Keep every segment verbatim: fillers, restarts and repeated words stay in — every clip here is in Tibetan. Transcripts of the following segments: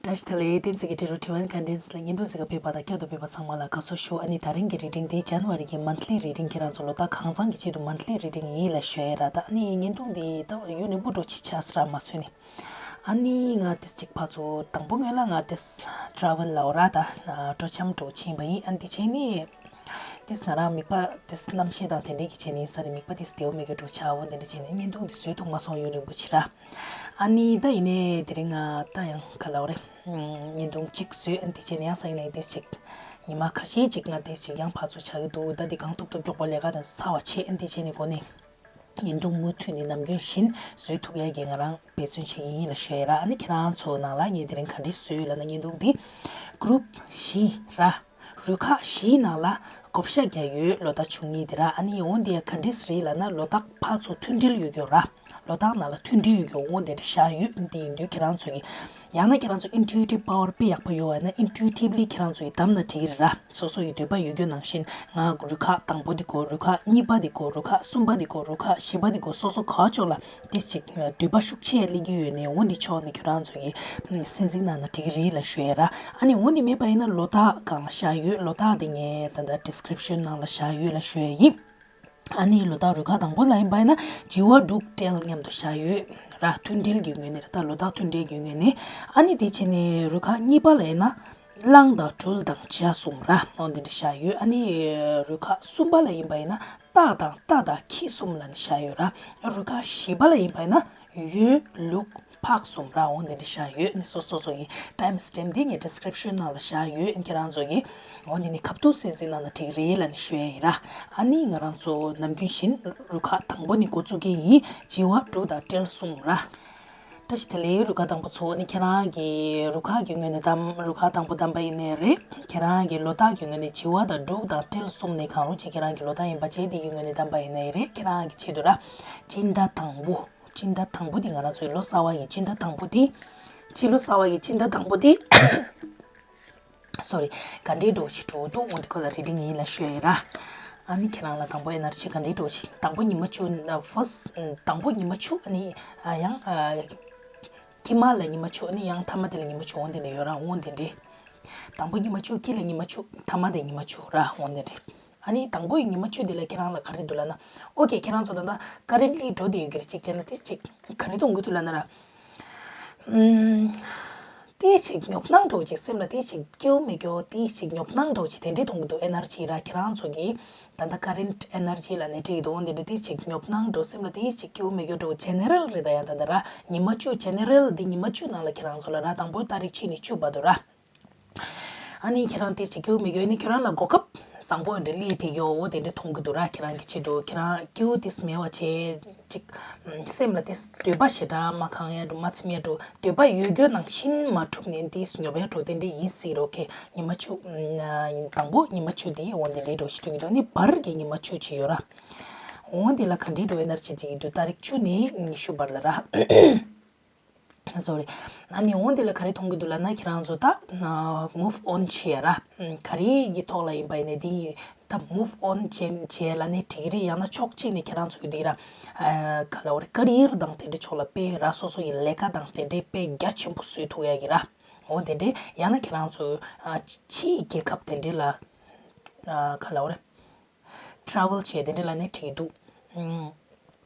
བཀྲ་ཤིས་བདེ་ལེགས། བསྟན་འཛིན་གྱི་འབྲི་རུ་ཊི་ཝན་ཀོན་ཊེན་ཊི་ལ་བརྙན་ཐུང་གཟིགས་ག་ཕེབས་པ་དང་བསྐྱར་དུ་ཕེབས་པ་ཚང་མ་ལ་དགའ་བསུ་ཞུ། ཨ་ནི་ད་རིང་གི་རི་ཌིང་དེ་ཇན་ཝ་རི་གི་མན་ཐི་ལི་རི་ཌིང་ཁྱེད་རང་ཚོ་ལོ་ཟླ་གང་ཚང་གི་ཆེད་དུ་མན་ཐི་ལི་རི་ཌིང་ཡིན་ལབ་ཞུ་ཡ་ར། ད་ཨ་ནི་བརྙན་ཐུང་དེ་ད་ཡུན་རིང་པོ་འགྲོ་ཅི་ཆགས་སི་ར་མ་བཟོས་ནི། ཨ་ནི་ང་དེ་ཅིག་ཕར་ཚུར་དང་པོ་སྔོན་ལ་ང་དེ་ཊ་རེ་ཝལ་ལ་འོ་ར་ད་སྤྲོ་འཆམ་འགྲོ་ཕྱིན་པ་ཡིན། ཨ་ནི་དེ་བྱས་ནི་དེ་ང་རང་མིག་པ་དེ་རྣམ་ཤེས་དང་དེ་འདྲས་ཀྱི་བྱས་ནི་ས་རེ་མིག་པ་དེ་བདེ་བོ་མེད་གི་འགྲོ་ཆགས་འོ་དེ་འདྲས་བྱས་ནི་བརྙན་ཐུང་དེ་བཟོས་ཐུབ་མ་སོང་ཡུན་རིང་པོ་ཕྱིན་ར། ཨ་ནི་ད་ཡིན་ནའི་དེ་རིང་ང་ད་ཡང་ག་ལབ་རེད། བརྙན་ཐུང་གཅིག་བཟོས། ཨ་ནི་དེ་བྱས་ནས་ཡང་སང་ཉིན་ནས་དེ་ཅིག་ཉི་མ་ཁ་ཤས་ཅིག་ང་དེ་ཅིག་ཡང་ཕར་ཚུར་ཆགས་ཀྱི་འདུག་ད་དེ་གང་ཐུབ་ཐུབ་མགྱོགས་པོ་ལས་ཀ་དང་ཚར་བ་བྱས། ཨ་ནི་དེ་བྱས་ནས་འགོ་ནས་བརྙན་ཐུང་མུ་མཐུད་ནས་ནམ་རྒྱུན་བཞིན་བཟོས་ཐུབ་ཡ་གི་ང་རང་འབད་བརྩོན་བྱེད་ཀྱི་ཡིན་ལབ་ཞུ་ཡ་ར། ཨ་ནི་ཁྱེད་རང་ཚོ་ནང་ལ་ངས་དེ་རིང་ག་འདྲས་བཟོས་ལབ་ན་བརྙན་ཐུང་དེ་གུ་རུབ་བཞི་ར། རུ་ཁག་བཞིའི་ནང་ལ་བགོ་བཤའ་རྒྱག་ཡོད་ལོ་ཟླ་བཅུ་གཉིས་དེ་ར། ཨ་ནི་འོ་འདི་ཡ་ག་འདྲས་རེད་ལབ་ན་ལོ་ཟླ་ཕར་ཚུར་མཐུན་སྒྲིལ་ཡོད་ཀྱོག་ར། ལོ་ཟླ་ནང་ལ་མཐུན་སྒྲིལ་ཡོད་ཀྱོག་འོ་འདི་འདྲ་བཞག་ཡོད། འདི་ཡིན་དུས་ཁྱེད་རང་ཚོ་གི་ཡང་ན་ཁྱེད་རང་ཚོ་ཨིན་ཊུ་ཨི་ཊིབ་པ་ཝར་དཔེ་ཡག་པོ་ཡོད་པ་ཡིན་ན་ཨིན་ཊུ་ཨི་ཊིབ་ལི་ཁྱེད་རང་ཚོ་གི་བདམས་ན་འགྲིག་གི་རེད་ར། སོ་སོ་ཡི་འདོད་པ་ཡོད་ཀྱོག་ནང་བཞིན་ང་རུ་ཁག་དང་པོ་འདི་དགོས། རུ་ཁག་གཉིས་པ་འདི་དགོས། རུ་ཁག་གསུམ་པ་འདི་དགོས། རུ་ཁག་བཞི་པ་འདི་དགོས། སོ་སོ་ག་ཅོག་ལ་དེ་ཅིག་འདོད་པ་ཤུགས་ཆེ་སླེབས་ཀྱི་ཡོད་ནས་འོ་འདི་ཕྱོགས་ནས་ཁྱོད་རང་ཚོ་གི་སེམས་གཟིགས་གནང་ན་འགྲིག་གི་རེད་ལབ་ཞུ་ཡ་ར། ཨ་ནི་འོ་འདི་མེད་པ་ཡིན་ན་ལོ་ཟླ་སྒང་ལ་བཞག་ཡོད། ལོ་ཟླ་དེ་ངས་ད་ལྟ་ཌི་སི་ཀི་རིབ་ཤན་ནང་ལ་བཞག་ཡོད་ལབ་ཞུ་ཡ་ཡིན། ཨ་ནི་ལོ་ཟླ་རུ་ཁག་དང་པོ་ལ་ཡིན་པ་ཡིན་ན་བྱི་བ་འབྲུག་སྤྲེལ་མཉམ་དུ་བཞག་ཡོད་ར། མཐུན་སྒྲིལ་གྱི་ངོས་ནས་ར། ད་ལོ་ཟླ་མཐུན་སྒྲིལ་གྱི་ངོས་ནས། ཨ་ནི་དེ་བྱས་ནས་རུ་ཁག་གཉིས་པ་ལ་ཡིན་ན་གླང་དང་སྦྲུལ་དང་བྱ་གསུམ་ར། འོ་འདི་འདྲ་བཞག་ཡོད། ཨ་ནི་རུ་ཁག་གསུམ་པ་ལ་ཡིན་པ་ཡིན་ན་སྟག་དང་རྟ་དང་ཁྱི་གསུམ་ལ་ནི་བཞག་ཡོད་ར། རུ་ཁག་བཞི་པ་ལ་ཡིན་པ་ཡིན་ན་ཡོས་ལུག་ཕག་གསུམ་ར། འོ་འདི་འདྲ་བཞག་ཡོད། ནི་སོ་སོ་སོ་ཡི་ཊའིམ་སི་ཊེམ་པ་དེ་ངས་ཌི་སི་ཀི་རིབ་ཤན་ནང་ལ་བཞག་ཡོད། ཁྱེད་རང་ཚོ་གིས་འོ་འདི་ནི་ཁ་ཐུག་སེམས་གཟིགས་གནང་ན་འགྲིག་རེད་ལབ་ནི་ཞུ་ཡ་ཡིན་ར། ཨ་ནི་ང་རང་ཚོ་ནམ་རྒྱུན་བཞིན་རུ་ཁག་དང་པོ་ནི་འགོ་བཙུགས་ཀྱི་ཡིན། བྱི་བ་འབྲུག་དང་སྤྲེལ་གསུམ་ར། བཀྲ་ཤིས་བདེ་ལེགས། རུ་ཁག་དང་པོ་ཚོ་ནི་ཁྱེད་རང་གི་རུ་ཁག་གི་ངོས་ནས་བདམས། རུ་ཁག་དང་པོ་བདམས་པ་ཡིན་ནའི་རེད། ཁྱེད་རང་གི་ལོ་རྟགས་ཀྱི་ངོས་ནས་བྱི་བ་དང་འབྲུག་དང་སྤྲེལ་གསུམ་ནས་གང་རུང་ཅིག་ཁྱེད་རང་གི་ལོ་རྟགས་ཡིན་པ་བྱས་དེ་གི་ངོས་ནས་བདམས་པ་ཡིན་ནའི་རེད། ཁྱེད་རང་གི་ཆེད་དུ་ར་སྤྱི་ཟླ་དང་པོ། སྤྱི་ཟླ་དང་པོ་དེ་ང་རང་ཚོའི་ལོ་གསར་བ་ཡི་སྤྱི་ཟླ་དང་པོ་དེ། ཕྱི་ལོ་གསར་བ་ཡི་སྤྱི་ཟླ་དང་པོ་དེ། སོ་རི། ག་འདྲའི་འགྲོ་ཞིག་འགྲོ་འདུག་འོ་འདི་ཁོ་ལ་རི་ཌིང་ཡིན་ལབ་ཞུ་ཡ་ཡིན་ར། ཨ་ནི་ཁྱེད་རང་ལ་དང་པོ་ཨེ་ནར་ཇི་ག་འདྲའི་འགྲོ་ཞིག་དང་པོ་ཉི་མ་བཅུ། ཨ་ཕར་སི་ཊི། དང་པོ་ཉི་མ་བཅུ། ཨ་ནི་ཨ་ཡང་ཨ་དཀྱིལ་མ་ལ་ཉི་མ་བཅུ། ཨ་ནི་ཡང་མཐའ་མ་དེ་ལ་ཉི་མ་བཅུ་འོ་འདི་འདྲ་ཡོད་ར། འོ་འདི་འདྲ། དང་པོ་ཉི་མ་བཅུ། དཀྱིལ་ལ་ཉི་མ་བཅུ། མཐའ་མ་དེ་ཉི་མ་བཅུ་ར། འོ་འདི་འདྲ། ཨ་ནི་དང་པོ་ཡི་ཉི་མ་བཅུ་དེ་ལ་ཁྱེད་རང་ལ་ག་རེ་འདུག་ལབ་ན། ཨོ་ཁེ། ཁྱེད་རང་ཚོ་ད་ལྟ་ཀ་རེན་ཊི་ལི་འགྲོ་བསྡད་ཡོད་ཀྱི་རེད། ཅིག་བྱས་ན་དེ་ཅིག་ག་རེ་གཏོང་གི་འདུག་ལབ་ན་ར། ཨུམ། དེ་ཅིག་ཉོབ་སྣང་འདྲ་བོ་ཅིག་སེམས་ལ་དེ་ཅིག་སྐྱིད་པོ་མེད་ཀྱོག་དེ་ཅིག་ཉོབ་སྣང་འདྲ་བོ་ཅིག་དེ་འདྲས་གཏོང་གི་འདུག་ཨེ་ནར་ཇི་ར། ཁྱེད་རང་ཚོ་གི་ད་ལྟ་ཀ་རེན་ཊི་ཨེ་ནར་ཇི་ལབ་ནས་བྲིས་འདུག་འོ་འདི་འདྲ་དེ་ཅིག་ཉོབ་སྣང་འདྲ་བོ་སེམས་ལ་དེ་ཅིག་སྐྱིད་པོ་མེད་ཀྱོག་འདྲ་བོ། ཇེ་ནེ་རལ་རེད། ད་ཡང་ད་ལྟ་ར་ཉི་མ་བཅུ། ཇེ་ནེ་རལ་འདི་ཉི་མ་བཅུ་ནང་ལ་ཁྱེད་རང་ཚོ་ལ་ར་དང་པོ་ཏ་རིག་ཕྱི་ནས་བཅུ་བར་དུ་ར། ཨ་ནི་ཁྱེད་རང་དེ་ཅིག་སྐྱིད་པོ་མེད་ཀྱོག་ཨ་ནི་ཁྱེད་རང་ལ་གོ་སྐབས་བཟང་པོ་འདྲ་སླེབས་བསྡད་ཀྱོག་འོ་དེ་འདྲ་མཐོང་གི་འདུག་ར། ཁྱེད་རང་གི་ཆེད་དུ་ཁྱེད་རང་སྐྱིད་པོ་དེ་མེད་པ་བྱས་ཅིག་སེམས་ལ་དེ་འདོད་པ་ཞེ་དྲག་མ་ཁེངས་ཡ་འདྲ་བོ། མ་ཚིམ་ཡ་འདྲ་བོ། འདོད་པ་ཡོད་ཀྱོག་ནང་བཞིན་མ་འགྲུབ་ནས་དེ་ཉོབ་ཡ་འདྲ་བོ་དེ་འདྲ་ཡིན་སྲིད་རོགས། ཁེ་ཉི་མ་བཅུ། དང་པོ་ཉི་མ་བཅུ་དེ་འོ་དེ་འདྲ་འདྲ་བོ་ཞིག་སྟོན་གྱི་འདུག་ཨ་ནི་བར་གྱི་ཉི་མ་བཅུ་ཅིག་ཡོད་ར། འོ་དེ་ལ་ག་འདྲའི་འདྲ་བོ་ཨེ་ནར་ཇི་ཅིག་ཡིན་འདུག་ཏ་རིག་བཅུ་ནས་ཉི་ཤུ་བར་ལ་ར། སོ་རི། ཨ་ནི་འོ་འདི་ལ་ག་རེ་མཐོང་གི་འདུག་ལབ་ན་ཁྱེད་རང་ཚོ་ད་མུབ་ཨོན་བྱེད་ཡ་ར། ག་རེ་གི་ཐོག་ལ་ཡིན་པ་ཡིན་ནའི་འདི་ད་མུབ་ཨོན་བྱེད་བྱེད་ལབ་ནའི་འགྲིག་གི་རེད། ཡང་ན་ཕྱོགས་གཅིག་ནས་ཁྱེད་རང་ཚོ་གི་འདི་ར། ག་ལབ་དགོས་རེད། ཀ་རི་ཡར་དང་དེ་འདྲའི་ཕྱོགས་ལ་དཔེ་ར། སོ་སོ་ཡི་ལས་ཀ་དང་དེ་འདྲའི་དཔེ་རྒྱ་ཆེན་པོ་བཟོ་ཐུབ་ཡ་གི་ར། འོ་དེ་འདྲའི་ཡང་ན་ཁྱེད་རང་ཚོ་ཕྱིའི་རྒྱལ་ཁབ་དེ་འདྲའི་ལ་ག་ལབ་དགོས་རེད། ཊ་རེ་ཝལ་བྱས་དེ་འདྲ་ལབ་ནའི་འགྲིག་འདུག་ཨུམ།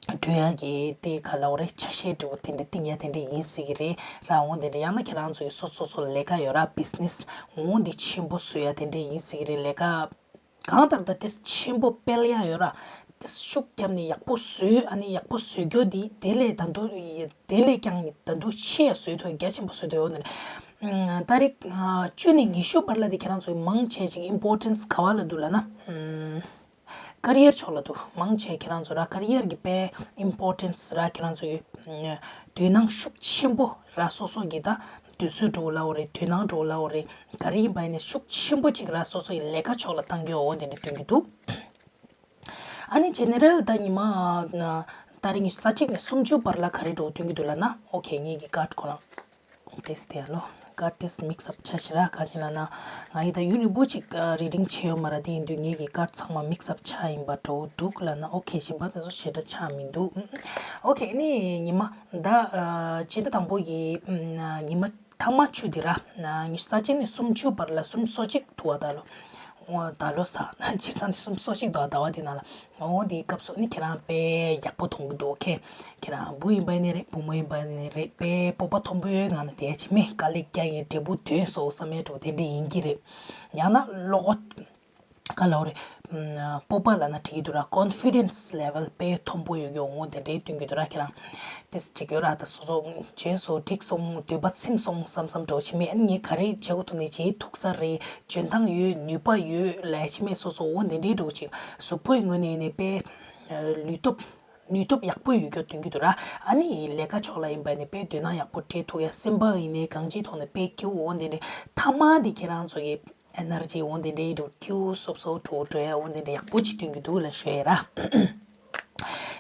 འགྲོ་ཡག་གི་དེ་ག་ལབ་དགོས་རེད། ཆ་ཤས་འདྲ་བོ་དེ་འདྲ་བཏིང་ཡ་དེ་འདྲ་ཡིན་སྲིད་ཀྱི་རེད་ར། འོ་དེ་འདྲ་ཡང་ན་ཁྱེད་རང་ཚོ་ཡི་སོ་སོ་སོ་ལས་ཀ་ཡོད་ར། བི་ཛི་ནེ་སི། འོ་འདི་ཆེན་པོ་བཟོ་ཡ་དེ་འདྲ་ཡིན་སྲིད་ཀྱི་རེད། ལས་ཀ་གང་ལྟར་ད་དེ་ཆེན་པོ་སྤེལ་ཡ་ཡོད་ར། དེ་ཤུགས་བརྒྱབ་ནས་ཡག་པོ་བཟོས། ཨ་ནི་ཡག་པོ་བཟོ་རྒྱུ་འདི་དེ་ལས་ད་དུང་དེ་ལས་ཀྱང་ད་དུང་ཆེ་བཟོས་ཐུབ། རྒྱ་ཆེན་པོ་བཟོས་ཐུབ། འོ་དེ་འདྲ། ཨུམ། ཏ་རིག་བཅུ་ནས་ཉི་ཤུ་བར་ལ་དེ་ཁྱེད་རང་ཚོ་ཡི་མང་ཆེ་ཅིག་ཨིམ་པོར་ཊེན་སི་ག་བ་ལ་འདུག་ལབ་ན། ཨུམ། ཀ་རི་ཡར་ཕྱོགས་ལ་འདུག་མང་ཆེ་ཁྱེད་རང་ཚོ་ར་ཀ་རི་ཡར་གི་དཔེ་ཨིམ་པོར་ཊེན་སི་ར། ཁྱེད་རང་ཚོ་གི་དོ་སྣང་ཤུགས་ཆེན་པོ་ར། སོ་སོ་གི་ད་དུས་ཚོད་འདྲ་བོ་ལབ་དགོས་རེད། དོ་སྣང་འདྲ་བོ་ལབ་དགོས་རེད། ག་རེ་ཡིན་པ་ཡིན་ནའི་ཤུགས་ཆེན་པོ་ཅིག་ར་སོ་སོ་ཡི་ལས་ཀ་ཕྱོགས་ལ་བཏང་རྒྱུ་འོ་དེ་འདྲ་སྟོན་གྱི་འདུག་ཨ་ནི་ཇེ་ནེ་རལ་ད་ཉི་མ་ཏ་རིག་ཉི་ཤུ་རྩ་གཅིག་ནས་སུམ་ཅུ་བར་ལ་ག་རེ་འདྲ་བོ་སྟོན་གྱི་འདུག་ལབ་ན། ཨོ་ཁེ། ངེད་ཀྱི་ཀར་ཌི་ཁོ་རང་དེ་སྟེ་ཨ་ལོ། ཀར་ཌི་དེ་མིག་སི་ཨབ་ཆགས་ཤག་ར། ག་ཅི་ལབ་ན་ང་ཡི་ད་ཡུན་རིང་པོ་ཅིག་རི་ཌིང་བྱས་ཡོད་མ་རེད། དེ་ཡིན་དུས་ངེད་ཀྱི་ཀར་ཌི་ཚང་མ་མིག་སི་ཨབ་ཆགས་ཡིན་པ་འདྲ་བོ་འདུག་ལབ་ན། ཨོ་ཁེ། གཞན་པ་དེ་ཚོ་ཞེ་དྲག་ཆགས་མི་འདུག་ཨོ་ཁེ། ཨ་ནི་ཉི་མ་ད་སྤྱི་ཟླ་དང་པོ་ཡི་ཉི་མ་ ཐ་མ་བཅུ་དེ་ར། ཉི་ཤུ་རྩ་གཅིག་ནས་སུམ་ཅུ་བར་ལ་སུམ་ཅུ་སོ་གཅིག་འདུག་བ། ད་ལོ། འོ་ད་ལོ་ས་སྤྱིར་བཏང་ནས་སུམ་ཅུ་སོ་གཅིག་འདུག་བ། ཟླ་བ་དེ་ནང་ལ། འོ་དེའི་སྐབས་སུ་ནི་ཁྱེད་རང་དཔེ་ཡག་པོ་མཐོང་གི་འདུག་ཨོ་ཁེ། ཁྱེད་རང་བུ་ཡིན་པ་ཡིན་ནི་རེད། བུ་མོ་ཡིན་པ་ཡིན་ནི་རེད། དཔེ་སྤོབས་པ་མཐོན་པོའི་ངང་ནས་བསྡད་ཀྱི་མེད། དཀའ་ལས་རྒྱག་ཡིན། འབྲས་བུ་དོན་སོང་བསམ་ཡས་འགྲོ་དེ་འདྲ་ཡིན་གྱི་རེད། ཡང་ན་བློ་ཁོག་ག་ལ་འོ་རེད། སྤོབས་པ་ལབ་ན་འགྲིག་གི་འདུག་ར། ཀོན་ཕི་ཌེན་སི་ལེ་ཝལ་དཔེ་མཐོན་པོ་ཡོད་ཀྱི་འོ་དེ་འདྲའི་སྟོན་གྱི་འདུག་ར། ཁྱེད་རང་དེ་ཅིག་ཡོད་ར། ད་སོ་སོ་བྱོན་སོང་འགྲིག་སོང་འདོད་པ་ཚིམ་སོང་བསམ་བསམ་འགྲོ་ཆི་མེད། ཨ་ནི་ངས་ག་རེ་བྱེད་དགོས་འདུག་ནས་བྱེད་ཐུབ་ས་རེད། འཇོན་ཐང་ཡོད་ནུས་པ་ཡོད་ལབ་ཆི་མེད། སོ་སོ་འོ་དེ་འདྲའི་འགྲོ་ཅིག་གཟུགས་པོའི་ངོས་ནས་ནས་དཔེ་ལུས་སྟོབས་ནུས་སྟོབས་ཡག་པོ་ཡོད་ཀྱི་སྟོན་གྱི་འདུག་ར། ཨ་ནི་ལས་ཀ་ཕྱོགས་ལ་ཡིན་པ་ནས་དཔེ་འདོད་སྣང་ཡག་པོ་སྤྲད་ཐུབ་ཡ། སེམས་པ་ཡིན་ནས་གང་ཅིའི་ཐོག་ནས་དཔེ་སྐྱིད་འོ་དེ་འདྲའི་ཐ་མ་དེ་ཁྱེད་རང་ཚོ་གི་ཨེ་ནར་ཇི་འོ་དེ་འདྲའི་འགྲོ་ཁྱིའུ་སོབ་སོབ་འགྲོ་འགྲོ་ཡ་འོ་དེ་འདྲ་ཡག་པོ་ཅིག་སྟོན་གྱི་འདུག་ལབ་ཞུ་ཡ་ར།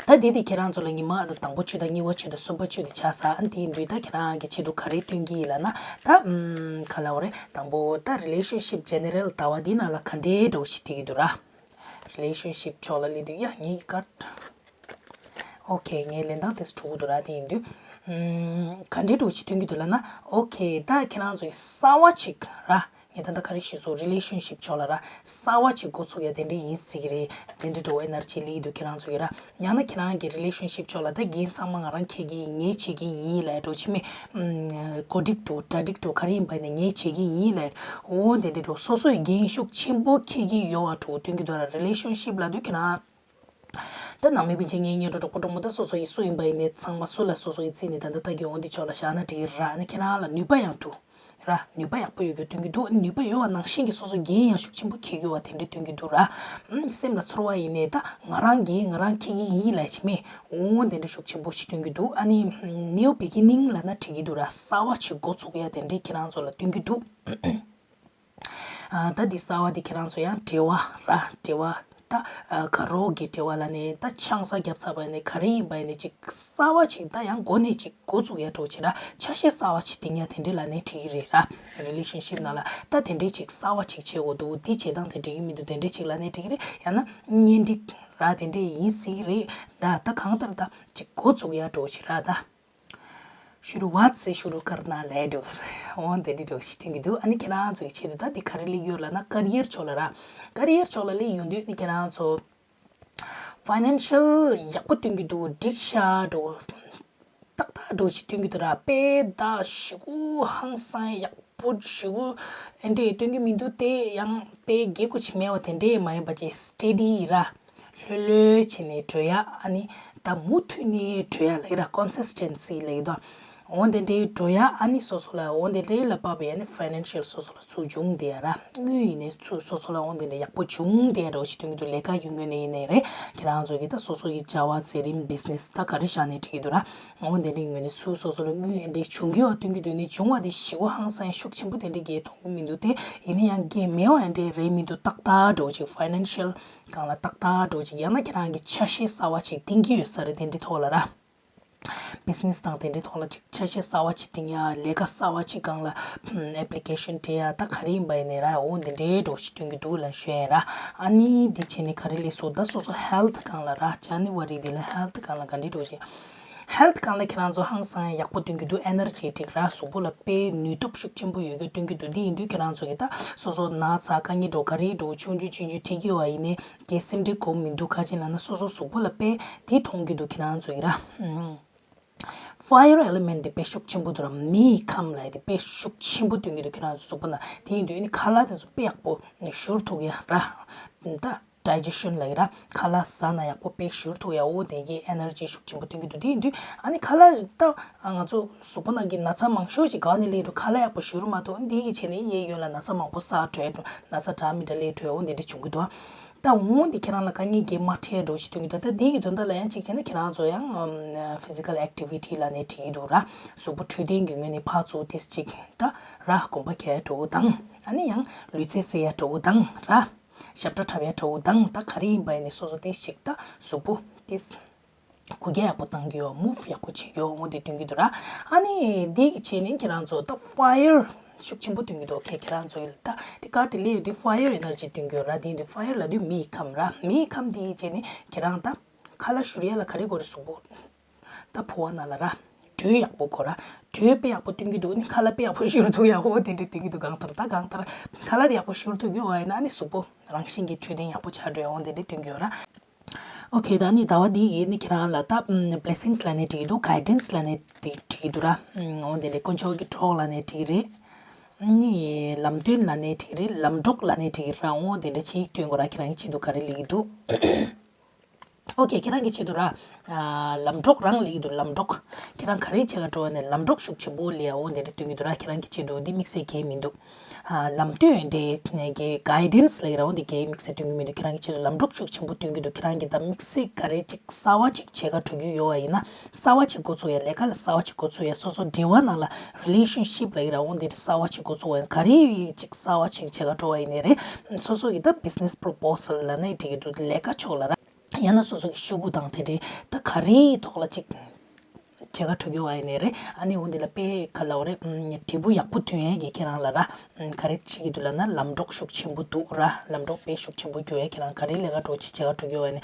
ད་དེ་དེ་ཁྱེད་རང་ཚོ་ལ་ཉི་མ་དང་དང་པོ་བཅུ་དང་གཉིས་པ་བཅུ་དང་གསུམ་པ་བཅུ་དེ་ཆགས་ས། ཨ་དེའི་མདུན་ད་ཁྱེད་རང་གི་ཆེད་དུ་ག་རེ་སྟོན་གྱི་ཡིན་ལབ་ན། ད་ཨམ་ག་ལབ་དགོས་རེད། དང་པོ་ད་རི་ལེ་ཤན་ཤིབ་ཇེ་ནེ་རལ་ཟླ་བ་འདི་ནང་ལ་ག་འདྲའི་འགྲོ་ཞིག་སྟོན་གྱི་འདུག་ར། རི་ལེ་ཤན་ཤིབ་ཕྱོགས་ལ་སླེབས་དུས་ཡ་ངའི་ཀར། ཨོ་ཁེ། ངའི་ལེན་སྟངས་དེ་འགྲོ་གི་འདུག་ར། དེ་ཡིན་དུས། ཨམ་ག་འདྲའི་འགྲོ་ཞིག་སྟོན་གྱི་འདུག་ལབ་ན། ཨོ་ཁེ། ད་ཁྱེད་རང་ཚོ་གསར་བ་ཅིག་ར། ངས་ད་ལྟ་ག་རེ་ཞུས་སོང་། རི་ལེ་ཤན་ཤིབ་ཕྱོགས་ལ་ར། གསར་བ་ཅིག་འགོ་ཚུགས་ཡ་དེ་འདྲ་ཡིན་སྲིད་ཀྱི་རེད། དེ་འདྲ་འགྲོ་ཨེ་ནར་ཇི་སླེབས་འདུག་ཁྱེད་རང་ཚོ་གི་ར། ཡང་ན་ཁྱེད་རང་གི་རི་ལེ་ཤན་ཤིབ་ཕྱོགས་ལ་ད་འགན་ཚང་མ་ང་རང་འཁྱེར་གྱི་ཡིན། ངས་བྱེད་ཀྱི་ཡིན་ལབ་འགྲོ་ཆི་མེད། ཨམ་གོ་སྒྲིག་འགྲོ་གྲ་སྒྲིག་འགྲོ་ག་རེ་ཡིན་པ་ནས་ངས་བྱེད་ཀྱི་ཡིན་ལབ། འོ་དེ་འདྲ་འགྲོ་སོ་སོའི་འགན་ཤུགས་ཆེན་པོ་འཁྱེར་གྱི་ཡོད་པ་འགྲོ་སྟོན་གྱི་འདུག་ར། རི་ལེ་ཤན་ཤིབ་ལབ་དུས་ཁྱེད་རང་། ད་ནང་མི་སྤུན་མཆེད་ངའི་གཉེན་གྲོགས་གྲོགས་པོ་གྲོགས་མོ་ད་སོ་སོ་ཡི་སུ་ཡིན་པ་ཡིན་ནའི་ཚང་མ་སུ་ལ་སོ་སོ་ཡི་རྩིས་ནས་ད་ལྟ་ལྟ་གི་འོང་དེ་ཕྱོགས་ལ་བཞག་ན་འགྲིག་གི་ར། ཨ་ནི་ཁྱེད་རང་ལ་ནུས་པ་ཡང་འདུག་ར། ནུས་པ་ཡག་པོ་ཡོད་རྒྱུ་སྟོན་གྱི་འདུག་ཨ་ནི་ནུས་པ་ཡོད་པ་ནང་བཞིན་གྱི་སོ་སོ་འགན་ཡང་ཤུགས་ཆེན་པོ་འཁྱེར་གྱི་ཡོད་པ་དེ་འདྲ་སྟོན་གྱི་འདུག་ར། ཨ་སེམས་ལ་ཚོར་བ་ཡིན་ནའི་ད་ང་རང་གིས་ང་རང་འཁྱེར་གྱི་ཡིན་ལབ་ཆི་མེད། འོ་དེ་འདྲ་ཤུགས་ཆེན་པོ་ཞིག་སྟོན་གྱི་འདུག་ཨ་ནི་ནིའུ་བི་གི་ནིང་ལབ་ན་འགྲིག་གི་འདུག་ར། གསར་བ་ཞིག་འགོ་ཚུགས་ཡ་དེ་འདྲ་ཁྱེད་རང་ཚོ་ལ་སྟོན་གྱི་འདུག་ཨ་ད་འདི་གསར་བ་འདི་ཁྱེད་རང་ཚོ་ཡང་འབྲེལ་བ་ར། འབྲེལ་བ་ད་ཨ་དགའ་རོགས་ཀྱི་འབྲེལ་བ་ལབ་ནས་ད་ཆང་ས་བརྒྱབ་ཚར་བ་ནས་ག་རེ་ཡིན་པ་ཡིན་ནས་ཅིག་གསར་བ་ཅིག་ད་ཡང་འགོ་ནས་ཅིག་འགོ་བཙུགས་ཡ་འགྲོ་ཆེ་ར། ཆ་ཤས་གསར་བ་ཅིག་བཏིང་ཡ་དེ་འདྲ་ལབ་ནས་འགྲིག་གི་རེད་ར། རི་ལེ་ཤན་ཤིབ་ནང་ལ་ད་དེ་འདྲའི་ཅིག་གསར་བ་ཅིག་བྱེད་དགོས་འདུག་འདི་བྱེད་སྟངས་དེ་འགྲིག་གི་མི་འདུག་དེ་འདྲའི་ཅིག་ལབ་ནས་འགྲིག་གི་རེད། ཡང་ན་གཉེན་སྒྲིག་ར་དེ་འདྲའི་ཡིན་སྲིད་གི་རེད་ར། ད་གང་ལྟར་ད་ཅིག་འགོ་བཙུགས་ཡ་འགྲོ་ཆེ་ར་ད། ཤུ་རུ་ཝཱ་ཏི་སེ་ཤུ་རུ་ཀར་ན་ལེ་དུ། འོ་དེ་འདྲ་འགྲོ་ཞིག་སྟོན་གྱི་འདུག་ཨ་ནི་ཁྱེད་རང་ཚོ་གི་ཆེད་དུ་ད་འདི་ག་རེ་སླེབས་ཡོད་ལབ་ན་ཀ་རི་ཡར་ཕྱོགས་ལ་ར། ཀ་རི་ཡར་ཕྱོགས་ལ་སླེབས་ཡོང་དུས་ནི་ཁྱེད་རང་ཚོ་ཕའི་ནན་ཤལ་ཡག་པོ་སྟོན་གྱི་འདུག་འགྲིག་ཤག་འགྲོ། ཏག་ཏག་འགྲོ་ཞིག་སྟོན་གྱི་འདུག་ར། དཔེ་ད་ཞེ་པོ་ཧང་སང་ཡག་པོ་ཞེ་པོ་ཨེ་འདྲས་སྟོན་གྱི་མི་འདུག་དེ་ཡང་དཔེ་རྒྱས་པོ་ཅིག་མེད་པ་དེ་འདྲས་མ་ཡིན་པ་ཅིག་སི་ཊེ་ཌི་ར། ལྷོད་ལྷོད་བྱས་ནས་འགྲོ་ཡ། ཨ་ནི་ད་མུ་མཐུད་ནས་འགྲོ་ཡ་ལབ་ར། ཀོན་སིས་ཊེན་སི་ལབ་ཡོད་དོ། འོ་དེ་འདྲའི་འགྲོ་ཡ། ཨ་ནི་སོ་སོ་ལ་འོ་དེ་འདྲའི་ལ་དཔག་པའི་ཨ་ནི་ཕའི་ནན་ཤལ་སོ་སོ་ལ་ཚུར་འབྱུང་བསྡད་ཡ་ར། དངུལ་ཡིན་ནའི་ཚུར་སོ་སོ་ལ་འོ་དེ་འདྲ་ཡག་པོ་འབྱུང་བསྡད་ཡ་འདྲ་བོ་ཞིག་སྟོན་གྱི་འདུག་ལས་ཀ་ཡོད་ངོས་ནས་ཡིན་ནའི་རེད། ཁྱེད་རང་ཚོ་གི་ད་སོ་སོ་ཡི་བྱ་བ་མཛད་རིམ་བི་ཛི་ནེ་སི་ད་ག་རེ་བཞག་ནའི་འགྲིག་གི་འདུག་ར། འོ་དེ་འདྲའི་ངོས་ནས་ཚུར་སོ་སོ་ལ་དངུལ་ཨེ་འདྲའི་འབྱུང་གི་ཡོད་སྟོན་གྱི་འདུག་ནི་འབྱུང་བ་དེ་ཞེ་པོ་ཧང་སང་ཤུགས་ཆེན་པོ་དེ་འདྲའི་གས་མཐོང་གི་མི་འདུག་དེ་ཡིན་ན་ཡང་གས་མེད་པ་ཨེ་འདྲའི་རེད་མི་འདུག་ཏག་ཏག་འདྲ་བོ་ཅིག་ཕའི་ནན་ཤལ་སྒང་ལ་ཏག་ཏག་འདྲ་བོ་ཅིག་ཡང་ན་ཁྱེད་རང་གི་ཆ་ཤས་གསར་བ་ཅིག་བཏིང་གི་ཡོད་ས་རེད། དེ་འདྲའི་ཐོག་ལ་ར། བི་ཛི་ནེ་སི་དང་དེ་འདྲའི་ཐོག་ལ་ཅིག་ཆ་ཤས་གསར་བ་ཅིག་བཏིང་ཡ། ལས་ཀ་གསར་བ་ཅིག་སྒང་ལ་ཨེབ་ལི་ཀེ་ཤན་སྤྲད་ཡ། ད་ག་རེ་ཡིན་པ་ཡིན་ནའི་ར། འོ་འདི་འདྲའི་འདྲ་བོ་ཞིག་སྟོན་གྱི་འདུག་ལབ་ཞུ་ཡ་ར། ཨ་ནི་འདི་བྱས་ནས་ག་རེ་སླེབས་སོང་། ད་སོ་སོ་ཧེལ་ཐི་སྒང་ལ་ར། ཇན་ནི་ཝ་རི་འདི་ལ་ཧེལ་ཐི་སྒང་ལ་ག་འདྲའི་འདྲ་བོ་ཞིག་ཧེལ་ཐི་སྒང་ལ་ཁྱེད་རང་ཚོ་ཧང་སང་ཡག་པོ་སྟོན་གྱི་འདུག་ཨེ་ནར་ཇེ་ཊིག་ར། གཟུགས་པོ་ལ་དཔེ་ནུས་སྟོབས་ཤུགས་ཆེན་པོ་ཡོད་རྒྱུ་སྟོན་གྱི་འདུག་འདི་ཡིན་དུས་ཁྱེད་རང་ཚོ་གི་ད་སོ་སོ་ན་ཚ་དཀའ་ངལ་འདྲ་བོ་ག་རེ་འདྲ་བོ་ཆུང་ཆུང་ཆུང་ཆུང་འཕྲད་ཀྱི་ཡོད་པ་ཡིན་ནའི་གལ་སེམས་ཁྲལ་དགོས་མི་འདུག་ག་ཅི་ལབ་ན་སོ་སོ་གཟུགས་པོ་ལ་དཔེ་དེ་མཐོང་གི་འདུག་ཁྱེད་རང་ཚོ་གི་ར། ཕ་ཡར་ཨེ་ལི་མེན་ཊི་དེ་དཔེ་ཤུགས་ཆེན་པོ་འདུག་ར། མེའི་ཁམས་ལབ་ཡ་དེ་དཔེ་ཤུགས་ཆེན་པོ་སྟོན་གྱི་འདུག་ཁྱེད་རང་ཚོ་གཟུགས་པོ་ན། དེ་ཡིན་དུས་ནི་ཁ་ལག་དེ་ཚོ་དཔེ་ཡག་པོ་བཞུར་ཐུབ་ཡ་ར། ད་ཌའི་ཇེ་ཤན་ལབ་ཡ་ར། ཁ་ལག་ཟ་ན་ཡག་པོ་དཔེ་བཞུར་ཐུབ་ཡ། འོ་དེ་གི་ཨེ་ནར་ཇི་ཤུགས་ཆེན་པོ་སྟོན་གྱི་འདུག་དེ་ཡིན་དུས་ཨ་ནི་ཁ་ལག་ད་ང་ཚོ་གཟུགས་པོ་ནང་གི་ན་ཚ་མང་ཤོས་ཅིག་འགག་ནས་སླེབས་འགྲོ། ཁ་ལག་ཡག་པོ་བཞུར་མ་ཐུབ། འདི་གི་བྱས་ནས་གཡས་གཡོན་ལ་ན་ཚ་མང་པོ་བསགས་འགྲོ་ཡ་འགྲོ། ན་ཚ་འདྲ་མི་འདྲ་སླེབས་འགྲོ་ཡ། འོ་དེ་འདྲ་བྱུང་གི་འདུག་ད་འོང་འདི་ཁྱེད་རང་ལ་དཀའ་ངལ་གྱིས་མ་འཕྲད་འགྲོ་ཞིག་སྟོན་གྱི་འདུག་ད་འདི་གི་དོན་དག་ལ་ཡང་གཅིག་བྱས་ན་ཁྱེད་རང་ཚོ་ཡང་ཕི་ཟི་ཀལ་ཨེག་ཊི་བི་ཊི་ལབ་ནས་བྲིས་ཀྱི་འདུག་ར། གཟུགས་པོ་འཕྲོད་བསྟེན་གྱི་ངོས་ནས་ཕར་ཚུར་ཏིས་གཅིག་ད་ར་གོམ་པ་རྒྱག་ཡ་འདྲ་བོ་དང་། ཨ་ནི་ཡང་ལུས་རྩལ་རྩེ་ཡ་འདྲ་བོ་དང་ར། ཞབས་བྲོ་འཁྲབ་ཡ་འདྲ་བོ་དང་། ད་ག་རེ་ཡིན་པ་ཡིན་ནའི་སོ་སོ་ཏིས་གཅིག་ད་གཟུགས་པོ་ཏིས་གུ་རྒྱ་ཡག་པོ་བཏང་གི་ཡོད། མུབ་ཡག་པོ་བྱེད་ཀྱི་ཡོད། འོ་དེ་སྟོན་གྱི་འདུག་ར། ཨ་ནི་འདི་གི་བྱས་ནས་ཁྱེད་རང་ཚོ་ད་ཕ་ཡར་ཤུགས་ཆེན་པོ་སྟོན་གྱི་འདུག་ཁྱེད་ཁྱེད་རང་ཚོ་ཡིན་ད་དེ་ཀར་དེ་ལས་ཡོད་དུས་ཕ་ཡར་ཨེ་ནར་ཇི་སྟོན་གྱི་ཡོད་ར། དེ་ཡིན་དུས་ཕ་ཡར་ལབ་དུས་མེའི་ཁམས་ར། མེའི་ཁམས་དེ་གི་བྱས་ནས་ཁྱེད་རང་ད་ཁ་ལག་བཞུར་ཡ་ལ་ག་རེ་དགོས་རེད། གཟུགས་པོ་ད་ཕོ་བ་ནང་ལ་ར། དྲོད་ཡག་པོ་དགོས་ར། དྲོད་དཔེ་ཡག་པོ་བཏོན་གྱི་འདུག་ནི་ཁ་ལག་དཔེ་ཡག་པོ་བཞུར་ཐུབ་ཡག་པོ་དེ་འདྲ་བཏོན་གྱི་འདུག་གང་ལྟར་ད་གང་ལྟར་ཁ་ལག་དེ་ཡག་པོ་བཞུར་ཐུབ་ཀྱི་ཡོད་པ་ཡིན་ན་ནི་གཟུགས་པོ་རང་བཞིན་གྱིས་འཕྲོད་བསྟེན་ཡག་པོ་ཆགས་འགྲོ་ཡོང་དེ་འདྲ་བཏོན་གྱི་ཡོད་ར། ཨོ་ཁེ། ད་ནི་ཟླ་བ་འདི་ཡི་ནི་ཁྱེད་རང་ལ་ད་blessings་ལབ་ནའི་འགྲིག་གི་འདུག guidance་ལབ་ནའི་འགྲིག་གི་འདུག་ར། འོ་དེ་འདྲ་དཀོན་མཆོག་གི་གྲོགས་ལབ་ནའི་འགྲིག་གི་རེད། ནི་ལམ་སྟོན་ལབ་ནའི་འགྲིག་གི་རེད། ལམ་གྲོགས་ལབ་ནའི་འགྲིག་གི་ར། འོ་དེ་འདྲ་ཅིག་སྟོན་དགོས་ར། ཁྱེད་རང་གི་ཆེད་དུ་ག་རེ་ལབ་ཀྱི་འདུག་ཨོ་ཁེ། ཁྱེད་རང་གི་ཆེད་དུ་ར། ཨ། ལམ་གྲོགས་རང་ལབ་ཀྱི་འདུག་ལམ་གྲོགས། ཁྱེད་རང་ག་རེ་བྱེད་ག་འགྲོ་བ་ནས་ལམ་གྲོགས་ཤུགས་ཆེན་པོ་ལབ་ཡ་འོ་དེ་འདྲ་སྟོན་གྱི་འདུག་ར། ཁྱེད་རང་གི་ཆེད་དུ་འདི་དམིགས་བསལ་གང་ཡང་མི་འདུག་ཨ། ལམ་སྟོན་དེ་ནས་གི་guidance་ལབ་ཀྱི་ར། འོ་འདི་གང་ཡང་དམིགས་བསལ་སྟོན་གྱི་མི་འདུག་ཁྱེད་རང་གི་ཆེད་དུ་ལམ་གྲོགས་ཤུགས་ཆེན་པོ་སྟོན་གྱི་འདུག་ཁྱེད་རང་གི་ད་དམིགས་བསལ་ག་རེ་ཅིག་གསར་བ་ཅིག་བྱེད་ག་འགྲོ་རྒྱུ་ཡོད་པ་ཡིན་ན་གསར་བ་ཅིག་འགོ་ཚུགས་ཡ། ལས་ཀ་ལ་གསར་བ་ཅིག་འགོ་ཚུགས་ཡ། སོ་སོ་འབྲེལ་བ་ནང་ལ་relationship་ལབ་ཀྱི་ར། འོ་འདི་གསར་བ་ཅིག་འགོ་ཚུགས་པ་ཡིན། ག་རེ་ཅིག་གསར་བ་ཅིག་བྱེད་ག་འགྲོ་བ་ཡིན་ནའི་རེད། སོ་སོ་གི་ད་business proposal་ལབ་ནའི་འགྲིག་གི་འདུག་ལས་ཀ་ཕྱོགས་ལ་ར། ཡང་ན་སོ་སོ་གི་ཤོག་གུ་དང་དེ་འདྲའི་ད་ག་རེའི་ཐོག་ལ་ཅིག་བྱེད་ག་འགྲོ་གི་ཡོད་པ་ཡིན་ནའི་རེད། ཨ་ནི་འོ་འདི་ལ་དཔེ་ག་ལབ་དགོས་རེད། ཨམ། འབྲས་བུ་ཡག་པོ་ཐོན་ཡས་ཀྱི་ཁྱེད་རང་ལ་ར། ཨམ། ག་རེ་བྱེད་ཀྱི་འདུག་ལབ་ན་ལམ་གྲོགས་ཤུགས་ཆེན་པོ་འདུག་ར། ལམ་གྲོགས་དཔེ་ཤུགས་ཆེན་པོ་འགྱུར་ཡས། ཁྱེད་རང་ག་རེ་ལས་ཀ་འགྲོ་ཅིག་བྱེད་ག་འགྲོ་གི་ཡོད་པ་ཡིན་ནའི་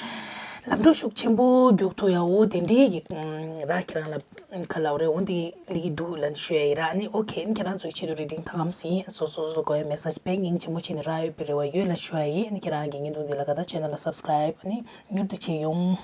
ལམ་གྲོགས་ཤུགས་ཆེན་པོ་རྒྱུག་ཐུབ་ཡ་འོ་དེ་འདྲའི་གི་ཨམ། ར་ཁྱེད་རང་ལ་ག་ལབ་དགོས་རེད། འོ་འདི་ལབ་ཀྱི་འདུག་ལབ་ནས་ཞུ་ཡ་ཡིན་ར། ཨ་ནི་ཨོ་ཁེ། ཨ་ནི་ཁྱེད་རང་ཚོའི་ཆེད་དུ་རེ་ཌིང་ད་གམ་ཟིན། སོ་སོ་སོ་དགོས་ཡ་མེད་ས་ཞིག་དཔེ་སྙིང་རྗེ་མོ་བྱས་ནས་རག་ཡོད་པའི་རེ་བ་ཡོད་ལབ་ཞུ་ཡ་ཡིན། ཨ་ནི་ཁྱེད་རང་གི་བརྙན་ཐུང་འདི་ལ་དགའ་ད་ཆེ་ན་ལ་subscribe་ཨ་ནི་མྱུར་དུ་བྱེད་ཡོང་།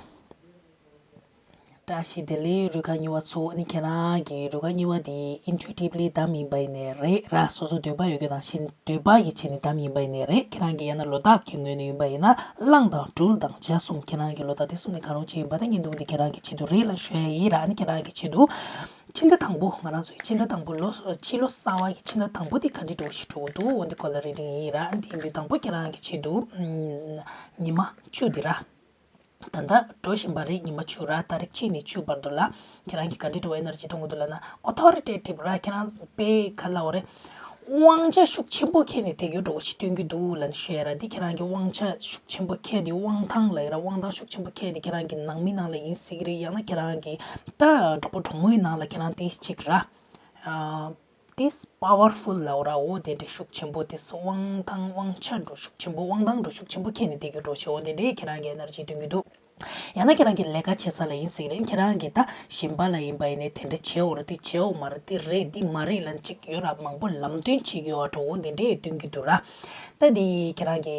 བཀྲ་ཤིས་བདེ་ལེགས། རུས་ཁག་གཉིས་པ་ཚོ། ཨ་ནི་ཁྱེད་རང་གི་རུས་ཁག་གཉིས་པ་དེ་intuitively་བདམས་ཡིན་པ་ཡིན་ནའི་རེད་ར། སོ་སོ་འདོད་པ་ཡོད་མཁན་དང་གཞན་འདོད་པ་ཡི་ཆེད་ནས་བདམས་ཡིན་པ་ཡིན་ནའི་རེད། ཁྱེད་རང་གི་ཡང་ན་ལོ་རྟགས་ཀྱི་ངོས་ནས་ཡིན་པ་ཡིན་ན་གླང་དང་སྦྲུལ་དང་བྱ་གསུམ། ཁྱེད་རང་གི་ལོ་རྟགས་དེ་གསུམ་ནས་གང་རུང་ཅིག་ཡིན་པ་དང་བརྙན་ཐུང་འདི་ཁྱེད་རང་གི་ཆེད་དུ་རེད་ལབ་ཞུ་ཡ་ཡིན་ར། ཨ་ནི་ཁྱེད་རང་གི་ཆེད་དུ་ཕྱི་ཟླ་དང་པོ། ང་རང་ཚོའི་ཕྱི་ཟླ་དང་པོ་ལོ་ཕྱི་ལོ་གསར་བ་ཡི་ཕྱི་ཟླ་དང་པོ་དེ་ག་འདྲ་འགྲོ་ཞིག་འགྲོ་གི་འདུག་འོ་འདི་སྐོར་ལ་རེ་རེ་ཡིན་ར། ཨ་ནི་དེ་ཡིན་དུས་དང་པོ་ཁྱེད་རང་གི་ཆེད་དུ་ཉི་མ་བཅུ་འདི་ར། ད་ལྟ་འགྲོ་བཞིན་པ་རེད། ཉི་མ་བཅུ་ར། ཏ་རིག་གཅིག་ནས་བཅུ་བར་དུ་ལ་ཁྱེད་རང་གི་ག་འདྲ་འགྲོ་བའི་ཨེ་ནར་ཇི་གཏོང་གི་འདུག་ལབ་ན་authoritative་ར། ཁྱེད་རང་དཔེ་ག་ལབ་དགོས་རེད། དབང་ཆ་ཤུགས་ཆེན་པོ་ཁྱེར་ནས་བསྡད་རྒྱུ་འདྲ་བོ་ཞིག་སྟོན་གྱི་འདུག་ལབ་ནས་ཞུ་ཡ་ར། འདི་ཁྱེད་རང་གི་དབང་ཆ་ཤུགས་ཆེན་པོ་ཁྱེར་ཏེ་དབང་ཐང་ལབ་ཡ་ར། དབང་ཐང་ཤུགས་ཆེན་པོ་ཁྱེར་ཏེ་ཁྱེད་རང་གི་ནང་མི་ནང་ལ་ཡིན་སྲིད་ཀྱི་རེད། ཡང་ན་ཁྱེད་རང་གི་ད་གྲོགས་པོ་གྲོགས་མོའི་ནང་ལ་ཁྱེད་རང་དེ་གཅིག་ར། ཨ། དེ་powerful་ལབ་དགོས་ར། འོ་དེ་འདྲ་ཤུགས་ཆེན་པོ་དེ་དབང་ཐང་དབང་ཆ་འདྲ་ཤུགས་ཆེན་པོ་དབང་ཐང་འདྲ་ཤུགས་ཆེན་པོ་ཁྱེར་ནས་བསྡད་རྒྱུ་འདྲ་བོ་ཞིག་འོ་དེ་འདྲའི་ཁྱེད་རང་གི་ཨེ་ནར་ཇི་སྟོན་གྱི་འདུག་ཡང་ན་ཁྱེད་རང་གི་ལས་ཀ་བྱེད་ས་ལ་ཡིན་སྲིད་ཀྱི་རེད། ཁྱེད་རང་གི་ད་གཞན་པ་ལ་ཡིན་པ་ཡིན་ནའི་དེ་འདྲ་བྱེད་འོ་ར། དེ་བྱེད་འོ་མ་རེད། དེ་རེད། འདི་མ་རེད་ལབ་ཅིག་ཡོད་ར། མང་པོ་ལམ་སྟོན་བྱེད་ཀྱི་ཡོད་འདྲ་འོ་དེ་འདྲས་སྟོན་གྱི་འདུག་ར། ད་དེ་ཁྱེད་རང་གི་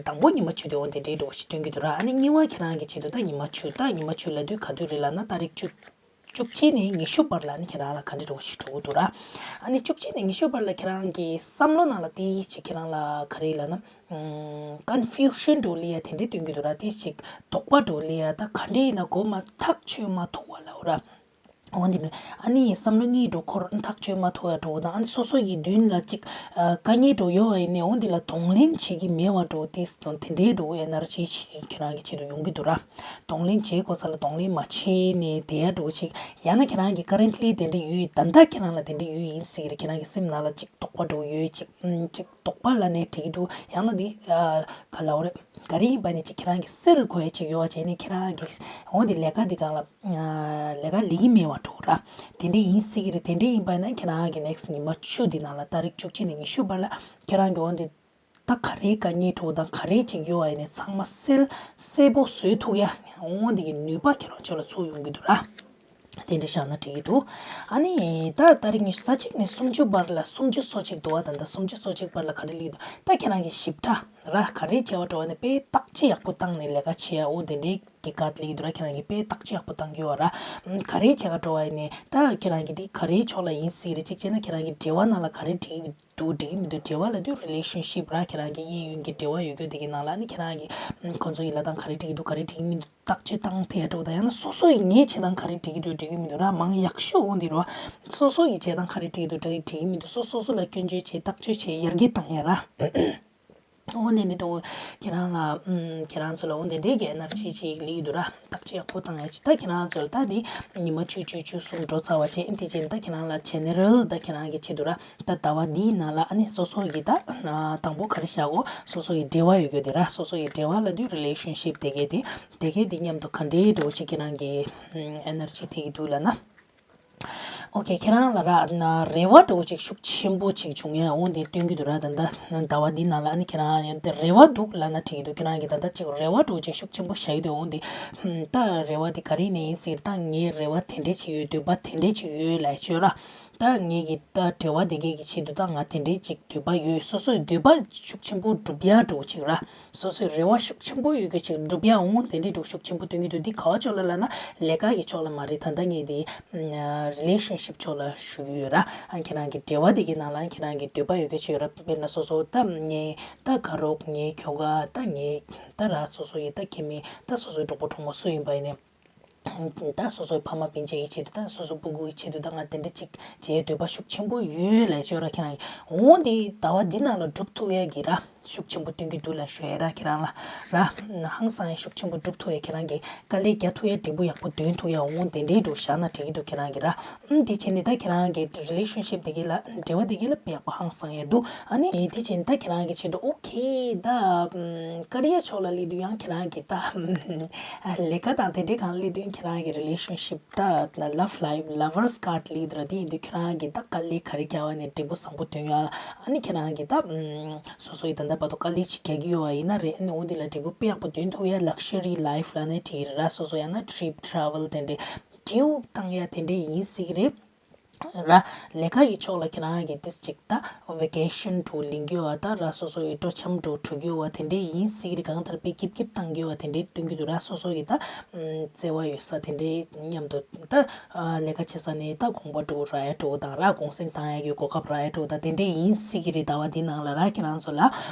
དང་པོ་ཉི་མ་བཅུ་དེ་འོ་དེ་འདྲས་འདྲ་བོ་ཞིག་སྟོན་གྱི་འདུག་ར། ཨ་ནི་གཉིས་པ་ཁྱེད་རང་གི་ཆེད་དུ་ད་ཉི་མ་བཅུ། ད་ཉི་མ་བཅུ་ལབ་དུས་ག་དུས་རེད་ལབ་ན་ཏ་རིག་བཅུ། བཅུ་གཅིག་ནས་ཉི་ཤུ་བར་ལ་ནི་ཁྱེད་རང་ལ་ག་འདྲ་འདྲ་བོ་ཞིག་འགྲོ་གི་འདུག་ར། ཨ་ནི་བཅུ་གཅིག་ནས་ཉི་ཤུ་བར་ལ་ཁྱེད་རང་གི་བསམ་བློ་ནང་ལ་དེ་ཅིག་ཁྱེད་རང་ལ་ག་རེ་ལབ་ན། ཨམ། confusion་འདྲ་བོ་སླེབས་ཡ་དེ་འདྲ་སྟོན་གྱི་འདུག་ར། དེ་ཅིག་དོགས་པ་འདྲ་བོ་སླེབས་ཡ། ད་ག་འདྲ་ཡིན་ན་མགོ་མ་ཐག་ཆོད་མ་ཐུག་པ་ལབ་ར། འོ་འདི་ནི་ཨ་ནི་བསམ་བློ་གཉིས་འགྲོ་འཁོར་ཐག་ཆོད་མ་ཐུག་ཡ་འདྲ་བོ་དང་། ཨ་ནི་སོ་སོ་ཡི་མདུན་ལ་ཅིག་ཨ། དཀའ་ངལ་འདྲ་བོ་ཡོད་པ་ཡིན་ནའི་འོ་འདི་ལ་གདོང་ལེན་བྱེད་ཀྱི་མེད་པ་འདྲ་བོ། དེ་དེ་འདྲའི་འདྲ་བོ་ཨེ་ནར་ཇི་ཞིག་ཁྱེད་རང་གི་ཆེད་དུ་ཡོང་གི་འདུག་ར། གདོང་ལེན་བྱེད་དགོས་ས་ལ་གདོང་ལེན་མ་བྱས་ནས་བསྡད་ཡ་འདྲ་བོ་ཞིག་ཡང་ན་ཁྱེད་རང་གི་currently་དེ་འདྲ་ཡོད། ད་ལྟ་ཁྱེད་རང་ལ་དེ་འདྲ་ཡོད་ཡིན་སྲིད་ཀྱི་རེད། ཁྱེད་རང་གི་སེམས་ནང་ལ་ཅིག་དོགས་པ་འདྲ་བོ་ཡོད། ཅིག་ཨམ། ཅིག་དོགས་པ་ལབ་ནའི་འགྲིག་གི་འདུག་ཡང་ན་འདི་ཨ། ག་ལབ་དགོས་རེད། ག་རེ་ཡིན་པ་ནས་ཅིག་ཁྱེད་རང་གིས་སེལ་དགོས་ཡ་ཅིག་ཡོད་པ་བྱས་ནས་ཁྱེད་རང་གིས་འོ་འདི་ལས་ཀ་འདི་སྒང་ལ་ཨ། ལས་ཀ་ལས་ཀྱི་མེད་པ་འདྲ་བོ་ར། དེ་འདྲ་ཡིན་སྲིད་ཀྱི་རེད། དེ་འདྲ་ཡིན་པ་ན་ཁྱེད་རང་གི་next་ཉི་མ་བཅུ་འདི་ནང་ལ་ཏ་རིག་བཅུ་གཅིག་ནས་ཉི་ཤུ་བར་ལ་ཁྱེད་རང་གི་འོ་འདི་ད་ག་རེའི་དཀའ་ངལ་འདྲ་བོ་དང་ག་རེ་ཅིག་ཡོད་པ་ཡིན་ནའི་ཚང་མ་གསལ་གསལ་པོ་བཟོ་ཐུབ་ཡ་འོ་འདི་གི་ནུས་པ་ཁྱེད་རང་ཚོ་ལ་ཚུར་ཡོང་གི་འདུག་ར། དེ་འདྲ་བཞག་ན་འགྲིག་གི་འདུག་ཨ་ནི་ད་ཏ་རིག་ཉི་ཤུ་རྩ་གཅིག་ནས་སུམ་ཅུ་བར་ལ། སུམ་ཅུ་སོ་གཅིག་འདུག་པ། ད་ལྟ་སུམ་ཅུ་སོ་གཅིག་བར་ལ་ག་རེ་སླེབས་འདུག་ད་ཁྱེད་རང་གི་ཞིབ་ཕྲ་ར་ག་རེ་བྱེད་པ་འདྲ་བོ་ནས་དཔེ་བརྟག་དཔྱད་ཡག་པོ་བཏང་ནས་ལས་ཀ་བྱེད་ཡ་འོ་དེ་འདྲའི་གི་ཀར་སླེབས་འདུག་ར། ཁྱེད་རང་གིས་དཔེ་བརྟག་དཔྱད་ཡག་པོ་བཏང་གི་ཡོད་ར། ག་རེ་བྱེད་ག་འགྲོ་བ་ཡིན་ནའི་ད་ཁྱེད་རང་གི་དེ་ག་རེའི་ཕྱོགས་ལ་ཡིན་སྲིད་རེད། གཅིག་བྱས་ན་ཁྱེད་རང་གི་འབྲེལ་བ་ནང་ལ་ག་རེ་འགྲིག་འདུག་འགྲིག་གི་མི་འདུག་འབྲེལ་བ་ལབ་དུས་relationship་ར། ཁྱེད་རང་གི་གཡས་གཡོན་གྱི་འབྲེལ་བ་ཡོད་རྒྱུ་དེ་གི་ནང་ལ་ནི་ཁྱེད་རང་གི་ཁོང་ཚོ་ཡི་ལབ་སྟངས་ག་རེ་འགྲིག་གི་འདུག་ག་རེ་འགྲིག་གི་མི་འདུག་བརྟག་དཔྱད་བཏང་ཐེ་ཡ་འགྲོ་ད། ཡང་ན་སོ་སོ་ཡི་ངའི་བྱེད་སྟངས་ག་རེ་འགྲིག་གི་འདུག་འགྲིག་གི་མི་འདུག་ར། མང་ཡག་ཤོས་འོ་འདི་རོ། སོ་སོ་ཡི་བྱེད་སྟངས་ག་རེ་འགྲིག་གི་འདུག་འགྲིག་འགྲིག་གི་མི་འདུག་སོ་སོ་སོ་ལ་སྐྱོན་བརྗོད་བྱེད། བརྟག་དཔྱད་བྱེད། ཡར་རྒྱས་བཏང་ཡ་ར། འོ་ནས་ནི་འགྲོ། ཁྱེད་རང་ལ་ཨུམ། ཁྱེད་རང་ཚོ་ལ་འོ་དེ་འདྲའི་གི་ཨེ་ནར་ཇི་ཅིག་སླེབས་ཀྱི་འདུག་ར། བརྟག་དཔྱད་ཡག་པོ་བཏང་ཡ་ཅིག་ད་ཁྱེད་རང་ཚོ་ལ་ད་འདི་ཉི་མ་བཅུ་བཅུ་བཅུ་གསུམ་འགྲོ་ཚར་བ་བྱས། ཨེ་དེ་ཅིག་ད་ཁྱེད་རང་ལ་general་ད་ཁྱེད་རང་གི་ཆེད་དུ་ར། ད་ཟླ་བ་འདིའི་ནང་ལ་ཨ་ནི་སོ་སོ་ཡི་ད་དང་པོ་ག་རེ་བཞག་གོ་སོ་སོ་ཡི་འབྲེལ་བ་ཡོད་རྒྱུ་དེ་ར། སོ་སོ་ཡི་འབྲེལ་བ་ལབ་དུས་relationship་དེ་གས་དེ་དེ་གས་དེ་མཉམ་དུ་ག་འདྲའི་འགྲོ་ཅིག་ཁྱེད་རང་གི་ཨེ་ནར་ཇི་དེ་གི་འདུག་ལབ་ན། ཨོ་ཁེ། ཁྱེད་རང་ལ་ར་ན་རེ་བ་འདྲ་བོ་ཅིག་ཤུགས་ཆེན་པོ་ཅིག་བྱུང་ཡ་འོང་དེ་སྟོན་གྱི་འདུག་ར། ད་ལྟ་ཟླ་བ་འདི་ནང་ལ་ཨ་ནི་ཁྱེད་རང་ཡང་དེ་རེ་བ་འདུག་ལབ་ན་འགྲིག་གི་འདུག་ཁྱེད་རང་གིས་ད་ལྟ་ཅིག་རེ་བ་འདྲ་བོ་ཅིག་ཤུགས་ཆེན་པོ་བཞག་གི་འདུག་འོང་དེ་ད་རེ་བ་དེ་ག་རེ་ནས་ཡིན་ཟེར། ད་ངའི་རེ་བ་དེ་འདྲས་ཅིག་ཡོད། འདོད་པ་དེ་འདྲས་ཅིག་ཡོད་ལབ་བྱས་ར། ད་ངེད་ཀྱི་ད་འབྲེལ་བ་དེ་གའི་གི་ཆེད་དུ་ད་ང་དེ་འདྲའི་ཅིག་འདོད་པ་ཡོད། སོ་སོའི་འདོད་པ་ཤུགས་ཆེན་པོ་སྒྲུབ་ཡ་འདྲ་བོ་ཅིག་ར། སོ་སོའི་རེ་བ་ཤུགས་ཆེན་པོ་ཡོད་མཁན་ཅིག་སྒྲུབ་ཡ་འོང་དེ་འདྲའི་འདྲ་བོ་ཤུགས་ཆེན་པོ་སྟོན་གྱི་འདུག་འདི་ག་བ་ཕྱོགས་ལ་ལབ་ན་ལས་ཀ་གི་ཕྱོགས་ལ་མ་རེད། ད་ལྟ་ངས་དེ་རི་ལེ་ཤན་ཤིབ་ཕྱོགས་ལ་ཞུ་གི་ཡོད་ར། ཨ་ཁྱེད་རང་གི་འབྲེལ་བ་དེ་གའི་ནང་ལ་ཁྱེད་རང་གི་འདོད་པ་ཡོད་མཁན་ཅིག་ཡོད་ར། དཔེར་ན་སོ་སོ་ད་ངའི་ད་དགའ་རོགས། ངའི་ཁྱོ་ག་ད་ངའི་ད་ར། སོ་སོ་ཡི་ད་ཁྱིམ་མི་ད་སོ་སོའི་གྲོགས་པོ་གྲོགས་མོ་སུ་ཡིན་པ་ཡིན་ནའི། ད་སོ་སོའི་ཕ་མ་སྤུན་མཆེད་ཀྱི་ཆེད་དུ། ད་སོ་སོ་སྤུ་གུ་ཡི་ཆེད་དུ། ད་ང་དེ་འདྲ་ཅིག་བྱེད་འདོད་པ་ཤུགས་ཆེན་པོ་ཡོད་ལབ་བྱས་ར། ཁྱེད་རང་འོང་དེ་ཟླ་བ་འདི་ནང་ལ་སྒྲུབ་ཐུབ་ཡས་ཀྱི་ར་ཤུགས་ཆེན་པོ་སྟོན་གྱི་འདུག་ལབ་ཞུ་ཡས་ར། ཁྱེད་རང་ལ་ར་ཧང་སང་ཡས་ཤུགས་ཆེན་པོ་སྒྲུབ་ཐུབ་ཡས། ཁྱེད་རང་གི་དཀའ་ལས་རྒྱག་ཐུབ་ཡས། འབྲས་བུ་ཡག་པོ་འདོན་ཐུབ་ཡས་འོང་དེ་འདྲའི་འདྲ་བོ་བཞག་ན་འགྲིག་གི་འདུག་ཁྱེད་རང་གི་ར། ཨམ། དེ་བྱས་ནས་ད་ཁྱེད་རང་གི་རི་ལེ་ཤན་ཤིབ་དེ་གའི་ལ་འབྲེལ་བ་དེ་གའི་ལ་དཔེ་ཡག་པོ་ཧང་སང་ཡས་འདུག་ཨ་ནི་དེ་བྱས་ནས་ད་ཁྱེད་རང་གི་ཆེད་དུ་ཨོ་ཁེ་ད་ཀ་རི་ཡར་ཕྱོགས་ལ་སླེབས་དུས་ཡང་ཁྱེད་རང་གི་ད་ལས་ཀ་དང་དེ་འདྲའི་སྒང་སླེབས་དུས་ཁྱེད་རང་གི་རི་ལེ་ཤན་ཤིབ་ད་ལབ་ལའིཕ། ལབ་ཝར་སི་ཀཱརཌ་སླེབས་དུས་ར། དེ་ཡིན་དུས་ཁྱེད་རང་གི་ད་དཀའ་ལས་ག་རེ་རྒྱག་པ་ནས་འབྲས་བུ་བཟང་པོ་ཐོན་ཡ། ཨ་ནི་ཁྱེད་རང་གི་ད་སོ་སོ་ཡི་ད་ལྟ་བར་དུ་དཀའ་ལས་ཅིག་རྒྱག་གི་ཡོད་པ་ཡིན་ན་རེད། ཨ་ནི་འོ་འདི་ལ་འབྲས་བུ་དཔེ་ཡག་པོ་འདོན་ཐུབ་ཡ། ལག་ཤ་རི་ལའིཕ་ལབ་ནའི་འགྲིག་ར། སོ་སོ་ཡང་ན་ཊི་རིབ་ཊེ་རེ་ཝལ་དེ་འདྲའི་རྒྱུག་བཏང་ཡ་དེ་འདྲའི་ཡིན་སྲིད་ཀྱི་རེད། ར། ལས་ཀ་གི་ཕྱོགས་ལ་ཁྱེད་རང་གི་ཏིས་ཅིག་ད་ཝེ་ཀེ་ཤན་འདྲ་བོ་ལེན་གྱི་ཡོད་པ། ད་ར་སོ་སོ་ཡི་སྤྲོ་འཆམ་འདྲ་བོ་འགྲོ་གི་ཡོད་པ་དེ་འདྲའི་ཡིན་སྲིད་ཀྱི་རེད། གང་ལྟར་དཔེ་སྐྱིབ་སྐྱིབ་བཏང་གི་ཡོད་པ་དེ་འདྲའི་སྟོན་གྱི་འདུག་ར། སོ་སོ་ཡི་ད་བརྩེ་བ་ཡོད་ས་དེ་འདྲའི་མཉམ་དུ་ད་ལས་ཀ་བྱེད་ས་ནས་ད་དགོངས་པ་འདྲ་བོ་རག་ཡ་འདྲ་བོ་དང་ར། གུང་སེང་བཏང་ཡ་གི་གོ་སྐབས་རག་ཡ་འདྲ་བོ་དང་དེ་འདྲའི་ཡིན་སྲིད་ཀྱི་རེད། ཟླ་བ་འདི་ནང་ལ་ར་ཁྱེད་རང་ཚོ་ལ་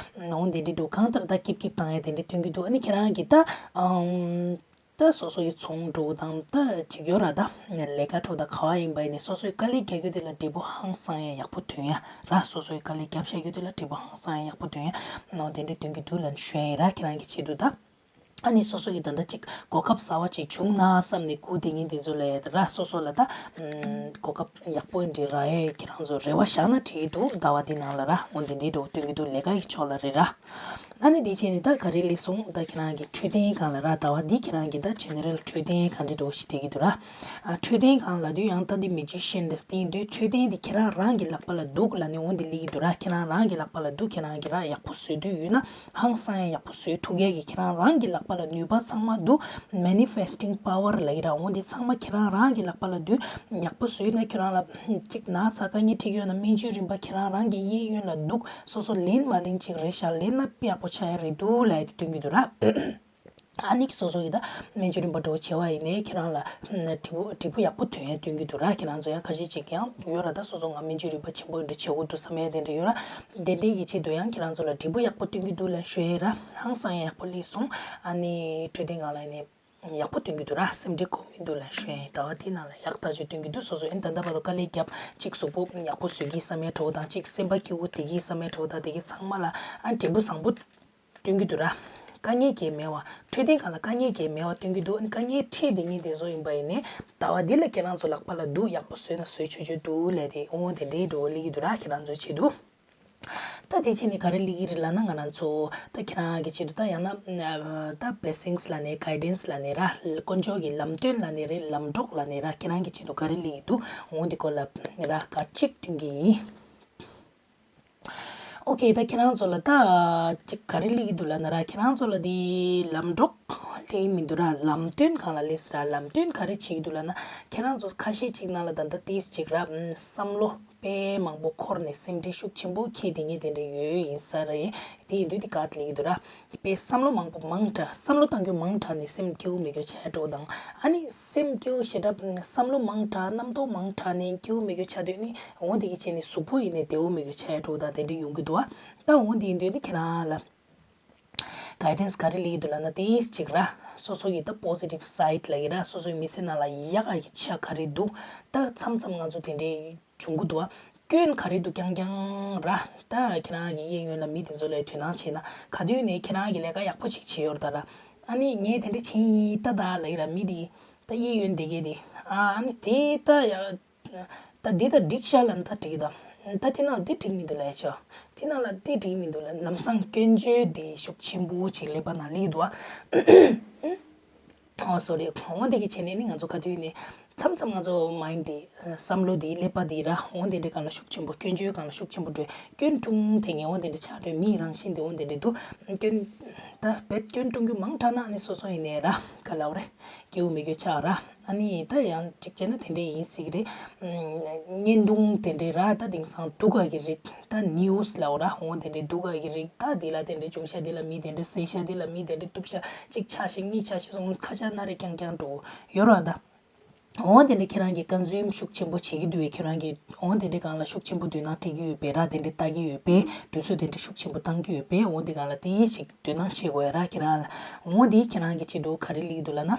འོང་དེ་འདྲའི་འདུག་གང་ལྟར་ད་སྐྱིབ་སྐྱིབ་བཏང་ཡ་དེ་འདྲའི་སྟོན་གྱི་འདུག་ཨ་ནི་ཁྱེད་རང་གི་ད་ཨམ། ད་སོ་སོ་ཡི་ཚོང་འདྲ་བོ་དང་ད་ཅིག་ཡོད་ར། ད་ལས་ཀ་འདྲ་བོ་ད་ག་བ་ཡིན་པ་ཡིན་ནའི་སོ་སོའི་དཀའ་ལས་རྒྱག་རྒྱུ་དེ་ལ་འབྲས་བུ་ཧང་སང་ཡ་ཡག་པོ་ཐོན་ཡ་ར། སོ་སོའི་དཀའ་ལས་རྒྱབ་བཞག་རྒྱུ་དེ་ལ་འབྲས་བུ་ཧང་སང་ཡ་ཡག་པོ་ཐོན་ཡ་ནོ་དེ་འདྲའི་སྟོན་གྱི་འདུག་ལབ་ཞུ་ཡ་ཡིན་ར། ཁྱེད་རང་གི་ཆེད་དུ་ད་ཨ་ནི་སོ་སོ་ཡི་ད་ལྟ་ཅིག་གོ་སྐབས་གསར་བ་ཅིག་བྱུང་ན་བསམ་ནས་སྒུག་བསྡད་མཁན་དེ་ཚོ་ལ་ར། སོ་སོ་ལ་ད་གོ་སྐབས་ཡག་པོ་འདི་རག་ཡ་ཁྱེད་རང་ཚོ་རེ་བ་བཞག་ན་འགྲིག་གི་འདུག་ཟླ་བ་འདི་ནང་ལ་ར། འོ་དེ་འདྲའི་འདྲ་བོ་སྟོན་གྱི་འདུག་ལས་ཀ་ཡི་ཕྱོགས་ལ་རེད་ར། ཨ་ནི་འདི་བྱས་ནས་ད་ག་རེ་སླེབས་སོང་། ད་ཁྱེད་རང་གི་འཕྲོད་བསྟེན་སྒང་ལ་ར། ཟླ་བ་འདི་ཁྱེད་རང་གི་ད་ཇེ་ནེ་རལ་འཕྲོད་བསྟེན་གང་འདྲ་འདྲ་བོ་ཞིག་བསྡད་ཀྱི་འདུག་ར། ཨ་འཕྲོད་བསྟེན་སྒང་ལབ་དུས་ཡང་ད་འདི་མེ་ཇི་ཤན་དེ་སྟེང་དུས་འཕྲོད་བསྟེན་འདི་ཁྱེད་རང་རང་གི་ལག་པ་ལ་འདུག་ལབ་ནས་འོ་འདི་སླེབས་ཀྱི་འདུག་ར། ཁྱེད་རང་རང་གི་ལག་པ་ལ་འདུག་ཁྱེད་རང་གི་ར་ཡག་པོ་བཟོ་འདོད་ཡོད་ན་ཧང་སང་ཡང་ཡག་པོ་བཟོ་ཐུབ་ཡས་ཀྱི་ཁྱེད་རང་རང་གི་ལག་པ་ལ་ནུས་པ་ཚང་མ་འདུག་མེ་ནི་ཕེ་སི་ཊིང་པ་ཝར་ལབ་ཀྱི་ར། འོ་འདི་ཚང་མ་ཁྱེད་རང་རང་གི་ལག་པ་ལ་འདུག་ཡག་པོ་བཟོས་ན་ཁྱེད་རང་ལ་ཅིག་ན་ཚ་དཀའ་ངལ་འཕྲད་ཀྱི་ཡོད་ན་སྨན་བཅོས་རིམ་པ་ཁྱེད་རང་རང་གི་གཡས་གཡོན་ལ་འདུག་སོ་སོ་ལེན་མ་ལེན་ཅིག་རེད་ཤག་ལེན་ན་དཔེ་ཡག་པོ་ཆགས་ཡ་རེད་འདུག་ལབ་ཡ་དེ་སྟོན་གྱི་འདུག་ར། ཨ་ནི་སོ་སོ་ཡི་ད་སྨན་བཅོས་རིམ་པ་འདྲ་བོ་བྱས་པ་ཡིན་ནའི་ཁྱེད་རང་ལ་འབྲས་བུ་འབྲས་བུ་ཡག་པོ་ཐོན་ཡ་སྟོན་གྱི་འདུག་ར། ཁྱེད་རང་ཚོ་ཡང་ཁ་ཤས་ཅིག་ཡང་ཡོད་ར། ད་སོ་སོ་ང་སྨན་བཅོས་རིམ་པ་ཆེན་པོ་འདྲ་བྱེད་དགོས་འདུག་བསམ་ཡ་དེ་འདྲ་ཡོད་ར། དེ་འདྲའི་ཡིད་ཆེས་འདུག་ཡང་ཁྱེད་རང་ཚོ་ལ་འབྲས་བུ་ཡག་པོ་སྟོན་གྱི་འདུག་ལབ་ཞུ་ཡ་ར། ཧང་སང་ཡ་ཡག་པོ་སླེབས་སོང་། ཨ་ནི་འཕྲོད་བསྟེན་སྒང་ལ་ཡིན་ནའི་ཡག་པོ་སྟོན་གྱི་འདུག་ར། སེམས་ཁྲལ་དགོས་མི་འདུག་ལབ་ཞུ་ཡ་ཡིན། ཟླ་བ་དེའི་ནང་ལ་ཡག་ཐག་ཆོད་སྟོན་གྱི་འདུག་སོ་སོ་ཨེ་ད་ལྟ་བར་དུ་དཀའ་ལས་བརྒྱབ་ཅིག་གཟུགས་པོ་ཡག་པོ་བཟོ་གི་བསམ་ཡ་འདྲ་བོ་དང་ཅིག་སེམས་པ་སྐྱིད་པོ་བསྡད་ཀྱི་བསམ་ཡ་འདྲ་བོ་དང་དེ་གི་ཚང་མ་ལ་ཨ་འབྲས་བུ་བཟང་པོ་སྟོན་གྱི་འདུག་ར། དཀའ་ངལ་གྱི་མེད་པ། འཕྲོད་བསྟེན་སྒང་ལ་དཀའ་ངལ་གྱི་མེད་པ་སྟོན་གྱི་འདུག་ཨ་ནི་དཀའ་ངལ་འཕྲད་བསྡད་མཁན་དེ་ཚོ་ཡིན་པ་ཡིན་ནའི་ཟླ་བ་འདི་ལ་ཁྱེད་རང་ཚོ་ལག་པ་ལ་འདུག་ཡག་པོ་བཟོས་ན་བཟོས་ཆོག་ཆོག་འདུག་ལབ་དེ་འོ་དེ་འདྲའི་འདྲ་བོ་སླེབས་ཀྱི་འདུག་ར། ཁྱེད་རང་ཚོའི་ཆེད་དུ། ད་དེ་བྱས་ནས་ག་རེ་སླེབས་ཀྱི་རེད་ལབ་ན་ང་རང་ཚོ་ད་ཁྱེད་རང་གི་ཆེད་དུ་ད་ཡང་ན་ད་blessings་ལབ་ནས་guidance་ལབ་ནས་ར། དཀོན་མཆོག་གི་ལམ་སྟོན་ལབ་ནས་རེད། ལམ་གྲོགས་ལབ་ནས་ར། ཁྱེད་རང་གི་ཆེད་དུ་ག་རེ་སླེབས་ཀྱི་འདུག་འོ་འདི་སྐོར་ལ་ར་སྐར་གཅིག་སྟོན་གྱི་ཡིན། ཨོ་ཁེ། ད་ཁྱེད་རང་ཚོ་ལ་ད་ཅིག་ག་རེ་སླེབས་ཀྱི་འདུག་ལབ་ན་ར། ཁྱེད་རང་ཚོ་ལ་དེ་ལམ་གྲོགས་སླེབས་ཀྱི་མི་འདུག་ར། ལམ་སྟོན་སྒང་ལ་སླེབས་སོང་ར། ལམ་སྟོན་ག་རེ་བྱེད་ཀྱི་འདུག་ལབ་ན་ཁྱེད་རང་ཚོ་ཁ་ཤས་ཅིག་ནང་ལ་ད་ལྟ་ཏིས་ཅིག་ར་བསམ་བློ་དཔེ་མང་པོ་འཁོར་ནས་སེམས་ཁྲལ་ཤུགས་ཆེན་པོ་འཁྱེར་བསྡད་མཁན་དེ་འདྲ་ཡོད་ཡིན་ས་རེད། དེ་ཡིན་དུས་དེ་ག་སླེབས་ཀྱི་འདུག་ར། དཔེ་བསམ་བློ་མང་པོ་མང་དྲགས། བསམ་བློ་གཏང་རྒྱུ་མང་དྲགས་ནས་སེམས་སྐྱིད་པོ་མེད་རྒྱུ་ཆགས་འགྲོ་དང་། ཨ་ནི་སེམས་སྐྱིད་པོ་ཞེ་དྲག་བསམ་བློ་མང་དྲགས་རྣམ་རྟོག་མང་དྲགས་ནས་སྐྱིད་པོ་མེད་རྒྱུ་ཆགས་དུས་ནི་འོ་དེ་གི་བྱས་ནས་གཟུགས་པོ་ཡིན་ནས་བདེ་པོ་མེད་རྒྱུ་ཆགས་འགྲོ་དང་དེ་འདྲ་ཡོང་གི་འདུག་བ། ད་འོ་དེ་ཡིན་དུས་ནི་ཁྱེད་རང་ལ་guidance་ག་རེ་སླེབས་ཀྱི་འདུག་ལབ་ན་དེ་གཅིག་ར། སོ་སོ་ཡི་ད་positive side་ལབ་ཀྱི་ར། སོ་སོའི་མི་ཚེ་ནང་ལ་ཡག་ག་གི་ཆ་ག་རེ་འདུག་ད་མཚམས་མཚམས་ང་ཚོ་དེ་འདྲའི་བྱུང་གི་འདུག་བ། སྐྱོན་ག་རེ་འདུག་རྐྱང་རྐྱང་ར། ད་ཁྱེད་རང་གི་གཡས་གཡོན་ལ་མི་དེ་ཚོ་ལ་དོ་སྣང་བྱས་ན་ག་དུས་ནས་ཁྱེད་རང་གི་ལས་ཀ་ཡག་པོ་ཅིག་བྱེད་ཡོད་རེད་ད་ར། ཨ་ནི་ངས་དེ་འདྲ་བྱས་ཡིན་ད་ད་ལབ་ཀྱི་ར། མི་དེ་ད་གཡས་གཡོན་དེ་གས་དེ་ཨ་ཨ་ནི་དེ་ད་ཡ་ད་འདི་ད་འགྲིག་ཤག་ལབ་ན་ད་འགྲིག་གི་ད། ད་དེ་ནང་ལ་དེ་འགྲིག་མི་འདུག་ལབ་ཡ་ཆོ། དེ་ནང་ལ་དེ་འགྲིག་མི་འདུག་ལབ། ལམ་སང་སྐྱོན་བརྗོད་དེ་ཤུགས་ཆེན་པོ་ཅིག་ཀླད་པ་ནང་སླེབས་འདུག་ཨ། ཨོ་སོ་རི། འོ་དེ་གི་བྱས་ནས་ནི་ང་ཚོ་ག་དུས་ནས་ མཚམས་མཚམས་ང་ཚོ་མའིན་ཌི་འདི་བསམ་བློ་འདི་ཀླད་པ་འདི་ར་འོ་དེ་འདྲའི་སྒང་ལ་ཤུགས་ཆེན་པོ་སྐྱོན་བརྗོད་སྒང་ལ་ཤུགས་ཆེན་པོ་འགྲོ། སྐྱོན་ཀྲུང་དེ་ངས་འོ་དེ་འདྲ་ཆགས་འགྲོ། མིའི་རང་བཞིན་དེ་འོ་དེ་འདྲ་འདུག་སྐྱོན་ད་བེད་སྐྱོན་ཀྲུང་རྒྱུ་མང་དྲགས་ན་ཨ་ནི་སོ་སོ་ཡིན་ནའི་ར་ག་ལབ་རེད། སྐྱིད་པོ་མི་དགོས་ཆགས་ར། ཨ་ནི་ད་ཡང་གཅིག་བྱས་ན་དེ་འདྲས་ཡིན་སྲིད་ཀྱི་རེད། ཨམ། བརྙན་ཐུང་དེ་འདྲས་ར་ད་དེང་སང་སྡུག་ག་གི་རིགས་ད་ནིའུ་སི་ལབ་ར་འོ་དེ་འདྲས་སྡུག་ག་གི་རིགས་ད་དེ་ལ་དེ་འདྲས་བྱུང་ཤག་དེ་ལ་མི་དེ་འདྲས་བསད་ཤག་དེ་ལ་མི་དེ་འདྲས་གཏུབ་ཤག་གཅིག་ཆགས་ཤིག་གཉིས་ཆགས་ཤིག་སོང་ཁ་ཆག་སྣ་རེ་རྐྱང་རྐྱང་འགྲོ་ཡོད་ར་ད། འོ་དེ་འདྲ་ཁྱེད་རང་གིས་ཀོན་ཟུམ་ཤུགས་ཆེན་པོ་བྱེད་ཀྱི་འདུག་བས། ཁྱེད་རང་གིས་འོ་དེ་འདྲའི་སྒང་ལ་ཤུགས་ཆེན་པོ་དོ་སྣང་སྤྲད་ཀྱི་ཡོད་པས་ར། དེ་འདྲ་ལྟ་གི་ཡོད་པས། དུས་ཚོད་དེ་འདྲ་ཤུགས་ཆེན་པོ་བཏང་གི་ཡོད་པས། འོ་དེ་སྒང་ལ་དེ་ཡིད་ཆེས་དོ་སྣང་བྱེད་དགོས་ཡ་ར་ཁྱེད་རང་ལ། འོ་དེ་ཁྱེད་རང་གི་ཆེད་དུ་ག་རེ་སླེབས་ཀྱི་འདུག་ལབ་ན།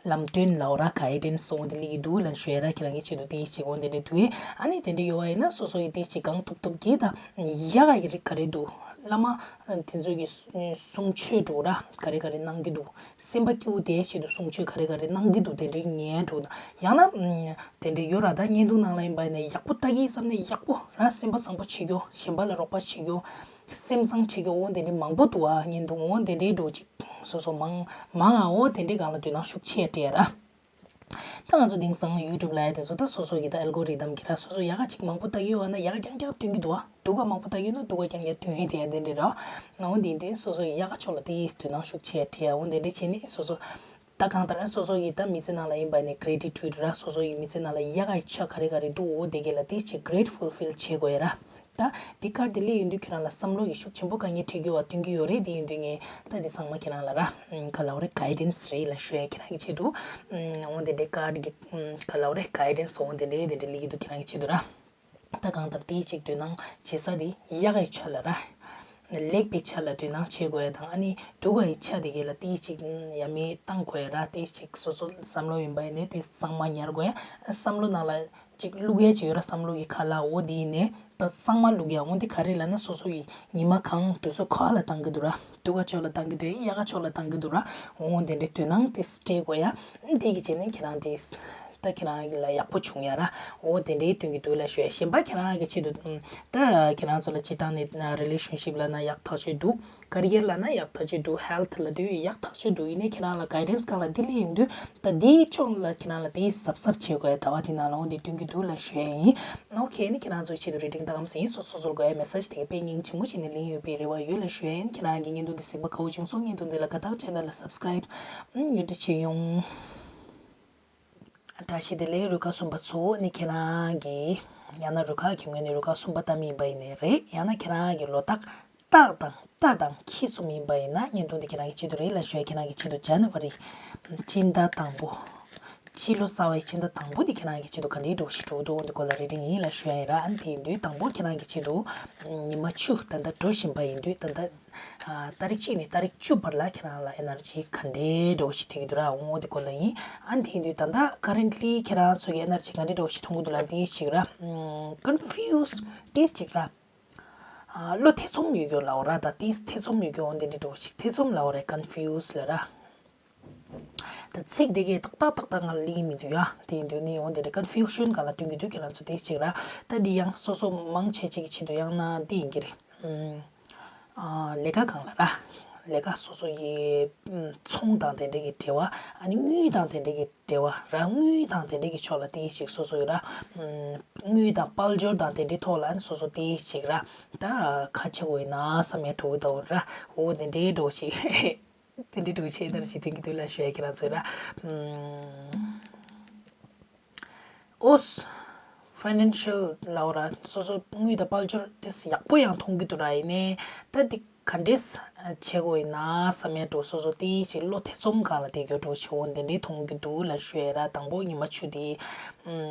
ལམ་སྟོན་ལབ་ར་གའི་ཌན་སི་འོ་དེ་སླེབས་ཀྱི་འདུག་ལབ་ཞུ་ཡ་ར། ཁྱེད་རང་གི་ཆེད་དུ་དེ་ཡིད་ཆེས་འོ་དེ་འདྲ་འདུག་ཨ་ནི་དེ་འདྲ་ཡོད་པ་ཡིན་ན་སོ་སོ་ཡི་དེ་ཡིད་ཆེས་གང་ཐུབ་ཐུབ་གྱིས་དང་ཡག་ག་གི་རིགས་ག་རེ་འདུག་བླ་མ་དེ་ཚོ་གི་གསུང་ཆོས་འདྲ་ར་ག་རེ་ག་རེ་གནང་གི་འདུག་སེམས་པ་སྐྱིད་པོ་དེའི་ཆེད་དུ་གསུང་ཆོས་ག་རེ་ག་རེ་གནང་གི་འདུག་དེ་འདྲའི་ཉན་འགྲོ་དང་། ཡང་ན་དེ་འདྲའི་ཡོད་ར། ད་བརྙན་ཐུང་ནང་ལ་ཡིན་པ་ཡིན་ན་ཡག་པོ་ལྟ་གི་བསམ་ནས་ཡག་པོ་ར་སེམས་པ་བཟང་པོ་བྱེད་རྒྱུ། གཞན་པ་ལ་རོགས་པ་བྱེད་རྒྱུ། སེམས་བཟང་བྱེད་རྒྱུ་འོ་དེ་འདྲའི་མང་པོ་འདུག་ཨ། བརྙན་ཐུང་འོ་དེ་འདྲའི་འགྲོ་ཅིག་སོ་སོ་མང་མང་ཨ། འོ་དེ་འདྲའི་སྒང་ལ་དོ་སྣང་ཤུགས་ཆེ་སྤྲད་ར། ད་ང་ཚོ་དེང་སང་ཡུ་ཊུབ་ལ་ཡ་དེ་ཚོ་ད་སོ་སོ་གི་ད་ཨལ་གོ་རི་དམ་གི་ར་སོ་སོ་ཡག་ག་ཅིག་མང་པོ་ལྟ་གི་ཡོད་ན་ཡག་ག་རྐྱང་རྐྱང་སྟོན་གི་འདུག་ཨ། སྡུག་ག་མང་པོ་ལྟ་གི་ཡོད་ན་སྡུག་ག་རྐྱང་རྐྱང་སྟོན་ཡ་དེ་ཡ་དེ་འདྲ་ར། འོ་དེ་འདྲའི་སོ་སོ་ཡི་ཡག་ག་ཕྱོགས་ལ་དེ་ཡིས་དོ་སྣང་ཤུགས་ཆེ་སྤྲད་ཡ། འོ་དེ་འདྲ་བྱས་ནས་སོ་སོ། ད་གང་ལྟར་སོ་སོ་ཡི་ད་མི་ཚེ་ནང་ལ་ཡིན་པ་ནས་གྲེ་ཊི་ཊུཌ་ར་སོ་སོ་ཡི་མི་ཚེ་ནང་ལ་ཡག་ག་ཡི་ཆ་ག་རེ་ག་རེ་འདུག་འོ་དེ་གས་ལ་དེ་ཅིག་གྲེ་ཊི་ཕུལ་ཕིལ་བྱེད་དགོས་ཡ་ར། ད་དེ་ཀར་དེ་སླེབས་ཡོང་དུས་ཁྱེད་རང་ལ་བསམ་བློ་ཡི་ཤུགས་ཆེན་པོ་དཀའ་ངལ་འཕྲད་རྒྱུ་བ་སྟོན་གྱི་ཡོད་རེད། དེ་ཡིན་དུས་ངས་ད་དེ་ཚང་མ་ཁྱེད་རང་ལ་ར་ག་ལབ་རེད་གའི་ཌན་སི་རེད་ལབ་ཞུ་ཡ། ཁྱེད་རང་གི་ཆེད་དུ་འོ་དེ་འདྲའི་ཀར་གི་ག་ལབ་རེད་གའི་ཌན་སི་འོ་དེ་འདྲའི་དེ་འདྲའི་སླེབས་ཀྱི་འདུག་ཁྱེད་རང་གི་ཆེད་དུ་ར། ད་གང་ལྟར་དེའི་ཅིག་དོ་སྣང་བྱེད་ས་དེ་ཡག་གི་ཆ་ལ་ར། ལེགས་པའི་ཆ་ལ་དོ་སྣང་བྱེད་དགོས་ཡ་དང་ཨ་ནི་སྡུག་ག་ཡི་ཆ་དེ་གས་ལ་དེའི་ཅིག་ཡ་མེད་བཏང་དགོས་ཡ་ར། དེའི་ཅིག་སོ་སོ་བསམ་བློ་ཡིན་པ་ཡིན་ནའི་དེ་གཙང་མ་ཉར་དགོས་ཡ། བསམ་བློ་ནང་ལ་ཅིག་བླུག་ཡ་ཅིག་ཡོད་ར། བསམ་བློ་གི་ཁ་ལ་འོ་དེ་ཡིན་ནའི་ད་གཙང་མ་བླུག་ཡ། འོ་དེ་ག་རེ་ལབ་ན་སོ་སོ་ཡི་ཉི་མ་གང་དུས་ཚོད་ག་ལ་བཏང་གི་འདུག་ར། སྡུག་ག་ཕྱོགས་ལ་བཏང་གི་འདུག་ཡག་ག་ཕྱོགས་ལ་བཏང་གི་འདུག་ར། འོ་དེ་འདྲའི་དོ་སྣང་དེ་སྤྲད་དགོས་ཡ། དེ་གི་བྱས་ནས་ཁྱེད་རང་དེ་ད་ཁྱེད་རང་ལ་ཡག་པོ་བྱུང་ཡ་ར། འོ་དེ་འདྲའི་སྟོན་གྱི་འདུག་ལབ་ཞུ་ཡ། གཞན་པ་ཁྱེད་རང་གི་ཆེད་དུ་ད་ཁྱེད་རང་ཚོ་ལ་སྤྱིར་བཏང་ནས་རི་ལེ་ཤན་ཤིབ་ལབ་ན་ཡག་ཐག་ཆོད་འདུག་ཀ་རི་ཡར་ལབ་ན་ཡག་ཐག་ཆོད་འདུག་ཧེལ་ཐི་ལབ་དུས་ཡག་ཐག་ཆོད་འདུག་ཡིན་ནའི་ཁྱེད་རང་ལ་གའི་ཌན་སི་སྒང་ལ་འདི་སླེབས་ཡོང་དུས་ད་འདིའི་ཕྱོགས་ལ་ཁྱེད་རང་ལ་དེ་གཟབ་གཟབ་བྱེད་དགོས་ཡ། ཟླ་བ་འདི་ནང་ལ་འོ་འདི་སྟོན་གྱི་འདུག་ལབ་ཞུ་ཡ་ཡིན། ཨོ་ཁེ། ནི་ཁྱེད་རང་ཚོའི་ཆེད་དུ་རི་ཌིང་ཏག་ཙམ་ཟིན། སོ་སོ་སོར་དགོས་ཡ་མེ་སེ་ཇི་དེ་གས་དཔེ་སྙིང་རྗེ་མོ་བྱས་ནས་ལེན་ཡོད་པའི་རེ་བ་ཡོད་ལབ་ཞུ་ཡ་ཡིན། ཁྱེད་རང་གི་བརྙན་ཐུང་འདི་གཟིགས་པ་དགའ་བོ་བྱུང་སོང་། བརྙན་ཐུང་འདི་ལ་དགའ་རྟགས་ཅན་ལ་སབ་སི་ཀ་རའིབ་ཡོད་དུ་བྱེད་ཡོང་། བཀྲ་ཤིས་བདེ་ལེགས། རུ་ཁག་གསུམ་པ་ཚོ་ནི་ཁྱེད་རང་གི་ཡང་ན་རུ་ཁག་གི་ངོས་ནས་རུ་ཁག་གསུམ་པ་ལྟ་མི་ཡིན་པ་ཡིན་ནའི་རེད། ཡང་ན་ཁྱེད་རང་གི་ལོ་རྟགས་སྟག་དང་རྟ་དང་ཁྱི་གསུམ་ཡིན་པ་ཡིན་ན་བརྙན་ཐུང་འདི་ཁྱེད་རང་གི་ཆེད་དུ་རེད་ལབ་ཞུ་ཡ། ཁྱེད་རང་གི་ཆེད་དུ་ཇན་ན་ཝ་རི་སྤྱི་ཟླ་དང་པོ། ཕྱི་ལོ་གསར་བའི་སྤྱི་ཟླ་དང་པོ་འདི་ཁྱེད་རང་གི་ཆེད་དུ་ག་འདྲའི་འགྲོ་ཞིག་འགྲོ་འདུག་འདི་སྐོར་ལ་རེ་རེ་ཡིན་ལབ་ཞུ་ཡ་ཡིན་ར། ཨ་ནི་དེ་ཡིན་དུས་དང་པོ་ཁྱེད་རང་གི་ཆེད་དུ་ཉི་མ་བཅུ་ད་ལྟ་འགྲོ་བཞིན་པ་ཡིན་དུས་ད་ལྟ་ཨ་ཏ་རིག་གཅིག་ནས་ཏ་རིག་བཅུ་བར་ལ་ཁྱེད་རང་ལ་ཨེ་ནར་ཇི་ག་འདྲའི་འགྲོ་ཞིག་ཐེབས་ཀྱི་འདུག་ར། འོ་འདི་སྐོར་ལ་ཡིན། ཨ་ནི་དེ་ཡིན་དུས་ད་ལྟ་ཀ་རེན་ཊི་ལི་ཁྱེད་རང་ཚོ་གི་ཨེ་ནར་ཇི་ག་འདྲའི་འགྲོ་ཞིག་མཐོང་གི་འདུག་ལབ་དེ་ཞིག་ར། ཀོན་ཕིའུ་སི་དེ་ཞིག་ར། ཨ་བློ་ཐེ་ཚོམ་ཡོད་རྒྱུ་ལབ་ར། ད་དེ་ཐེ་ཚོམ་ཡོད་རྒྱུ་འོ་འདི་འདྲའི་འགྲོ་ཞིག་ཐེ་ཚོམ་ལབ་ར། ཀོན་ཕིའུ་སི་ལབ་ར། ད་ཚིག་དེ་གས་ཏག་ཏག་ཏག་ཏག་ང་ལ་སླེབས་མི་འདུག་ཡ། དེ་ཡིན་དུས་ནི་འོ་འདི་འདྲ་ཀོན་ཕིའུ་ཤན་སྒང་ལ་སྟོན་གྱི་འདུག་ཁྱེད་རང་ཚོ་དེ་ཞིག་ར། ད་འདི་ཡང་སོ་སོ་མང་ཆེ་ཅིག་གི་ཆེད་དུ་ཡང་ན་འདི་ཡིན་གྱི་རེད། ཨ་ལས་ཀ་སྒང་ལ་ར། ལས་ཀ་སོ་སོ་ཡི་ཚོང་དང་དེ་འདྲས་ཀྱི་འབྲེལ་བ། ཨ་ནི་དངུལ་དང་དེ་འདྲས་ཀྱི་འབྲེལ་བ་ར། དངུལ་དང་དེ་འདྲས་ཀྱི་ཕྱོགས་ལ་དེ་ཞིག་སོ་སོ་ཡི་ར། དངུལ་དང་དཔལ་འབྱོར་དང་དེ་འདྲའི་ཐོག་ལ་ཨ་ནི་སོ་སོ་དེ་ཞིག་ར། ད་ཁ་ཆེ་བོ་ཡིན་ན་བསམ་ཡ་འགྲོ་གི་འདུག་ར། འོ་དེ་འདྲའི་འགྲོ་ཞིག་དེ་འདྲའི་འགྲོ་ཆེ་ལྟར་ཞིག་དེང་གི་དུས་ལ་ཞུ་ཡ་ཁྱེད་རང་ཚོས་ར། ཨོ། ཕའི་ནན་ཤལ་ལབ་ར། སོ་སོ་དངུལ་དང་དཔལ་འབྱོར་དེ་ཡག་པོ་ཡང་མཐོང་གི་འདུག་ར། ཡིན་ནའི་ད་འདི་ག་འདྲས་བྱེད་དགོས་ཡིན་ན་བསམ་ཡ་འགྲོ། སོ་སོ་དེ་ཞིག་བློ་ཐེ་ཚོམ་སྒང་ལ་དེ་གྱོད་འགྲོ་ཆེ་བོ་འདི་འདྲའི་མཐོང་གི་འདུག་ལབ་ཞུ་ཡ་ར། དང་པོ་ཉི་མ་བཅུ་དེ།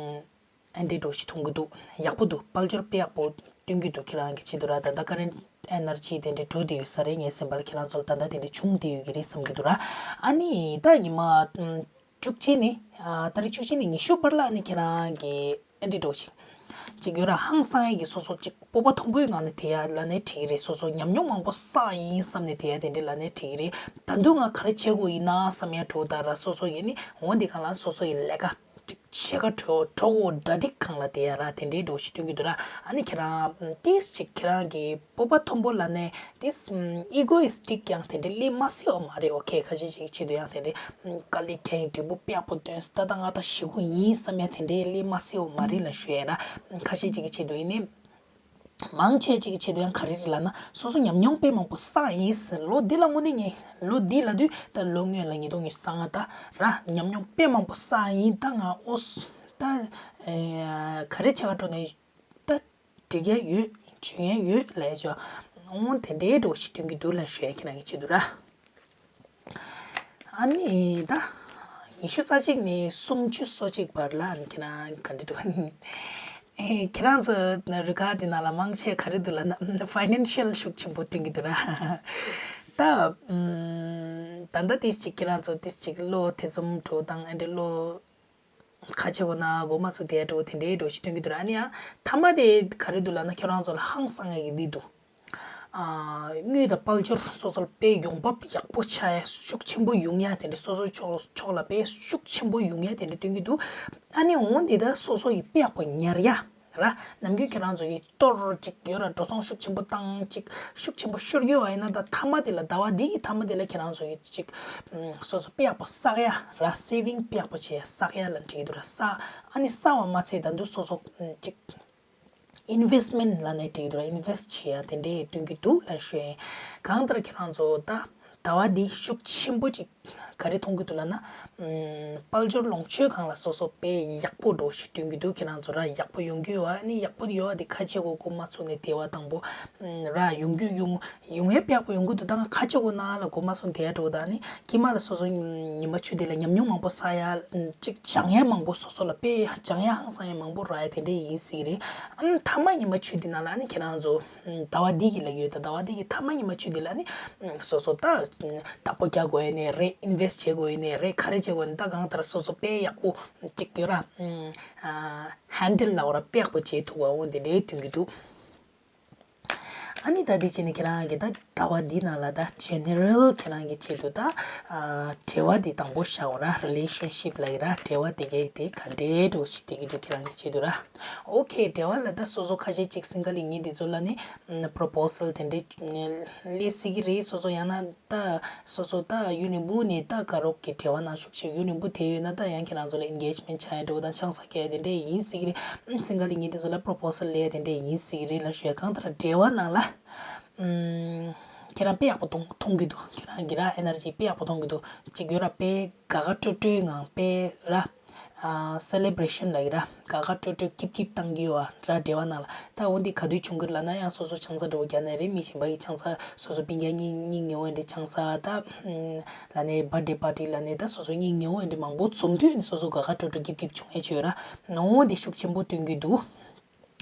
ཨ་འདྲའི་འགྲོ་ཞིག་མཐོང་གི་འདུག་ཡག་པོ་འདུག་དཔལ་འབྱོར་དཔེ་ཡག་པོ་སྟོན་གྱི་འདུག་ཁྱེད་རང་གི་ཆེད་དུ་ར། ད་ལྟ་ཀ་རེན་ཊི་ཨེ་ནར་ཇི་དེ་འདྲའི་འགྲོ་བསྡད་ཡོད་ས་རེད། ངའི་སེམས་པ་ལ་ཁྱེད་རང་ཚོ་ལ་ད་ལྟ་དེ་འདྲའི་བྱུང་བསྡད་ཡོད་ཀྱི་རེད་བསམ་གྱི་འདུག་ར། ཨ་ནི་ད་ཉི་མ་ཨམ་བཅུ་གཅིག་ནས་ཨ་ཏ་རིག་བཅུ་གཅིག་ནས་ཉི་ཤུ་བར་ལ་ཨ་ནི་ཁྱེད་རང་གི་ཨ་འདྲའི་འགྲོ་ཞིག་ཅིག་ཡོད་ར། ཧང་སང་ཡས་ཀྱི་སོ་སོ་ཅིག་སྤོབས་པ་མཐོན་པོའི་ངང་ནས་དེ་ཡ་ལབ་ནའི་འགྲིག་གི་རེད། སོ་སོ་ཉམས་མྱོང་མང་པོ་བསགས་ཡིན་བསམ་ནས་དེ་ཡ་དེ་འདྲའི་ལབ་ནའི་འགྲིག་གི་རེད། ད་དུང་ང་ག་རེ་བྱེད་དགོས་ཡིན་ན་བསམ་ཡ་འགྲོ་ད་ར། སོ་སོ་ཡིན་ནི་འོ་འདི་གང་ལ་སོ་སོ་ཡི་ལས་ཀ་ཅིག་ ཕྱེད་ཀ་གྲོ་གྲོ་གོ་གྲ་སྒྲིག་ཁང་ལ་དེ་ཡ་ར་དེ་འདྲའི་འགྲོ་ཞིག་སྟོན་གྱི་འདུག་ར། ཨ་ནི་ཁྱེད་རང་ཏིས་ཅིག་ཁྱེད་རང་གི་སྤོབས་པ་མཐོན་པོ་ལ་ནས་ཏིས་ཨི་གོ་ཨིས་ཊིག་ཡང་དེ་འདྲའི་ལས་མ་སྲིད་འོ་མ་རེད། ཨོ་ཁེ་ཁ་ཤས་ཤིག་ཆེད་དུ་ཡང་དེ་འདྲའི་དཀའ་ལས་ཁྱེད་འབྲས་བུ་དཔེ་ཡག་པོ་སྟོན་སྟ་ད་ང་ད་ཞི་གུ་ཡིན་བསམ་ཡ་དེ་འདྲའི་ལས་མ་སྲིད་འོ་མ་རེད་ལ་ཞུ་ཡ་ར། ཁ་ཤས་ཅིག་གི་ཆེད་དུ་ཡིན་ནི། མང་ཆེ་ཅིག་གི་ཆེད་དུ་ཡང་ག་རེ་རེད་ལབ་ན་སོ་སོ་ཉམས་མྱོང་དཔེ་མང་པོ་བསགས་ཡིན་ཟེར། ལོ་འདི་ལ་དངོས་གནས་ངས་ལོ་འདི་ལ་དུས་ད་ལོ་སྔོན་ལ་ཉིས་སྟོང་ཉི་ཤུ་རྩ་ལྔ་ད་ར་ཉམས་མྱོང་དཔེ་མང་པོ་བསགས་ཡིན། ད་ང་ཨོ་ད་ག་རེ་བྱ་བ་འགྲོ་ནས་ད་འགྲིག་ཡ་ཡོད་འཇོན་ཡ་ཡོད་ལས་ཅོ་འོང་དེ་འདྲའི་འགྲོ་ཞིག་སྟོན་གྱི་འདུག་ལ་ཞུ་ཡ་ཁྱེད་རང་གི་ཆེད་དུ་ར། ཨ་ནི་ད་ཉི་ཤུ་རྩ་གཅིག་ནས་སུམ་ཅུ་སོ་གཅིག་བར་ལ་ཨ་ནི་ཁྱེད་རང་ག་འདྲི་འདུག་ཨེ་ཁྱེད་རང་ཚོ་རུ་ཁག་འདི་ནང་ལ་མང་ཆེ་ག་རེ་འདུག་ལབ་ན་ཕའི་ནན་ཤལ་ཤུགས་ཆེན་པོ་སྟོན་གྱི་འདུག་ར། ད་ད་ལྟ་ཏིས་ཅིག་ཁྱེད་རང་ཚོ་ཏིས་ཅིག་བློ་ཐེ་ཚོམ་འགྲོ་དང་ཨ་འདྲི་བློ་ཁ་ཆེ་གོ་ན་གོ་མ་ཚོ་དེ་འགྲོ་དེ་འདྲའི་འགྲོ་ཞིག་སྟོན་གྱི་འདུག་ར། ཨ་ནི་ཡང་མཐའ་མ་དེ་ག་རེ་འདུག་ལབ་ན་ཁྱེད་རང་ཚོ་ལ་ཧང་སང་ཡ་གི་འདི་འདུག་དངུལ་དང་དཔལ་འབྱོར་སོ་སོར་དཔེ་ཡོང་འབབ་ཡག་པོ་ཆགས་ཡ་ཤུགས་ཆེན་པོ་ཡོང་ཡ་དེ་འདྲ་སོ་སོའི་ཕྱོགས་ཕྱོགས་ལ་དཔེ་ཤུགས་ཆེན་པོ་ཡོང་ཡ་དེ་འདྲ་སྟོན་གྱི་འདུག་ཨ་ནི་འོང་འདི་ད་སོ་སོ་ཡི་དཔེ་ཡག་པོ་ཉར་ཡ་ར། ནམ་རྒྱུན་ཁྱེད་རང་ཚོ་ཡི་གཏོར་ཅིག་ཡོད་ར་འགྲོ་སོང་ཤུགས་ཆེན་པོ་བཏང་ཅིག་ཤུགས་ཆེན་པོ་ཤོར་གྱི་བ་ཡིན་ན་ད་མཐའ་མ་དེ་ལ་ཟླ་བ་འདི་གི་མཐའ་མ་དེ་ལ་ཁྱེད་རང་ཚོ་ཡི་ཅིག་སོ་སོ་དཔེ་ཡག་པོ་བསག་ཡ་ར་སེ་བིང་དཔེ་ཡག་པོ་བྱས་བསག་ཡ་ལ་འགྲིག་གི་འདུག་ར། བསག་ཨ་ནི་བསག་པ་མ་ཚད་ད་འདུག་སོ་སོ་ཅིག་ཨིན་ཝེ་སི་མེན་ཊི་ལབ་ནས་བྲིས་འདུག་ཨིན་ཝེ་སི་ཊི་བྱེད་ཡ་དེ་འདྲས་སྟོན་གྱི་འདུག་ལབ་ཞུ་ཡིན། གང་ལྟར་ཁྱེད་རང་ཚོ་ད་ཟླ་བ་འདི་ཤུགས་ཆེན་པོ་ཅིག་ག་རེ་མཐོང་གི་འདུག་ལབ་ན། ཨམ། དཔལ་འབྱོར་ལོངས་སྤྱོད་སྒང་ལ་སོ་སོ་དཔེ་ཡག་པོ་འགྲོ་ཞིག་སྟོན་གྱི་འདུག་ཁྱེད་རང་ཚོ་ར་ཡག་པོ་ཡོང་གི་ཡོད་ཨ་ནི་ཡག་པོ་ཡོད་ཨ་དེ་ཁ་ཆེ་གོ་གོ་མ་ཚུགས་ནས་དེ་བ་དང་པོ་ཨམ། ར་ཡོང་གི་ཡོང་། ཡོང་ཡ་དཔེ་ཡག་པོ་ཡོང་གི་འདུག་ད་ང་ཁ་ཆེ་གོ་ནང་ལ་གོ་མ་སོང་དེ་ཡ་འགྲོ་ད་ནི་ཀྱི་མ་ལ་སོ་སོ་ཉི་མ་ཆུ་དེ་ལ་ཉམས་མྱོང་མང་པོ་ས་ཡ་ཅིག་སྦྱང་ཡ་མང་པོ་སོ་སོ་ལ་དཔེ་སྦྱང་ཡ་ཧང་སང་ཡ་མང་པོ་རག་ཡ་དེ་འདྲས་ཡིན་སྲིད་རེད། ཨ་ནི་ཐ་མ་ཉི་མ་ཆུ་དེ་ནང་ལ་ཨ་ནི་ཁྱེད་རང་ཚོ་ཟླ་བ་འདི་གི་ལ་ཡོད་ད་ཟླ་བ་འདི་གི་ཐ་མ་ཉི་མ་ཆུ་དེ་ལ་ཨ་ནི་སོ་སོ་ད་བདག་པོ་རྒྱག་དགོས་ཡ་ནས་རེད། ཨིན་ཝེ་སི་ཊི་བྱེད་དགོས་ཡ་ནས་རེད། ག་རེ་བྱེད་དགོས་ཡ་ནས་ད་གང་ལྟར་སོ་སོ་དཔེ་ཡག་པོ་ཅིག་ཡོད་ར། ཧན་ཌལ་ལ་འོ་ར་དཔེ་ཡག་པོ་བྱེད་ཐུབ་པ་འོ་འདི་འདྲས་སྟོན་གྱི་འདུག་ཨ་ནི་ད་འདི་བྱས་ནས་ཁྱེད་རང་གིས་ད་ཟླ་བ་འདི་ནང་ལ་ད་ཇེ་ནེ་རལ་ཁྱེད་རང་གི་ཆེད་དུ་ད་ཨ་འབྲེལ་བ་འདི་དང་པོ་བཞག་འོ་ར། རི་ལེ་ཤན་ཤིབ་ལབ་ཀྱི་ར། འབྲེལ་བ་དེ་གས་དེ་ག་འདྲའི་འགྲོ་ཞིག་དེ་གི་འདུག་ཁྱེད་རང་གི་ཆེད་དུ་ར། ཨོ་ཁེ། འབྲེལ་བ་ལ་ད་སོ་སོ་ཁ་ཤས་ཅིག་སིང་གལ་ཡིན་ངེས་དེ་ཚོ་ལ་ནི་པོ་རོ་པོ་སལ་དེ་འདྲའི་སླེབས་སྲིད་ཀྱི་རེད། སོ་སོ་ཡང་ན་ད་སོ་སོ་ད་ཡུ་ནི་བུ་ནས་ད་དགའ་རོགས་ཀྱི་འབྲེལ་བ་ནང་ཞུགས་བྱས་ཡུ་ནི་བུ་དེ་ཡོད་ན་ད་ཡང་ཁྱེད་རང་ཚོ་ལ་ཨེན་གེཇ་མེན་ཊི་བྱ་ཡ་འགྲོ་དང་ཆང་ས་ཁྱེར་དེ་འདྲས་ཡིན་སྲིད་ཀྱི་རེད། སིང་གལ་ཡིན་ངེས་དེ་ཚོ་ལ་པོ་རོ་པོ་སལ་སླེབས་དེ་འདྲས་ཡིན་སྲིད་ཀྱི་རེད་ལ་ཞུ་ཡ། གང་ལྟར་འབྲེལ་བ་ནང་ལ་ཁྱེད་རང་དཔེ་ཡག་པོ་མཐོང་མཐོང་གི་འདུག་ཁྱེད་རང་གི་ར་ཨེ་ནར་ཇི་དཔེ་ཡག་པོ་མཐོང་གི་འདུག་ཅིག་ཡོད་ར་དཔེ་དགའ་དགའ་སྤྲོ་སྤྲོའི་ངང་དཔེ་ར། སེ་ལེ་བྷ་རེ་ཤན་ལབ་ཀྱི་ར། དགའ་དགའ་སྤྲོ་སྤྲོ་སྐྱིད་སྐྱིད་བཏང་གི་ཡོད་ཨ་ར་འབྲེལ་བ་ནང་ལ། ད་འོ་འདི་ག་དུས་བྱུང་གི་རེད་ལབ་ན་ཡང་སོ་སོ་ཆང་ས་འགྲོ་རྒྱ་ནས་རེད། མི་གཞན་པ་ཡི་ཆང་ས་སོ་སོ་སྤུན་ཀྱག་གཉིས་གཉིས་ཉེ་བོ་འདྲ་ཆང་ས་ད་ལབ་ནས་བར་ཐ་ཌེ་པར་ཊི་ལབ་ནས་ད་སོ་སོ་གཉིས་ཉེ་བོ་འདྲ་མང་པོ་འཛོམས་དུས་ནས་སོ་སོ་དགའ་དགའ་སྤྲོ་སྤྲོ་སྐྱིད་སྐྱིད་བྱུང་ཡས་བྱོས་ར། འོ་འདི་ཤུགས་ཆེན་པོ་སྟོན་གི་འདུག་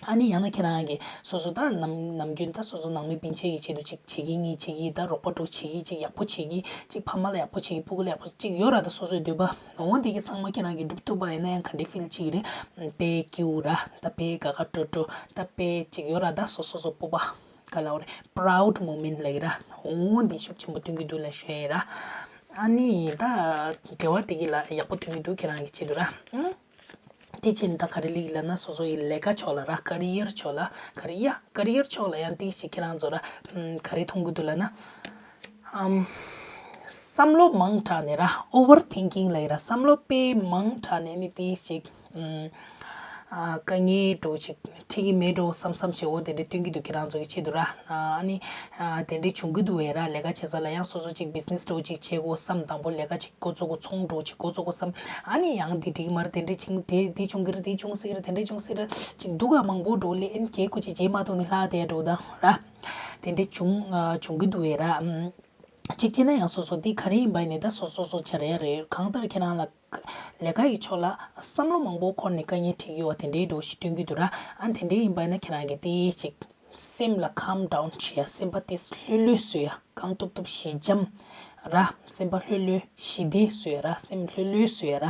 ཨ་ནི་ཡང་ན་ཁྱེད་རང་གིས་སོ་སོ་ད་ནམ་ནམ་རྒྱུན་ད་སོ་སོ་ནང་མི་སྤུན་མཆེད་ཀྱི་ཆེད་དུ་ཅིག་བྱེད་ཀྱི་གཉིས་བྱེད་ཀྱི་ད་རོགས་པ་འགྲོ་བྱེད་ཀྱི་ཅིག་ཡག་པོ་བྱེད་ཀྱི་ཅིག་ཕ་མ་ལ་ཡག་པོ་བྱེད་ཀྱི་སྤུ་གུ་ལ་ཡག་པོ་ཅིག་ཡོད་ར། ད་སོ་སོའི་འདོད་པ་འོ་འདི་གི་ཚང་མ་ཁྱེད་རང་གིས་འགྲུབ་ཐུབ་པ་ཡིན་ན་ཡང་ག་འདྲའི་ཕིལ་བྱེད་ཀྱི་རེད། དཔེ་སྐྱིད་པོ་ར་ད་དཔེ་དགའ་དགའ་སྤྲོ་སྤྲོ་ད་དཔེ་ཅིག་ཡོད་ར། ད་སོ་སོ་སོ་སྤོབས་པ་ག་ལབ་དགོས་རེད། པ་རའུ་ཌི་མོ་མེན་ཊི་ལབ་ཀྱི་ར། འོ་འདི་ཤུགས་ཆེན་པོ་སྟོན་གྱི་འདུག་ལབ་ཞུ་ཡ་ཡིན་ར། ཨ་ནི་ད་འབྲེལ་བ་དེ་གི་ལ་ཡག་པོ་སྟོན་གྱི་འདུག་ཁྱེད་རང་གི་ཆེད་དུ་ར། ཨང་། དེ་བྱས་ནས་ད་ག་རེ་ལབ་ཀྱི་ལབ་ན་སོ་སོ་ཡི་ལས་ཀ་ཕྱོགས་ལ་ར། ཀ་རི་ཡར་ཕྱོགས་ལ་ཀ་རི་ཡ་ཀ་རི་ཡར་ཕྱོགས་ལ་ཡང་ཏིག་ཞིག་ཁྱེད་རང་ཚོ་ར་ཨམ་ག་རེ་མཐོང་གི་འདུག་ལབ་ན། ཨམ། བསམ་བློ་མང་དྲགས་ནས་ར་ཨོ་ཝར་ཐིང་ཀིང་ལབ་ཀྱི་ར། བསམ་བློ་དཔེ་མང་དྲགས་ནས་ནི་ཏིག་ཞིག་ཨམ། ཨ་དཀའ་ངལ་འདྲ་བོ་ཅིག་འཕྲད་ཀྱི་མེད་འགྲོ་བསམ་བསམ་བྱེད་འོ་དེ་འདྲ་སྟོན་གྱི་འདུག་ཁྱེད་རང་ཚོ་གི་ཆེད་དུ་ར། ཨ་ནི་ཨ་དེ་འདྲ་བྱུང་གི་འདུག་བས་ར། ལས་ཀ་བྱེད་ས་ལ་ཡང་སོ་སོ་ཅིག་བི་ཛི་ནེ་སི་འདྲ་བོ་ཅིག་བྱེད་དགོས་བསམ། དང་པོ་ལས་ཀ་ཅིག་འགོ་བཙུགས་དགོས། ཚོང་འདྲ་བོ་ཅིག་འགོ་བཙུགས་དགོས་བསམ། ཨ་ནི་ཡང་དེ་འགྲིག་མ་རེད། དེ་འདྲ་བྱུང་དེ་དེ་བྱུང་གི་རེད། དེ་བྱུང་སྲིད་ཀྱི་རེད། དེ་འདྲ་བྱུང་སྲིད་རེད། ཅིག་སྡུག་ག་མང་པོ་འགྲོ་ལས་ཨེན་ཁྱེད་ཁོ་ཅིག་རྗེས་མ་ཐོག་ནས་ལྷག་དེ་འགྲོ་དང་ར། དེ་འདྲ་བྱུང་ཨ་བྱུང་གི་འདུག་བས་ར། ཨམ། གཅིག་བྱས་ན་ཡང་སོ་སོ་འདི་ག་རེ་ཡིན་པ་ཡིན་ནའི་ད་སོ་སོ་སོ་སོ་བྱ་ར་ཡ་རེད། གང་ལྟར་ཁྱེད་རང་ལ་ལས་ཀ་ཡི་ཕྱོགས་ལ་བསམ་བློ་མང་པོ་འཁོར་ནས་དཀའ་ངལ་འཕྲད་ཀྱི་ཡོད་པ་དེ་འདྲའི་འདྲ་བོ་ཞིག་སྟོན་གྱི་འདུག་ར། ཨ་དེ་འདྲའི་ཡིན་པ་ཡིན་ན་ཁྱེད་རང་གིས་ཏིག་ཅིག་སེམས་ལ་ཁམ་ཌའུན་བྱེད་ཡ། སེམས་པ་ཏིག་ལྷོད་ལྷོད་བཟོ་ཡ། གང་ཐུབ་ཐུབ་ཞི་འཇམ་ར། སེམས་པ་ལྷོད་ལྷོད་ཞི་བདེ་བཟོ་ཡ་ར། སེམས་ལྷོད་ལྷོད་བཟོ་ཡ་ར།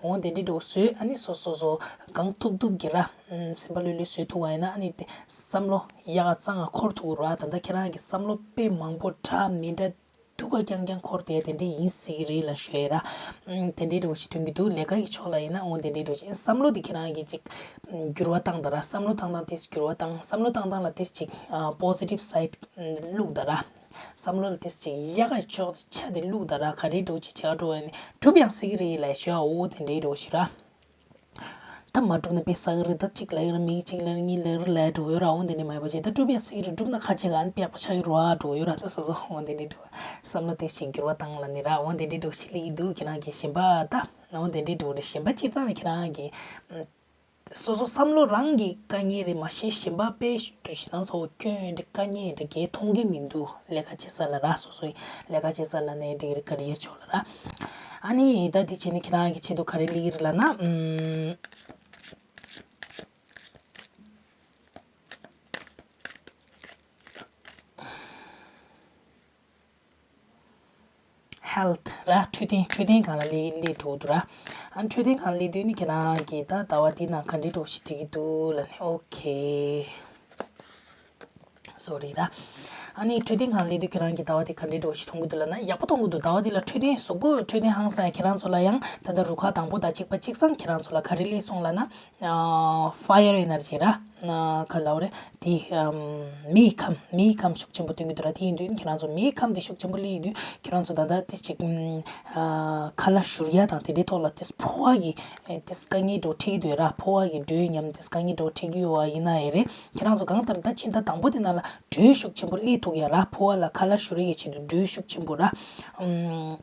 འོ་དེ་འདྲའི་འདྲ་བོ་བཟོས། ཨ་ནི་སོ་སོ་སོ་གང་ཐུབ་ཐུབ་ཀྱིས་ར་སེམས་པ་ལྷོད་ལྷོད་བཟོས་ཐུབ་པ་ཡིན་ན་ཨ་ནི་དེ་བསམ་བློ་ཡག་ག་གཙང་ང་འཁོར་ཐུབ་ཀྱི་རེད་བ། ད་ལྟ་ཁྱེད་རང་གི་བསམ་བློ་དཔེ་མང་པོ་འདྲ་མི་འདྲ་ སྡུག་ག་རྐྱང་རྐྱང་འཁོར་བསྡད་དེ་འདྲས་ཡིན་སྲིད་ཀྱི་རེད་ལབ་ཞུ་ཡ་ར། ཨུམ། དེ་འདྲས་འདྲ་བོ་ཞིག་ཐོན་གྱི་འདུག་ལས་ཀ་གི་ཕྱོགས་ལ་ཡིན་ན་འོ་དེ་འདྲས་འདྲ་བོ་ཞིག་བསམ་བློ་དེ་ཁྱེད་རང་གིས་ཅིག་འགྱུར་བ་བཏང་དང་ར། བསམ་བློ་བཏང་སྟངས་དེ་འགྱུར་བ་བཏང་། བསམ་བློ་བཏང་སྟངས་ལ་དེ་ཅིག་ཨ་པོ་སི་ཊིབ་སའིཌ་བླུགས་དང་ར། བསམ་བློ་ལ་དེ་ཅིག་ཡག་ག་ཕྱོགས་ཆ་དེ་བླུགས་དང་ར། ག་རེ་འདྲ་བོ་ཅིག་བྱ་འགྲོ་བ་ཡིན་ན་འགྲུབ་ཡང་སྲིད་ཀྱི་རེད་ལབ་ཞུ་ཡ། འོ་དེ་འདྲས་འདྲ་བོ་ཞིག་ར། ད་མ་འགྲུབ་ན་དཔེ་བསགས་ཀྱི་རེད། ད་གཅིག་ལབ་ཀྱི་རེད། མི་གཅིག་ལབ་ཀྱི་རེད། གཉིས་ལབ་ཀྱི་རེད། ལབ་འགྲོ་ཡོད་ར། འོ་འདི་ནས་མ་ཡིན་པ་བྱས། ད་འགྲུབ་ཡ་སྲིད་ཀྱི་རེད། འགྲུབ་ན་ཁ་ཆེ་ག་ཨ་ནི་དཔེ་ཡག་པོ་ཆགས་ཀྱི་རེད་བ་འགྲོ་ཡོད་ར། ད་སོ་སོ་འོ་འདི་ནས་འགྲོ། བསམ་བློ་དེ་ཞིག་འགྱུར་བ་བཏང་ལབ་ནི་ར། འོ་འདི་འདྲའི་འགྲོ་ཞིག་སླེབས་ཀྱི་འདུག་ཁྱེད་རང་གིས་གཞན་པ་ད་འོ་འདི་འདྲའི་འགྲོ་རེད། གཞན་པ་སྤྱིར་བཏང་ནས་ཁྱེད་རང་གིས་སོ་སོ་བསམ་བློ་རང་གི་དཀའ་ངལ་རེད། མ་གཞི་གཞན་པ་དཔེ་ཞིག་ཏུ་ཞེ་སྡང་ཚ་བོ་སྐྱོན་འདི་དཀའ་ངལ་འདི་གས་མཐོང་གི་མི་འདུག་ལས་ཀ་བྱེད་ས་ལ་ར། སོ་སོའི་ལས་ཀ་བྱེད་ས་ལ་ནས་འགྲིག་རེད། ཀ་རི་ཡར་ཕྱོགས་ལ་ར། ཨ་ནི་ད་འདི་བྱས་ནས་ཁྱེད་རང་གི་ཆེད་དུ་ག་རེ་སླེབས་ཀྱི་རེད་ལབ་ན། ཨུམ། ཧེལ་ཐི་ར། འཕྲོད་བསྟེན། འཕྲོད་བསྟེན་སྒང་ལ་སླེབས་སླེབས་འགྲོ་གི་འདུག་ར། ཨ་ནི་འཕྲོད་བསྟེན་སྒང་ལ་སླེབས་དུས་ནི་ཁྱེད་རང་གིས་ད་ཟླ་བ་འདིའི་ནང་ག་འདྲའི་འགྲོ་ཞིག་འགྲིག་གི་འདུག་ལབ་ནས། ཨོ་ཁེ། སོ་རི་ར། ཨ་ནི་འཕྲོད་བསྟེན་སྒང་ལ་སླེབས་དུས་ཁྱེད་རང་གིས་ཟླ་བ་འདི་ག་འདྲའི་འགྲོ་ཞིག་མཐོང་གི་འདུག་ལབ་ན། ཡག་པོ་མཐོང་གི་འདུག་ཟླ་བ་འདི་ལ་འཕྲོད་བསྟེན་གཟུགས་པོ་འཕྲོད་བསྟེན་ཧང་སང་ཡ། ཁྱེད་རང་ཚོ་ལ་ཡང་ད་ལྟ་རུ་ཁག་དང་པོ་དང་གཅིག་པ་གཅིག་ཚང་ཁྱེད་རང་ཚོ་ལ་ག་རེ་སླེབས་སོང་ལབ་ན། ཨ་ཕ་ཡར་ཨེ་ནར་ཇི་ར། ཨ་ག་ལབ་རེད། དེ་ཨམ་མེའི་ཁམས། མེའི་ཁམས་ཤུགས་ཆེན་པོ་སྟོན་གྱི་འདུག་ར། དེ་ཡིན་དུས་ཁྱེད་རང་ཚོ་མེའི་ཁམས་དེ་ཤུགས་ཆེན་པོ་སླེབས་ཡོང་དུས་ཁྱེད་རང་ཚོ་ད་ལྟ་དེ་ཅིག་ཨམ་ཨ་ཁ་ལག་བཞུར་ཡ་དང་དེ་འདྲའི་ཐོག་ལ་དེ་ཕོ་བ་གི་ཨེ་དེ་དཀའ་ངལ་འདྲ་བོ་འཕྲད་ཀྱི་འདུག་ར། ཕོ་བ་གི་དྲོད་ཉམས་དེ་དཀའ་ངལ་འདྲ་བོ་འཕྲད་ཀྱི་ཡོད་པ་ཡིན་ན་ཡང་རེད། ཁྱེད་རང་ཚོ་གང་ལྟར་ད་ཕྱི་ཟླ་དང་པོ་དེ་ནང་ལ་དྲོད་ཤུགས་ཆེན་པོ་སླེབས་ཐུབ་ཡ་ར། ཕོ་བ་ལ་ཁ་ལག་བཞུར་ཡའི་ཆེད་དུ་དྲོད་ཤུགས་ཆེན་པོ་ར། ཨམ།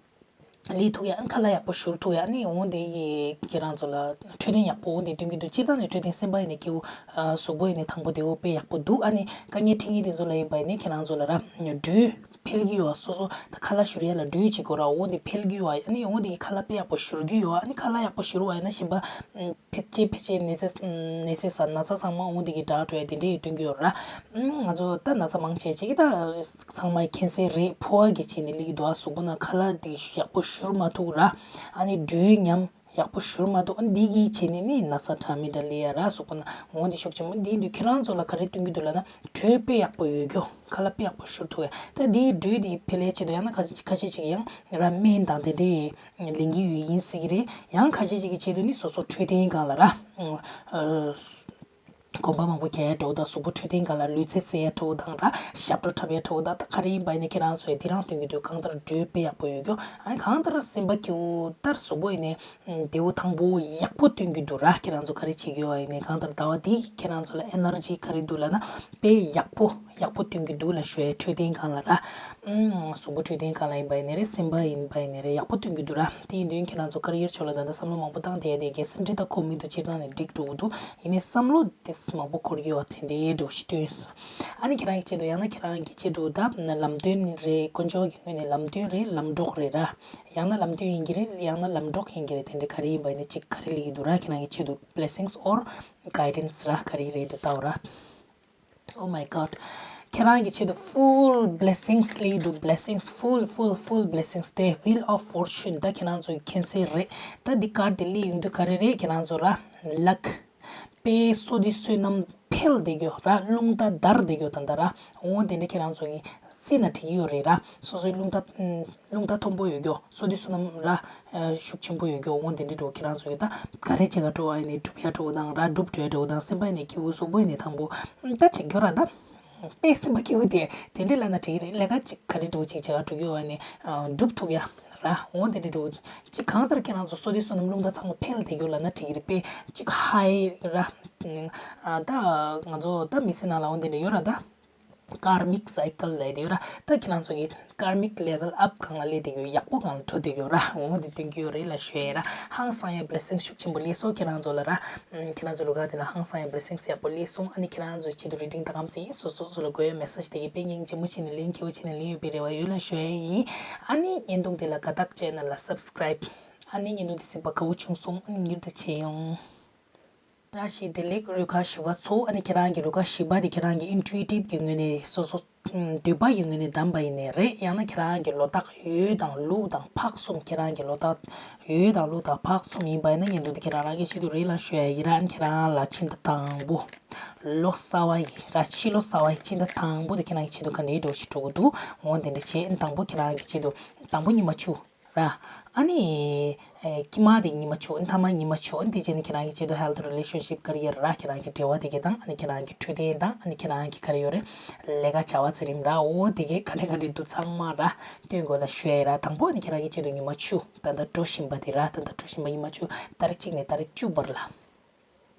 ལས་ཐུག་ཡ། ཨ་ནི་ཁ་ལག་ཡག་པོ་བཞུར་ཐུག་ཡ། ཨ་ནི་འོ་དེ་གིས་ཁྱེད་རང་ཚོ་ལ་འཕྲོད་བསྟེན་ཡག་པོ་འོ་དེ་སྟོན་གྱི་འདུག་སྤྱིར་བཏང་ནས་འཕྲོད་བསྟེན་སེམས་པ་ཡིན་ནའི་སྐྱིད་པོ། ཨ་གཟུགས་པོ་ཡིན་ནའི་ཐང་པོ་བདེ་པོ་དཔེ་ཡག་པོ་འདུག་ཨ་ནི་དཀའ་ངལ་འཕྲད་མཁན་དེ་ཚོ་ལ་ཡིན་པ་ཡིན་ནའི་ཁྱེད་རང་ཚོ་ལ་ར་དྲོད་འཕེལ་གྱི་ཡོད། སོ་སོ་ད་ཁ་ལག་བཞུར་ཡ་ལ་དྲོད་ཅིག་དགོས་ར། འོ་དེ་འཕེལ་གྱི་ཡོད། ཨ་ནི་འོ་དེ་གིས་ཁ་ལག་དཔེ་ཡག་པོ་བཞུར་གྱི་ཡོད། ཨ་ནི་ཁ་ལག་ཡག་པོ་བཞུར་བ་ཡིན་ན་གཞན་པ་ཕལ་ཆེར་ཕལ་ཆེར་ནད་ཚ་ནད་ཚ་ཟ། ན་ཚ་ཚང་མ་འོ་དེ་གིས་དྲག་འགྲོ་ཡ་དེ་འདྲའི་སྟོན་གྱི་ཡོད་ར། ང་ཚོ་ད་ན་ཚ་མང་ཆེ་ཅིག་ད་ཚང་མ་མཁྱེན་གསལ་རེད། ཕོ་བ་གི་བྱས་ནས་སླེབས་ཀྱི་འདུག་ཨ་གཟུགས་པོ་ནང་ཁ་ལག་དེ་ཡག་པོ་བཞུར་མ་ཐུབ་ར། ཨ་ནི་དྲོད་ཉམས་ཡག་པོ་བཞུར་མ་ཐུབ། ཨ་ནི་འདི་གི་བྱས་ནས་ནི་ན་ཚ་ཁྲག་མིག་འདྲ་སླེབས་ཡ་ར། གཟུགས་པོ་ནང་འོ་འདི་ཤུགས་ཆེན་པོ། འདིའི་དུས་ཁྱེད་རང་ཚོ་ལ་ག་རེ་སྟོན་གྱི་འདུག་ལབ་ན་དྲོད་དཔེ་ཡག་པོ་ཡོད་རྒྱུ། ཁ་ལག་དཔེ་ཡག་པོ་བཞུར་ཐུབ་ཡ། ད་འདིའི་དྲོད་འདི་འཕེལ་ཡའི་ཆེད་དུ་ཡང་ན་ཁ་ཁ་ཤས་ཅིག་ཡང་ར་སྨན་དང་དེ་འདྲའི་ལེན་གྱི་ཡོད་ཡིན་སྲིད་ཀྱི་རེད། ཡང་ཁ་ཤས་ཅིག་གི་ཆེད་དུ་ནི་སོ་སོ་འཕྲོད་བསྟེན་སྒང་ལ་ར། གོམ་པ་མང་པོ་རྒྱག་ཡ་འདྲ་བོ་དང་། གཟུགས་པོ་འཕྲོད་བསྟེན་སྒང་ལ་ལུས་རྩལ་རྩེ་ཡ་འདྲ་བོ་དང་ར། ཞབས་བྲོ་འཁྲབ་ཡ་འདྲ་བོ་དང་། ད་ག་རེ་ཡིན་པ་ཡིན་ནའི་ཁྱེད་རང་ཚོས་འདི་རང་སྟོན་གྱི་འདུག་གང་ལྟར་དྲོད་དཔེ་ཡག་པོ་ཡོད་རྒྱུ། ཨ་ནི་གང་ལྟར་སེམས་པ་སྐྱིད་པོ། ལྟར་གཟུགས་པོ་ཡིན་ནའི་བདེ་པོ་ཐང་པོ་ཡག་པོ་སྟོན་གྱི་འདུག་ར། ཁྱེད་རང་ཚོ་ག་རེ་བྱེད་ཀྱི་ཡོད་པ་ཡིན་ནའི། གང་ལྟར་ཟླ་བ་འདི་ཁྱེད་རང་ཚོ་ལ་ཨེ་ནར་ཇི་ག་རེ་འདུག་ལབ་ན་དཔེ་ཡག་པོ་ཡག་པོ་སྟོན་གྱི་འདུག་ལབ་ཞུ་ཡ། འཕྲོད་བསྟེན་སྒང་ལ་ར། ཨུམ། གཟུགས་པོ་འཕྲོད་བསྟེན་སྒང་ལ་ཡིན་པ་ཡིན་ནའི་རེད། སེམས་པ་ཡིན་པ་ཡིན་ནའི་རེད། ཡག་པོ་སྟོན་གྱི་འདུག་ར། དེ་ཡིན་དུས་ཁྱེད་རང་ཚོ་ཀ་རི་ཡར་ཕྱོགས་ལ་ད་ལྟ་བསམ་བློ་མང་པོ་བཏང་བསྡད་ཡ་དེ་གའི་སེམས་ཁྲལ་དང་ཁོ་མི་འདུག་སྤྱིར་བཏང་ནས་འགྲིག་འགྲོ་གི་འདུག་ཡིན་ནའི་བསམ་བློ་དེ་མང་པོ་འཁོར་གྱི་ཡོད་པ་དེ་འདྲའི་འདྲ་བོ་ཞིག་སྟོན་སོང་། ཨ་ནི་ཁྱེད་རང་གི་ཆེད་དུ། ཡང་ན་ཁྱེད་རང་གི་ཆེད་དུ་ད་ལམ་སྟོན་རེད། དཀོན་མཆོག་གི་ངོས་ནས་ལམ་སྟོན་རེད། ལམ་གྲོགས་རེད་ར། ཡང་ན་ལམ་སྟོན་ཡིན་གྱི་རེད། ཡང་ན་ལམ་གྲོགས་ཡིན་གྱི་རེད། དེ་འདྲ་ག་རེ་ཡིན་པ་ཡིན་ནའི་ཅིག་ག་རེ་སླེབས་ཀྱི་འདུག་ར། ཁྱེད་རང་གི་ཆེད་དུ་blessings or guidance ར། ག་རེ་རེད་འདུག་ལྟ་བ་ར། Oh my God. ཁྱེད་རང་གི་ཆེད་དུ་full blessings སླེབས་ཀྱི་འདུག blessings, full, full, full blessings. དེ་Wheel of Fortune ད་ཁྱེད་རང་ཚོ་མཁྱེན་གསལ་རེད། ད་འདི་ཀར་དེ་སླེབས་ཡོང་དུས་ག་རེ་རེད། ཁྱེད་རང་ཚོ་ར་luck, དཔེ་བསོད་བདེ་བསོད་ནམས་འཕེལ་བསྡད་རྒྱུ་ར། རླུང་རྟ་འདར་བསྡད་རྒྱུ་དང་འདྲ་ར། འོ་དེ་འདྲ་ཁྱེད་རང་ཚོ་གི་རྩིས་ན་འགྲིག་གི་ཡོད་རེད་ར། སོ་སོའི་རླུང་རྟ་རླུང་རྟ་མཐོན་པོ་ཡོད་རྒྱུ། བསོད་བདེ་བསོད་ནམས་ར་ཤུགས་ཆེན་པོ་ཡོད་རྒྱུ། འོ་དེ་འདྲ་འདྲ་བོ་ཁྱེད་རང་ཚོ་གི་ད་ག་རེ་བྱེད་ག་འགྲོ་བ་ཡིན་ནའི་འགྲུབ་ཡ་འདྲ་བོ་དང་ར། འགྲུབ་འགྲོ་ཡ་འདྲ་བོ་དང་། སེམས་པ་ཡིན་ནའི་སྐྱིད་པོ། གཟུགས་པོ་ཡིན་ནའི་ཐང་པོ། ད་བྱེད་རྒྱུ་ར་ད། དཔེ་སེམས་པ་སྐྱིད་པོ་དེ་དེ་འདྲའི་ལབ་ན་འགྲིག་གི་རེད། ལས་ཀ་ཅིག་ག་རེ་འདྲ་བོ་ཅིག་བྱེད་ག་འགྲོ་རྒྱུ་བ་ནི་འགྲུབ་ཐུབ་ཡ་ར། འོ་དེ་འདྲ་འདྲ་བོ་ཅིག་གང་ལྟར་ཁྱེད་རང་ཚོ་བསོད་བདེ་བསོད་ནམས་རླུང་རྟ་ཚང་མ་འཕེལ་བསྡད་རྒྱུ་ལབ་ན་འགྲིག་གི་རེད། དཔེ་ཅིག་ཧའི་ར། ད་ང་ཚོ་ད་མི་ཚེ་ནང་ལ་འོ་དེ་འདྲ་ཡོད་ར་ད། Karmic cycle ལབ་དེ་ཡོད་ར། ད་ཁྱེད་རང་ཚོ་གི་karmic level up སྒང་ལ་སླེབས་བསྡད་ཡོད། ཡག་པོ་སྒང་ལ་འགྲོ་བསྡད་ཡོད་ར། འོ་དེ་སྟོན་གྱི་ཡོད་རེད་ལབ་ཞུ་ཡ་ར། ཧང་སང་ཡ་blessing ཤུགས་ཆེན་པོ་སླེབས་སོང་ཁྱེད་རང་ཚོ་ལ་ར། ཨམ། ཁྱེད་རང་ཚོ་རུ་ཁག་དེ་ན་ཧང་སང་ཡ་blessings ཡག་པོ་སླེབས་སོང་། ཨ་ནི་ཁྱེད་རང་ཚོའི་ཆེད་དུ་reading ད་གམ་སེ་ཡིན། སོ་སོ་སོ་ལ་དགོས་ཡ་message དེ་གི་དཔེ་སྙིང་རྗེ་མོ་བྱས་ནས་ལན་སྐྱིད་པོ་བྱས་ནས་ལན་ཡོད་པའི་རེ་བ་ཡོད་ལབ་ཞུ་ཡ་ཡིན། ཨ་ནི་བརྙན་ཐུང་དེ་ལ་དགའ་རྟགས་བྱས་ན་ལ་subscribe། ཨ་ནི་བརྙན་ཐུང་དེ་གཟིགས་པ་དགའ་བོ་བྱུང་སོང་། ཨ་ནི་མྱུར་དུ་མཇལ་ཡོང་། བཀྲ་ཤིས་བདེ་ལེགས། རུ་ཁག་བཞི་པ་ཚོ། ཨ་ནི་ཁྱེད་རང་གི་རུ་ཁག་བཞི་པ་དེ་ཁྱེད་རང་གི་ཨིན་ཊུ་ཨི་ཊིབ་ཀྱི་ངོས་ནས་སོ་སོ་ཨམ་འདོད་པ་ཡི་ངོས་ནས་བདམས་པ་ཡིན་ནའི་རེད། ཡང་ན་ཁྱེད་རང་གི་ལོ་རྟགས་འོད་དང་ཀླུ་དང་ཕག་གསུམ། ཁྱེད་རང་གི་ལོ་རྟགས་འོད་དང་ཀླུ་དང་ཕག་གསུམ་ཡིན་པ་ཡིན་ན་ཉིན་དུ་དེ་ཁྱེད་རང་རང་གི་ཆེད་དུ་རེད་ལ་ཞུ་ཡ་ཡིན་ར། ཨ་ནི་ཁྱེད་རང་ལ་ཕྱི་ཟླ་དང་པོ་ལོ་གསར་བ་ཡི་ར། ཕྱི་ལོ་གསར་བ་ཡི་ཕྱི་ཟླ་དང་པོ་དེ་ཁྱེད་རང་གི་ཆེད་དུ་ག་འདྲའི་འགྲོ་ཞིག་འགྲོ་གི་འདུག་འོ་དེ་འདྲ་བྱས། ཨ་ནི་དང་པོ་ཁྱེད་རང་གི་ཆེད་དུ་དང་པོ་ཉི་མ་བཅུ། ར། ཨ་ནི། ཨེ། དཀྱིལ་མ་དེ་ཉི་མ་བཅུ། ཨ་ནི་ཐ་མ་ཉི་མ་བཅུ། ཨ་ནི་དེ་རྗེས་ནི་ཁྱེད་རང་གི་ཆེད་དུ་health, relationship, career ར། ཁྱེད་རང་གི་འབྲེལ་བ་དེ་གས་དང་། ཨ་ནི་ཁྱེད་རང་གི་འཕྲོད་བསྟེན་དང་། ཨ་ནི་ཁྱེད་རང་གི་ག་རེ་ཡོད་རེད། ལས་ཀ་བྱ་བ་འཛིན་རིམ་ར། འོ་དེ་གས་ག་རེ་ག་རེ་འདུག་ཚང་མ་ར་སྟོན་དགོས་ལ་ཞུ་ཡ་ཡིན་ར། དང་པོ་ཨ་ནི་ཁྱེད་རང་གི་ཆེད་དུ་ཉི་མ་བཅུ། ད་ལྟ་འགྲོ་བཞིན་པ་དེ་ར། ད་ལྟ་འགྲོ་བཞིན་པ་ཉི་མ་བཅུ། ཏ་རིག་གཅིག་ནས་ཏ་རིག་བཅུ་བར་ལ།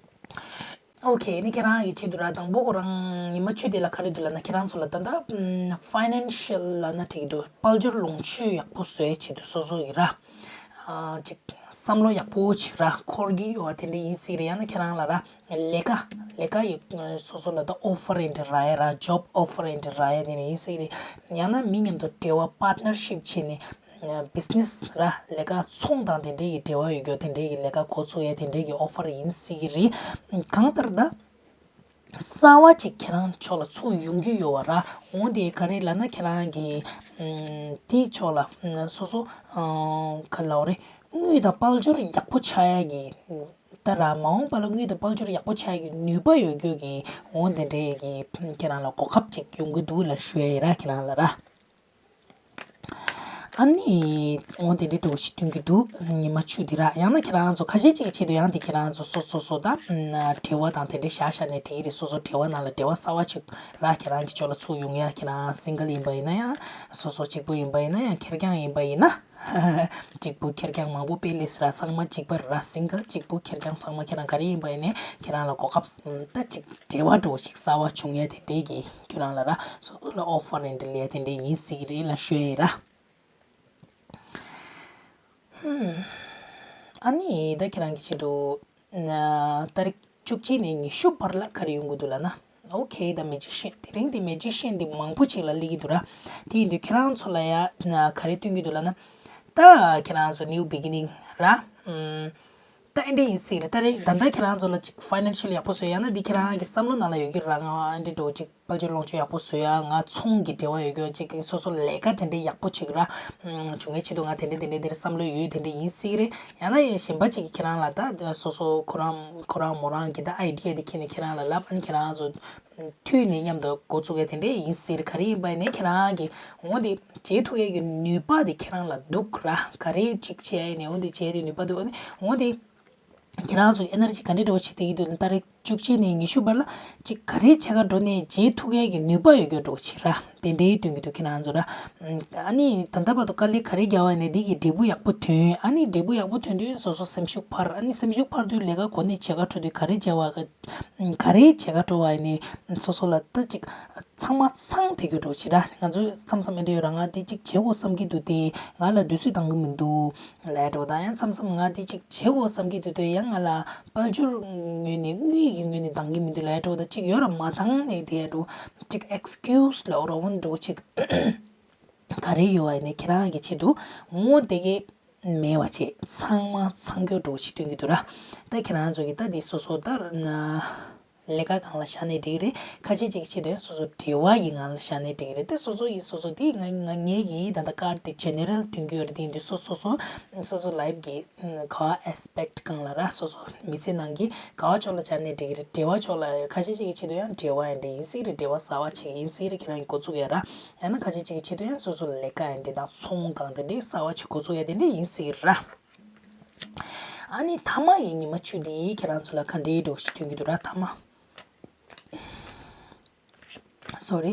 ཨོ་ཁེ། ཨ་ནི་ཁྱེད་རང་གི་ཆེད་དུ་ར། དང་པོ་ཁོ་རང་ཉི་མ་བཅུ་དེ་ལ་ག་རེ་འདུག་ལབ་ན། ཁྱེད་རང་ཚོ་ལ་ད་ལྟ་ཨམ་ཕའི་ནན་ཤལ་ལབ་ན་འགྲིག་གི་འདུག་དཔལ་འབྱོར་ལོངས་སྤྱོད་ཡག་པོ་བཟོ་ཡའི་ཆེད་དུ་སོ་སོ་ཡི་ར། ཨ་ཅིག་བསམ་བློ་ཡག་པོ་ཅིག་ར་འཁོར་གྱི་ཡོད་པ་དེ་འདྲ་ཡིན་སྲིད་རེད། ཡང་ན་ཁྱེད་རང་ལ་ར་ལས་ཀ་ལས་ཀ་ཡི་སོ་སོ་ལ་ད་ཨོ་ཕར་ཨེ་འདྲ་རག་ཡ་ར། ཇོབ་ཨོ་ཕར་ཨེ་འདྲ་རག་ཡ་དེ་འདྲ་ཡིན་སྲིད་རེད། ཡང་ན་མི་མཉམ་དུ་འབྲེལ་བ་པཱར་ཊི་ནར་ཤིབ་བྱས་ནས། བི་ཛི་ནེ་སི་ར། ལས་ཀ་ཚོང་དང་དེ་འདྲའི་གི་འབྲེལ་བ་ཡོད་རྒྱུ་དེ་འདྲའི་གི་ལས་ཀ་འགོ་ཚུགས་ཡས་དེ་འདྲའི་གི་ཨོ་ཕར་ཡིན་སྲིད་ཀྱི་རེད། གང་ལྟར་ད་གསར་བ་ཅིག་ཁྱེད་རང་ཕྱོགས་ལ་ཚུར་ཡོང་གི་ཡོད་པ་ར། འོ་དེ་ག་རེ་ལབ་ན་ཁྱེད་རང་གི་ཨམ་དེའི་ཕྱོགས་ལ་ཨམ་སོ་སོ་ཨམ་ག་ལབ་རེད། དངུལ་དང་དཔལ་འབྱོར་ཡག་པོ་ཆགས་ཡ་གི་ད་ར། མ་འོངས་པ་ལ་དངུལ་དང་དཔལ་འབྱོར་ཡག་པོ་ཆགས་ཡ་གི་ནུས་པ་ཡོད་རྒྱུ་གི་འོ་དེ་འདྲའི་གི་ཁྱེད་རང་ལ་གོ་སྐབས་ཅིག་ཡོང་གི་འདུག་ལབ་ཞུ་ཡ་ཡིན་ར། ཁྱེད་རང་ལ་ར། ཨ་ནི། འོ་དེ་འདྲའི་འགྲོ་ཞིག་སྟོན་གྱི་འདུག་ཉི་མ་བཅུ་འདི་ར། ཡང་ན་ཁྱེད་རང་ཚོ་ཁ་ཤས་ཅིག་གི་ཆེད་དུ་ཡང་དེ་ཁྱེད་རང་ཚོ་སོ་སོ་སོ་ད་འབྲེལ་བ་དང་དེ་འདྲའི་བཞག་བཞག་ནས་འགྲིག་གི་རེད། སོ་སོ་འབྲེལ་བ་ནང་ལ་འབྲེལ་བ་གསར་བ་ཅིག་ར་ཁྱེད་རང་གི་ཕྱོགས་ལ་ཚུར་ཡོང་ཡ། ཁྱེད་རང་སིང་གལ་ཡིན་པ་ཡིན་ན་ཡང་། སོ་སོ་གཅིག་པུ་ཡིན་པ་ཡིན་ན་ཡང་། ཁེར་རྐྱང་ཡིན་པ་ཡིན་ན། གཅིག་པུ་ཁེར་རྐྱང་མང་པོ་དཔེ་ལས་ར། ཚང་མ་གཅིག་པ་ར། སིང་གལ་གཅིག་པུ་ཁེར་རྐྱང་ཚང་མ་ཁྱེད་རང་ག་རེ་ཡིན་པ་ཡིན་ནའི་ཁྱེད་རང་ལ་གོ་སྐབས་ད་ཅིག་འབྲེལ་བ་འགྲོ་ཞིག་གསར་བ་བྱུང་ཡ་དེ་འདྲའི་གི་ཁྱེད་རང་ལ་ར། སོ་སོ་ལ་ཨོ་ཕར་རེ་འདྲ་ལས་དེ་འདྲའི་ཡིན་སྲིད་ཀྱི་རེད་ལབ་ཞུ་ཡ་ཡིན་ར། ཨ་ནི་ད་ཁྱེད་རང་གི་ཆེད་དུ་ན་ཏ་རིག་བཅུ་གཅིག་ནས་ཉི་ཤུ་བར་ལ་ག་རེ་ཡོང་གི་འདུག་ལབ་ན། ཨོ་ཁེ། ད་མེ་ཇི་ཤན། དེ་རིང་འདི་མེ་ཇི་ཤན་འདི་མང་པོ་ཅིག་ལ་སླེབས་ཀྱི་འདུག་ར། དེ་ཡིན་དུས་ཁྱེད་རང་ཚོ་ལ་ཡ་ན་ག་རེ་སྟོན་གྱི་འདུག་ལབ་ན། ད་ཁྱེད་རང་ཚོ་ནིའུ་བི་གི་ནིང་ར། ཨམ། ད་ཨེ་འདྲ་ཡིན་སྲིད་རེད། ད་རེས་ད་ལྟ་ཁྱེད་རང་ཚོ་ལ་ཅིག་ཕའི་ནན་ཤལ་ཡག་པོ་བཟོ་ཡ་ཡང་ན་འདི་ཁྱེད་རང་གི་བསམ་བློ་ནང་ལ་ཡོད་ཀྱི་ར། ང་ཨེ་འདྲ་འགྲོ་ཅིག་དཔལ་འབྱོར་ལོངས་སྤྱོད་ཡག་པོ་བཟོ་ཡ། ང་ཚོང་གི་འབྲེལ་བ་ཡོད་ཀྱི་ཅིག་སོ་སོ་ལས་ཀ་དེ་འདྲ་ཡག་པོ་ཅིག་ར། ཨམ། བྱུང་བའི་ཆེད་དུ་ང་དེ་འདྲ་དེ་འདྲ་དེ་འདྲ་བསམ་བློ་ཡོད་དེ་འདྲ་ཡིན་སྲིད་རེད། ཡང་ན་ཡང་གཞན་པ་ཅིག་གིས་ཁྱེད་རང་ལ་ད་སོ་སོ་ཁོ་རང་ཁོ་རང་མོ་རང་གི་ད་ཨའི་ཌི་ཡ་དེ་ཁྱེར་ནས་ཁྱེད་རང་ལ་ལབ། ཨ་ནི་ཁྱེད་རང་ཚོ་མཐུད་ནས་མཉམ་དུ་འགོ་བཙུགས་ཡ་དེ་འདྲ་ཡིན་སྲིད་རེད། ག་རེ་ཡིན་པ་ཡིན་ནའི་ཁྱེད་རང་གི་འོ་འདི་བྱེད་ཐུབ་ཡ་གི་ནུས་པ་དེ་ཁྱེད་རང་ལ་འདུག་ར། ག་རེ་ཅིག་བྱས་ནས་འོ་འདི་བྱས་ཏེ་ནུས་པ་འདུག་ཨ་ནི་འོ་འདི། ཁྱེད་རང་ཚོ་ཨེ་ནར་ཇི་ག་འདྲ་འདྲ་བོ་བྱེད་བསྡད་ཀྱི་འདུག་ད་རེས་བཅུ་གཅིག་ནས་ཉི་ཤུ་བར་ལ་ཅིག་ག་རེ་བྱེད་ག་འགྲོ་ནས་བྱེད་ཐུབ་ཡས་ཀྱི་ནུས་པ་ཡོད་རྒྱུ་འདྲ་བོ་བྱེད་ར། དེ་འདྲའི་སྟོན་གྱི་འདུག་ཁྱེད་རང་ཚོ་ར། ཨ་ནི་ད་ལྟ་བར་དུ་དཀའ་ལས་ག་རེ་བརྒྱབ་པ་ཡིན་ནའི་འདི་གི་འབྲས་བུ་ཡག་པོ་ཐོན། ཨ་ནི་འབྲས་བུ་ཡག་པོ་ཐོན་དུས་སོ་སོ་སེམས་ཤུགས་འཕར། ཨ་ནི་སེམས་ཤུགས་འཕར་དུས་ལས་ཀ་གོ་གནས་བྱེད་ག་འགྲོ་དུས་ག་རེ་བྱེད་པ་ག་ག་རེ་བྱེད་ག་འགྲོ་བ་ཡིན་ནའི་སོ་སོ་ལ་ད་ཅིག་ཚང་མ་ཚང་བསྡད་རྒྱུ་འདྲ་བོ་བྱེད་ར། ང་ཚོས་མཚམས་མཚམས་ཨེ་འདྲ་ཡོད་ར། ང་འདི་གཅིག་བྱེད་དགོས་བསམ་གྱི་འདུག་སྟེ་ང་ལ་དུས་ཚོད་འདང་གི་མི་འདུག་ལབ་འདྲ་བོ་དང་། ཡང་མཚམས་མཚམས་ང་འདི་གཅིག་བྱེད་དགོས་བསམ་གྱི་འདུག་སྟེ་ཡང་ང་ལ་དཔལ་འབྱོར་ངོས་ནས་དངུལ་གྱི་ངོས་ནས་འདང་གི་མི་འདུག་ལབ་འདྲ་བོ་དང་། གཅིག་ཡོད་ར་མ་འདང་ནས་བསྡད་འདྲ་བོ། གཅིག་ཨེགས་ཀིའུ་སི་ལབ་ར། འོ་འདྲ་བོ་གཅིག་ག་རེ་ཡོད་པ་ཡིན་ནའི་ཁྱེད་རང་གི་ཆེད་དུ་འོ་དེ་གས་མེད་པ་བྱས། ཚང་མ་ཚང་རྒྱུ་འདྲ་བོ་ཞིག་སྟོན་གྱི་འདུག་ར། ད་ཁྱེད་རང་ཚོ་གི་ད་འདི་སོ་སོ་ད་ན་ལས་ཀ་སྒང་ལ་བཞག་ནའི་འགྲིག་རེད། ཁ་ཤས་ཅིག་གི་ཆེད་དུ་ཡང་སོ་སོ་འབྲེལ་བ་ཡི་སྒང་ལ་བཞག་ནའི་འགྲིག་རེད། ད་སོ་སོ་ཡི་སོ་སོ་དེ་ང་ང་ངའི་གི་ད་ལྟ་ཀར་དེ་ཇེ་ནེ་རལ་སྟོན་གྱི་ཡོད་རེད། དེ་ཡིན་དུས་སོ་སོ་སོ་སོ་སོ་ལའིབ་གི་ག་བ་ཨེ་སི་པེག་ཊི་སྒང་ལ་ར། སོ་སོ་མི་ཚེ་ནང་གི་ག་བ་ཕྱོགས་ལ་བཞག་ནའི་འགྲིག་རེད། འབྲེལ་བ་ཕྱོགས་ལ། ཁ་ཤས་ཅིག་གི་ཆེད་དུ་ཡང་འབྲེལ་བ་ཡང་འདྲ་ཡིན་སྲིད་རེད། འབྲེལ་བ་གསར་བ་ཅིག་ཡིན་སྲིད་རེད། ཁྱེད་རང་གི་འགོ་བཙུགས་ཡ་ར། ཡང་ན་ཁ་ཤས་ཅིག་གི་ཆེད་དུ་ཡང་སོ་སོ་ལས་ཀ་ཡང་འདྲ་དང་ཚོང་དང་དེ་འདྲའི་གསར་བ་ཅིག་འགོ་བཙུགས་ཡ་དེ་འདྲ་ཡིན་སྲིད་ར། ཨ་ནི་མཐའ་མ་ཡི་ཉི་མ་བཅུ་འདི་ཁྱེད་རང་ཚོ་ལ་ག་འདྲའི་འདྲ་བོ་ཞིག་སྟོན་གྱི་འདུག་ར། མཐའ་མ། སོ་རི།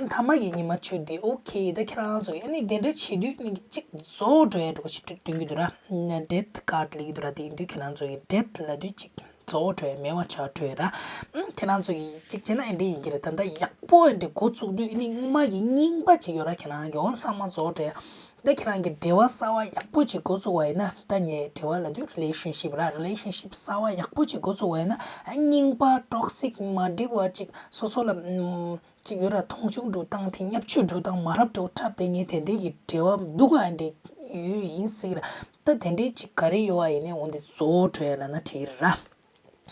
མཐའ་མ་ཡི་ཉི་མ་བཅུ་འདི་ཨོ་ཁེ། ད་ཁྱེད་རང་ཚོ་ཨ་ནི་དེ་འདྲ་བྱེད་དུས་ནི་གཅིག་རྫོགས་འགྲོ་ཡ་འདྲ་བོ་ཞིག་སྟོན་གྱི་འདུག་ར། ན་ཌེ་ཐི་ཀར་ཌི་ལབ་ཀྱི་འདུག་ར། དེ་ཡིན་དུས་ཁྱེད་རང་ཚོ་ཡི་ཌེ་ཐི་ལབ་དུས་གཅིག་རྫོགས་འགྲོ་ཡ་མེད་པ་ཆགས་འགྲོ་ཡ་ར། ཨ་ཁྱེད་རང་ཚོ་ཡི་གཅིག་བྱས་ན་ཨེ་འདྲ་ཡིན་གྱི་རེད། ད་ལྟ་ཡག་པོ་ཨེ་འདྲ་འགོ་བཙུགས་དུས་ཨ་ནི་སྔོན་མ་ཡི་རྙིང་པ་ཅིག་ཡོད་ར། ཁྱེད་རང་གི་འོ་ཚང་མ་རྫོགས་འགྲོ་ཡ། ད་ཁྱེད་རང་གི་འབྲེལ་བ་གསར་བ་ཡག་པོ་ཅིག་འགོ་བཙུགས་པ་ཡིན་ན། ད་ངས་འབྲེལ་བ་ལབ་དུས་རི་ལེ་ཤན་ཤིབ་ར། རི་ལེ་ཤན་ཤིབ་གསར་བ་ཡག་པོ་ཅིག་འགོ་བཙུགས་པ་ཡིན་ན། ཨ་རྙིང་པ་ཊོག་སིག་མ་འགྲིག་པ་ཅིག་སོ་སོ་ལ་ཨམ་ཅིག་ཡོད་ར། མཐོང་ཆུང་འདྲ་བོ་བཏང་སྟེ་བརྙས་བཅོས་འདྲ་བོ་བཏང་མ་རབས་འདྲ་བོ་འཁྲབ་སྟེ་ངས་དེ་འདྲའི་གི་འབྲེལ་བ་འདུག་ག་འདྲ་ཡོད་ཡིན་སྲིད་ར། ད་དེ་འདྲའི་ཅིག་ག་རེ་ཡོད་པ་ཡིན་ནའི་འོ་འདི་རྫོགས་འགྲོ་ཡ་ལབ་ན་འགྲིག་ར།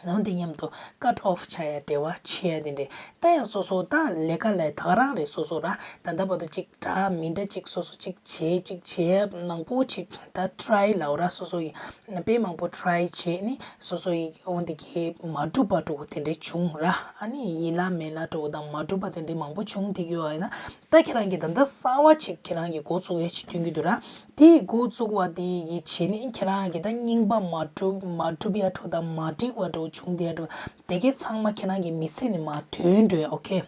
ནང་དེ་མཉམ་དུ་cut off ཆགས་ཡ་འབྲེལ་བ་ཆད་ཡ་དེ་འདྲས། ད་ཡང་སོ་སོ་ད་ལས་ཀ་ལས་ད་ག་རང་རེད། སོ་སོ་ར་ད་ལྟ་བར་དུ་ཅིག་འདྲ་མི་འདྲ་ཅིག་སོ་སོ་ཅིག་བྱས་ཅིག་བྱས་མང་པོ་ཅིག་ད་try ལབ་ར། སོ་སོ་ཡི་དཔེ་མང་པོ་try བྱས་ནི་སོ་སོ་ཡི་འོ་འདི་གའི་མ་འགྲུབ་པ་འདྲ་བོ་དེ་འདྲས་བྱུང་ར། ཨ་ནི་ཡིན་ལ་མིན་ལ་འདྲ་བོ་དང་མ་འགྲུབ་པ་དེ་འདྲས་མང་པོ་བྱུང་བསྡད་ཀྱི་ཡོད་ཡིན་ན། ད་ཁྱེད་རང་གིས་ད་ལྟ་གསར་བ་ཅིག་ཁྱེད་རང་གིས་འགོ་བཙུགས་ཡ་ཅིག་སྟོན་གྱི་འདུག་ར། དེ་འགོ་བཙུགས་པ་དེ་ཡི་བྱས་ནས་ཁྱེད་རང་གིས་ད་རྙིང་པ་མ་འགྲུབ་མ་འགྲུབ་ཡ་འདྲ་བོ་དང་མ་འགྲིག་པ་འདྲ་བོ་བྱུང་བསྡད་ཡ་འདྲ་བོ་དེ་གའི་ཚང་མ་ཁྱེད་རང་གི་མི་ཚེ་ནས་མར་དོན་འགྲོ་ཡ། ཨོ་ཁེ།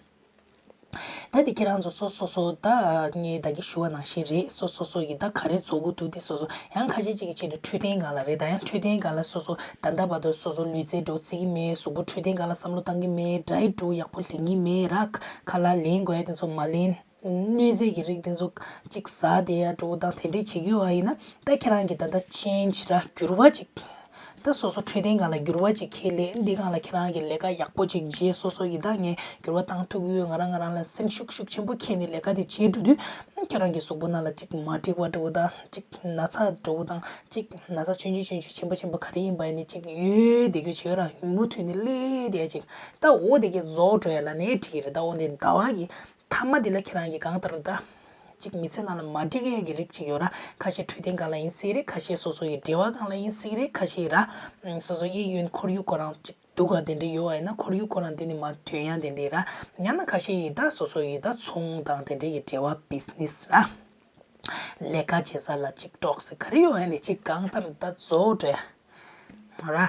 ད་དེ་ཁྱེད་རང་ཚོ་སོ་སོ་སོ་ད་ངས་ད་གིན་ཞུ་བ་ནང་བཞིན་རེད། སོ་སོ་སོ་ཡི་ད་ག་རེ་བཟོ་དགོས་འདུག་དེ་སོ་སོ་ཡང་ཁ་ཤས་ཅིག་གི་ཆེད་དུ་འཕྲོད་བསྟེན་སྒང་ལ་རེད། ད་ཡང་འཕྲོད་བསྟེན་སྒང་ལ་སོ་སོ་ད་ལྟ་བར་དུ་སོ་སོ་ལུས་རྩལ་འདྲ་བོ་རྩེ་གི་མེད། གཟུགས་པོ་འཕྲོད་བསྟེན་སྒང་ལ་བསམ་བློ་བཏང་གི་མེད། diet འདྲ་བོ་ཡག་པོ་ལེན་གི་མེད་ར། ཁ་ལག་ལེན་དགོས་ཡ་དེ་ཚོ་མ་ལེན། གནོད་འཚེ་གི་རིགས་དེ་ཚོ་ཅིག་ཟ་བསྡད་ཡ་འདྲ་བོ་དང་དེ་འདྲས་བྱེད་ཀྱི་ཡོད་པ་ཡིན་ན། ད་ཁྱེད་རང་གིས་ད་ལྟ་change ར་འགྱུར་བ་ཅིག་ད་སོ་སོ་འཕྲོད་བསྟེན་སྒང་ལ་འགྱུར་བ་ཅིག་ཁྱེར་སླེབས། འདི་སྒང་ལ་ཁྱེད་རང་གིས་ལས་ཀ་ཡག་པོ་ཅིག་བྱས། སོ་སོ་ཡིས་ད་ངས་འགྱུར་བ་བཏང་ཐུབ་ཀྱི་ཡོད། ང་རང་ང་རང་ལ་སེམས་ཤུགས་ཤུགས་ཆེན་པོ་འཁྱེར་ནས་ལས་ཀ་དེ་བྱེད་འགྲོ་དུས། ཁྱེད་རང་གི་གཟུགས་པོ་ནང་ལ་ཅིག་མ་འགྲིག་པ་འདྲ་བོ་དང་ཅིག་ན་ཚ་འདྲ་བོ་དང་ཅིག་ན་ཚ་ཆུང་ཆུང་ཆུང་ཆུང་ཆེན་པོ་ཆེན་པོ་ག་རེ་ཡིན་པ་ཡིན་ནའི་ཅིག་ཡོད་བསྡད་རྒྱུ་བྱས་ར། མུ་མཐུད་ནས་སླེབས་བསྡད་ཡ་ཅིག་ད་འོ་དེ་གའི་རྫོགས་འགྲོ་ཡ་ལབ་ནའི་འགྲིག་གི་རེད། ད་འོ་དེ་ཟླ་བ་གི་མཐའ་མ་འདི་ལ་ཁྱེད་རང་གིས་གང་ལྟར་ད་ཅིག་མི་ཚེ་ནང་ལ་མ་འགྲིག་ཡས་ཀྱི་རིགས་ཅིག་ཡོད་ར། ཁ་ཤས་འཕྲོད་བསྟེན་སྒང་ལ་ཡིན་སྲིད་རེད། ཁ་ཤས་སོ་སོ་ཡི་འབྲེལ་བ་སྒང་ལ་ཡིན་སྲིད་རེད། ཁ་ཤས་ར་སོ་སོ་གཡས་གཡོན་ཁོར་ཡུག་ཁོ་རང་ཅིག་སྡུག་ག་དེ་འདྲས་ཡོད་པ་ཡིན་ན་ཁོར་ཡུག་ཁོ་རང་དེ་ནི་མར་དོན་ཡ་དེ་འདྲས་ར། ཡང་ན་ཁ་ཤས་ཡི་ད་སོ་སོ་ཡི་ད་ཚོང་དང་དེ་འདྲས་ཀྱི་འབྲེལ་བ་business ར། ལས་ཀ་བྱེད་ས་ལ་ཅིག་གྲོགས་སེ་ག་རེ་ཡོད་པ་ཡིན་ནའི་ཅིག་གང་ལྟར་ད་རྫོགས་འགྲོ་ཡ་ར།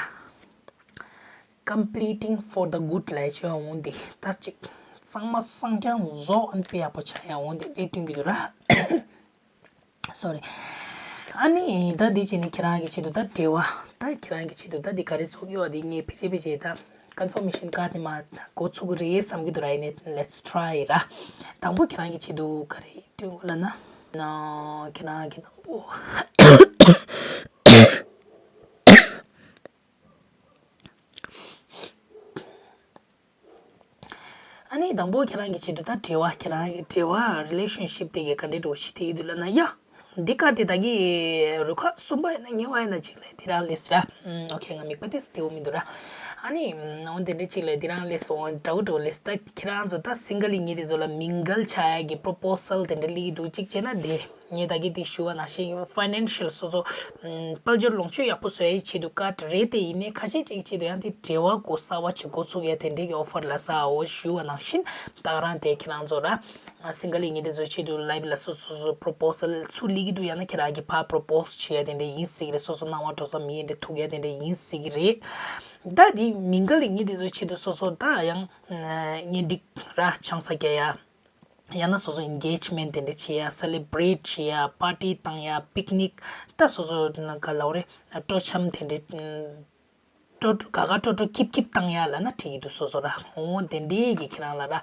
Completing for the good ལབ་ཡ་ཅིག་ཡོང་འདི་ད་ཅིག་གཙང་མ་གཙང་རྐྱང་རྫོགས་ཨ་ནི་དཔེ་ཡག་པོ་ཆགས་ཡ་འོང་འདི་ཨེ་སྟོན་གྱི་འདུག་ར། Sorry། ཨ་ནི་ད་འདི་བྱས་ནས་ཁྱེད་རང་གི་ཆེད་དུ་ད་འབྲེལ་བ་ད་ཁྱེད་རང་གི་ཆེད་དུ་ད་འདི་ག་རེ་ཚོགས་ཡོད་འདི་ངས་ཕལ་ཆེར་ཕལ་ཆེར་ད་confirmation card ནི་མ་འགོ་ཚུགས་ཀྱི་རེད་བསམ་གྱི་འདུག་ར། ཡིན་ནའི་let's try ར། དང་པོ་ཁྱེད་རང་གི་ཆེད་དུ་ག་རེ་སྟོན་དགོས་ལབ་ན། ཁྱེད་རང་གི་དང་པོ། ཨ་ནི་དང་པོ་ཁྱེད་རང་གི་ཆེད་དུ་ད་འབྲེལ་བ་ཁྱེད་རང་གི་འབྲེལ་བ་relationship དེ་གའི་ག་འདྲའི་འདྲ་བོ་ཞིག་དེ་ཡི་དུས་ལ་ན་ཡ། འདི་སྐར་དེ་ད་གི་རུ་ཁག་གསུམ་པ་ཡིན་ན་ཉེ་བ་ཡིན་ན་ཅིག་ལས་དེ་རང་ལས་ར། ཨོ་ཁེ་ང་མིག་པ་དེ་སི་དེ་འོ་མི་འདུག་ར། ཨ་ནི་འོ་དེ་འདྲའི་ཅིག་ལས་དེ་རང་ལས་སོང་འདྲ་བོ་འདྲ་བོ་ལས་ད་ཁྱེད་རང་ཚོ་ད་single ཡིན་ངེས་དེ་ཚོ་ལ་mingle བྱ་ཡ་གི་proposal དེ་འདྲ་ལི་འདུག་ཅིག་བྱས་ན་དེ། ངས་ད་གིན་དེ་ཞུ་བ་ནང་བཞིན་financial སོ་སོ་དཔལ་འབྱོར་ལོངས་སྤྱོད་ཡག་པོ་བཟོ་ཡའི་ཆེད་དུ་card རེད་དེ་ཡིན་ནའི་ཁ་ཤས་ཅིག་ཆེད་དུ་ཡང་དེ་འབྲེལ་བ་གོ་གསར་བ་ཅིག་འགོ་ཚུགས་ཡ་དེ་འདྲའི་གི་offer ལ་ས་འོ་ཞུ་བ་ནང་བཞིན་ད་ག་རང་དེ་ཁྱེད་རང་ཚོ་ར་single ཡིན་ངེས་དེ་ཚོ་ཆེད་དུ་life ལ་སོ་སོ་སོ་proposal ཚུར་སླེབས་ཀྱི་འདུག་ཡང་ན་ཁྱེད་རང་གི་ཕར་propose བྱེད་ཡ་དེ་འདྲ་ཡིན་སྲིད་ཀྱི་རེད། སོ་སོ་སྣང་བ་འགྲོ་ས་མི་ཡིན་འདྲ་ཐུག་ཡ་དེ་འདྲ་ཡིན་སྲིད་ཀྱི་རེད། ད་དེ་mingle ཡིན་ངེས་དེ་ཚོ་ཆེད་དུ་སོ་སོ་ད་ཡང་གཉེན་སྒྲིག་ར་ཆང་ས་རྒྱག་ཡ། ཡང་ན་སོ་སོ་engagement དེ་འདྲ་བྱེད་ཡ། celebrate བྱེད་ཡ། party བཏང་ཡ། picnic ད་སོ་སོ་ན་ག་ལབ་རེད། སྤྲོ་འཆམ་དེ་འདྲ་སྤྲོ་དགའ་དགའ་སྤྲོ་སྤྲོ་སྐྱིད་སྐྱིད་བཏང་ཡ་ལབ་ན་འགྲིག་གི་འདུག་སོ་སོ་ར། འོ་དེ་འདྲའི་གི་ཁྱེད་རང་ལ་ར་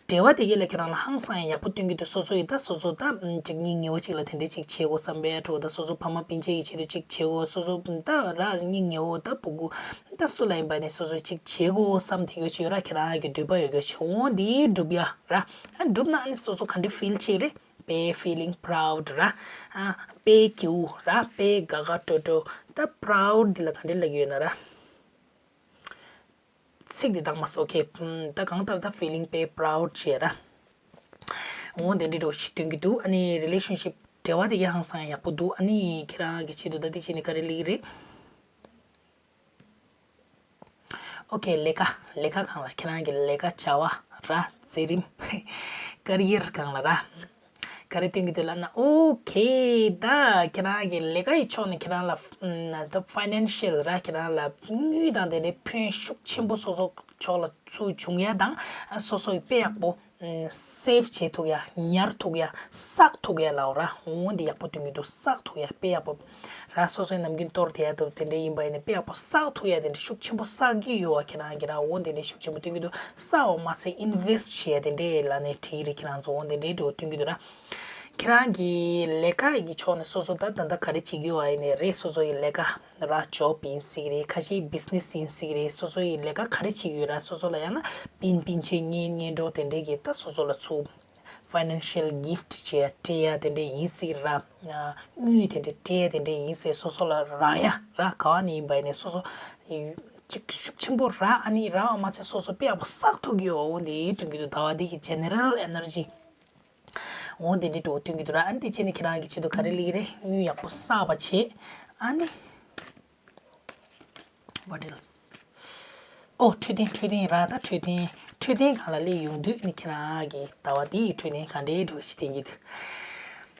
འབྲེལ་བ་དེ་གི་ལ་ཁྱེད་རང་ལ་ཧང་སང་ཡ་ཡག་པོ་སྟོན་གི་འདུག་སོ་སོ་ཡི་ད་སོ་སོ་ད་ཅིག་སྙིང་ཉེ་བོ་ཅིག་ལ་དེ་འདྲ་ཅིག་བྱེད་དགོས་བསམ་པའི་འགྲོ་ད་སོ་སོ་ཕ་མ་སྤུན་མཆེད་ཀྱི་ཆེད་དུ་ཅིག་བྱེད་དགོས། སོ་སོ་ད་ར་སྙིང་ཉེ་བོ་ད་ཕྲུ་གུ་ད་སུ་ལ་ཡིན་པ་ནས་སོ་སོ་ཅིག་བྱེད་དགོས་བསམ་དེ་གོ་ཅིག་ཡོད་ར། ཁྱེད་རང་གི་འདོད་པ་ཡོད་གོ་ཅིག་འོ་འདི་སྒྲུབ་ཡ་ར། ཨ་སྒྲུབ་ན་ཨ་ནི་སོ་སོ་ག་འདྲ་feel བྱེད་རེད། དཔེ་feeling proud ར། ཨ་དཔེ་སྐྱིད་པོ་ར། དཔེ་དགའ་དགའ་སྤྲོ་སྤྲོ། ད་proud འདི་ལ་ག་འདྲ་ལབ་ཀྱི་ཡོད་ན་ར། ཚིག་འདི་དག་མ་སོ་ཁེ། ད་གང་ལྟར་ད་feeling དཔེ་proud བྱེད་ར། འོ་དེ་འདྲ་འདྲ་བོ་ཞིག་སྟོན་གྱི་འདུག་ཨ་ནི་relationship འབྲེལ་བ་དེ་གའི་ཧང་སང་ཡག་པོ་འདུག་ཨ་ནི་ཁྱེད་རང་གི་ཆེད་དུ་ད་འདི་བྱས་ནས་ག་རེ་ལབ་ཀྱི་རེད། ཨོ་ཁེ། ལས་ཀ་ལས་ཀ་སྒང་ལ་ཁྱེད་རང་གི་ལས་ཀ་བྱ་བ་ར་མཛད་རིམ་career སྒང་ལ་ར། ག་རེ་སྟོན་གྱི་འདུག་ལབ་ན་ཨོ་ཁེ། ད་ཁྱེད་རང་གི་ལས་ཀ་ཡི་ཕྱོགས་ནས་ཁྱེད་རང་ལ་ད་financial ར་ཁྱེད་རང་ལ་དངུལ་དང་དེ་འདྲའི་ཕན་ཤུགས་ཆེན་པོ་སོ་སོ་ཕྱོགས་ལ་ཚུར་བྱུང་ཡ་དང་སོ་སོ་ཡི་དཔེ་ཡག་པོ་save བྱེད་ཐུབ་ཡ། ཉར་ཐུབ་ཡ། བསགས་ཐུབ་ཡ་ལབ་ར། འོ་འདི་ཡག་པོ་སྟོན་གྱི་འདུག་བསགས་ཐུབ་ཡ་དཔེ་ཡག་པོ་ར། སོ་སོའི་ནམ་རྒྱུན་གཏོར་བསྡད་ཡ་དང་དེ་འདྲ་ཡིན་པ་ཡིན་ན་དཔེ་ཡག་པོ་བསགས་ཐུབ་ཡ་དེ་འདྲ་ཤུགས་ཆེན་པོ་བསགས་ཀྱི་ཡོད་བ་ཁྱེད་རང་གིས་ར། འོ་འདི་འདྲ་ཤུགས་ཆེན་པོ་སྟོན་གྱི་འདུག་བསགས་པ་མ་ཚད་invest བྱེད་ཡ་དེ་འདྲ་ལབ་ནའི་འགྲིག་གི་རེད། ཁྱེད་རང་ཚོ་འོ་འདི་འདྲའི་འགྲོ་སྟོན་གྱི་འདུག་ར། ཁྱེད་རང་གི་ལས་ཀ་ཡི་ཕྱོགས་ནས་སོ་སོ་ད་ད་ལྟ་ག་རེ་བྱེད་ཀྱི་ཡོད་བ་ཡིན་ནའི་རེད། སོ་སོ་ཡི་ལས་ཀ་ར་job ཡིན་སྲིད་ཀྱི་རེད། ཁ་ཤས་business ཡིན་སྲིད་ཀྱི་རེད། སོ་སོ་ཡི་ལས་ཀ་ག་རེ་བྱེད་ཀྱི་ཡོད་ར། སོ་སོ་ལ་ཡང་ན་སྤུན་སྤུན་མཆེད་གཉེན་གཉེན་གྲོགས་དེ་འདྲས་ཀྱིས་ད་སོ་སོ་ལ་ཚུར་financial gift བྱས་ཡ་སྤྲད་ཡ་དེ་འདྲས་ཡིན་སྲིད་ཀྱི་ར། དངུལ་དེ་འདྲས་སྤྲད་ཡ་དེ་འདྲས་ཡིན་སྲིད། སོ་སོ་ལ་རག་ཡ་ར་ག་བ་ནས་ཡིན་པ་ཡིན་ནའི་སོ་སོ་ཡི་ ཅིག་ཤུགས་ཆེན་པོ་རག་ཨ་ནི་རག་པ་མ་ཚད་སོ་སོ་དཔེ་ཡག་པོ་བསགས་ཐུབ་ཀྱི་ཡོད། འོ་འདི་སྟོན་གྱི་འདུག་ཟླ་བ་འདི་གི་ཇེ་ནེ་རལ་ཨེ་ནར་ཇི། འོ་འདི་འདྲའི་འགྲོ་སྟོན་གྱི་འདུག་ར། ཨ་ནི་དེ་བྱས་ནས་ཁྱེད་རང་གི་ཆེད་དུ་ག་རེ་སླེབས་ཀྱི་རེད། དངུལ་ཡག་པོ་བསགས་པ་བྱེད། ཨ་ནི། What else? ཨོ་འཕྲོད་བསྟེན། འཕྲོད་བསྟེན་ར། ད་འཕྲོད་བསྟེན། འཕྲོད་བསྟེན་སྒང་ལ་སླེབས་ཡོང་དུས་ནི་ཁྱེད་རང་གི་ཟླ་བ་འདི་ཡི་འཕྲོད་བསྟེན་ག་འདྲའི་འགྲོ་ཞིག་བསྟན་གྱི་འདུག་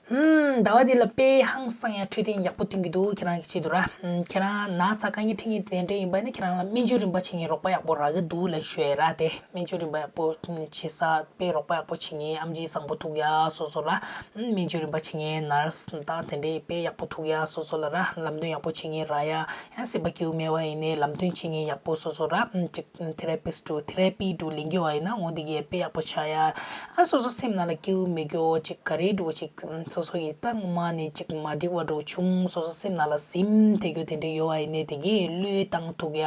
ཨུམ། ཟླ་བ་འདི་ལ་དཔེ་ཧང་སང་ཡ་འཕྲོད་བསྟེན་ཡག་པོ་སྟོན་གྱི་འདུག་ཁྱེད་རང་གི་ཆེད་དུ་ར། ཨུམ། ཁྱེད་རང་ན་ཚ་དཀའ་ངལ་འཕྲད་མཁན་དེ་འདྲ་ཡིན་པ་ཡིན་ན་ཁྱེད་རང་ལ་སྨན་བཅོས་རིམ་པ་བྱེད་མཁན་རོགས་པ་ཡག་པོ་རག་གི་འདུག་ལབ་ཞུ་ཡ་ར། དེ་སྨན་བཅོས་རིམ་པ་ཡག་པོ་བྱེད་ས་དཔེ་རོགས་པ་ཡག་པོ་བྱེད་མཁན་ཨེམ་ཆི་བཟང་པོ་ཐུག་ཡ་སོ་སོ་ར། ཨུམ། སྨན་བཅོས་རིམ་པ་བྱེད་མཁན་ནར་སི་དང་དེ་འདྲའི་དཔེ་ཡག་པོ་ཐུག་ཡ་སོ་སོ་ལ་ར། ལམ་སྟོན་ཡག་པོ་བྱེད་མཁན་རག་ཡ། ཡང་སེམས་པ་སྐྱིད་པོ་མེད་པ་ཡིན་ནའི་ལམ་སྟོན་བྱེད་མཁན་ཡག་པོ་སོ་སོ་ར། ཨུམ། ཅིག་ཐེ་ར་པིསི་ཊི་ཐེ་ར་པི་འགྲོ་ལེན་རྒྱུ་བ་ཡིན་ན་འོ་འདི་གས་དཔེ་ཡག་པོ་ཆགས་ཡ། ཨ་སོ་སོ་སེམས་ནང་ལ་སྐྱིད་པོ་མེད་རྒྱུ་ཅིག་ག་རེ་འགྲོ་ཅིག་ཨུམ། སོ་སོ་ཡི་ད་ངོ་མ་ནས་ཅིག་མ་འགྲིག་པ་འགྲོ་བྱུང་སོ་སོ་སེམས་ནང་ལ་ཟིམ་དེ་རྒྱུ་དེ་འདྲ་ཡོད་པ་ཡིན་ནའི་དེ་གས་བློས་བཏང་ཐུབ་ཡ།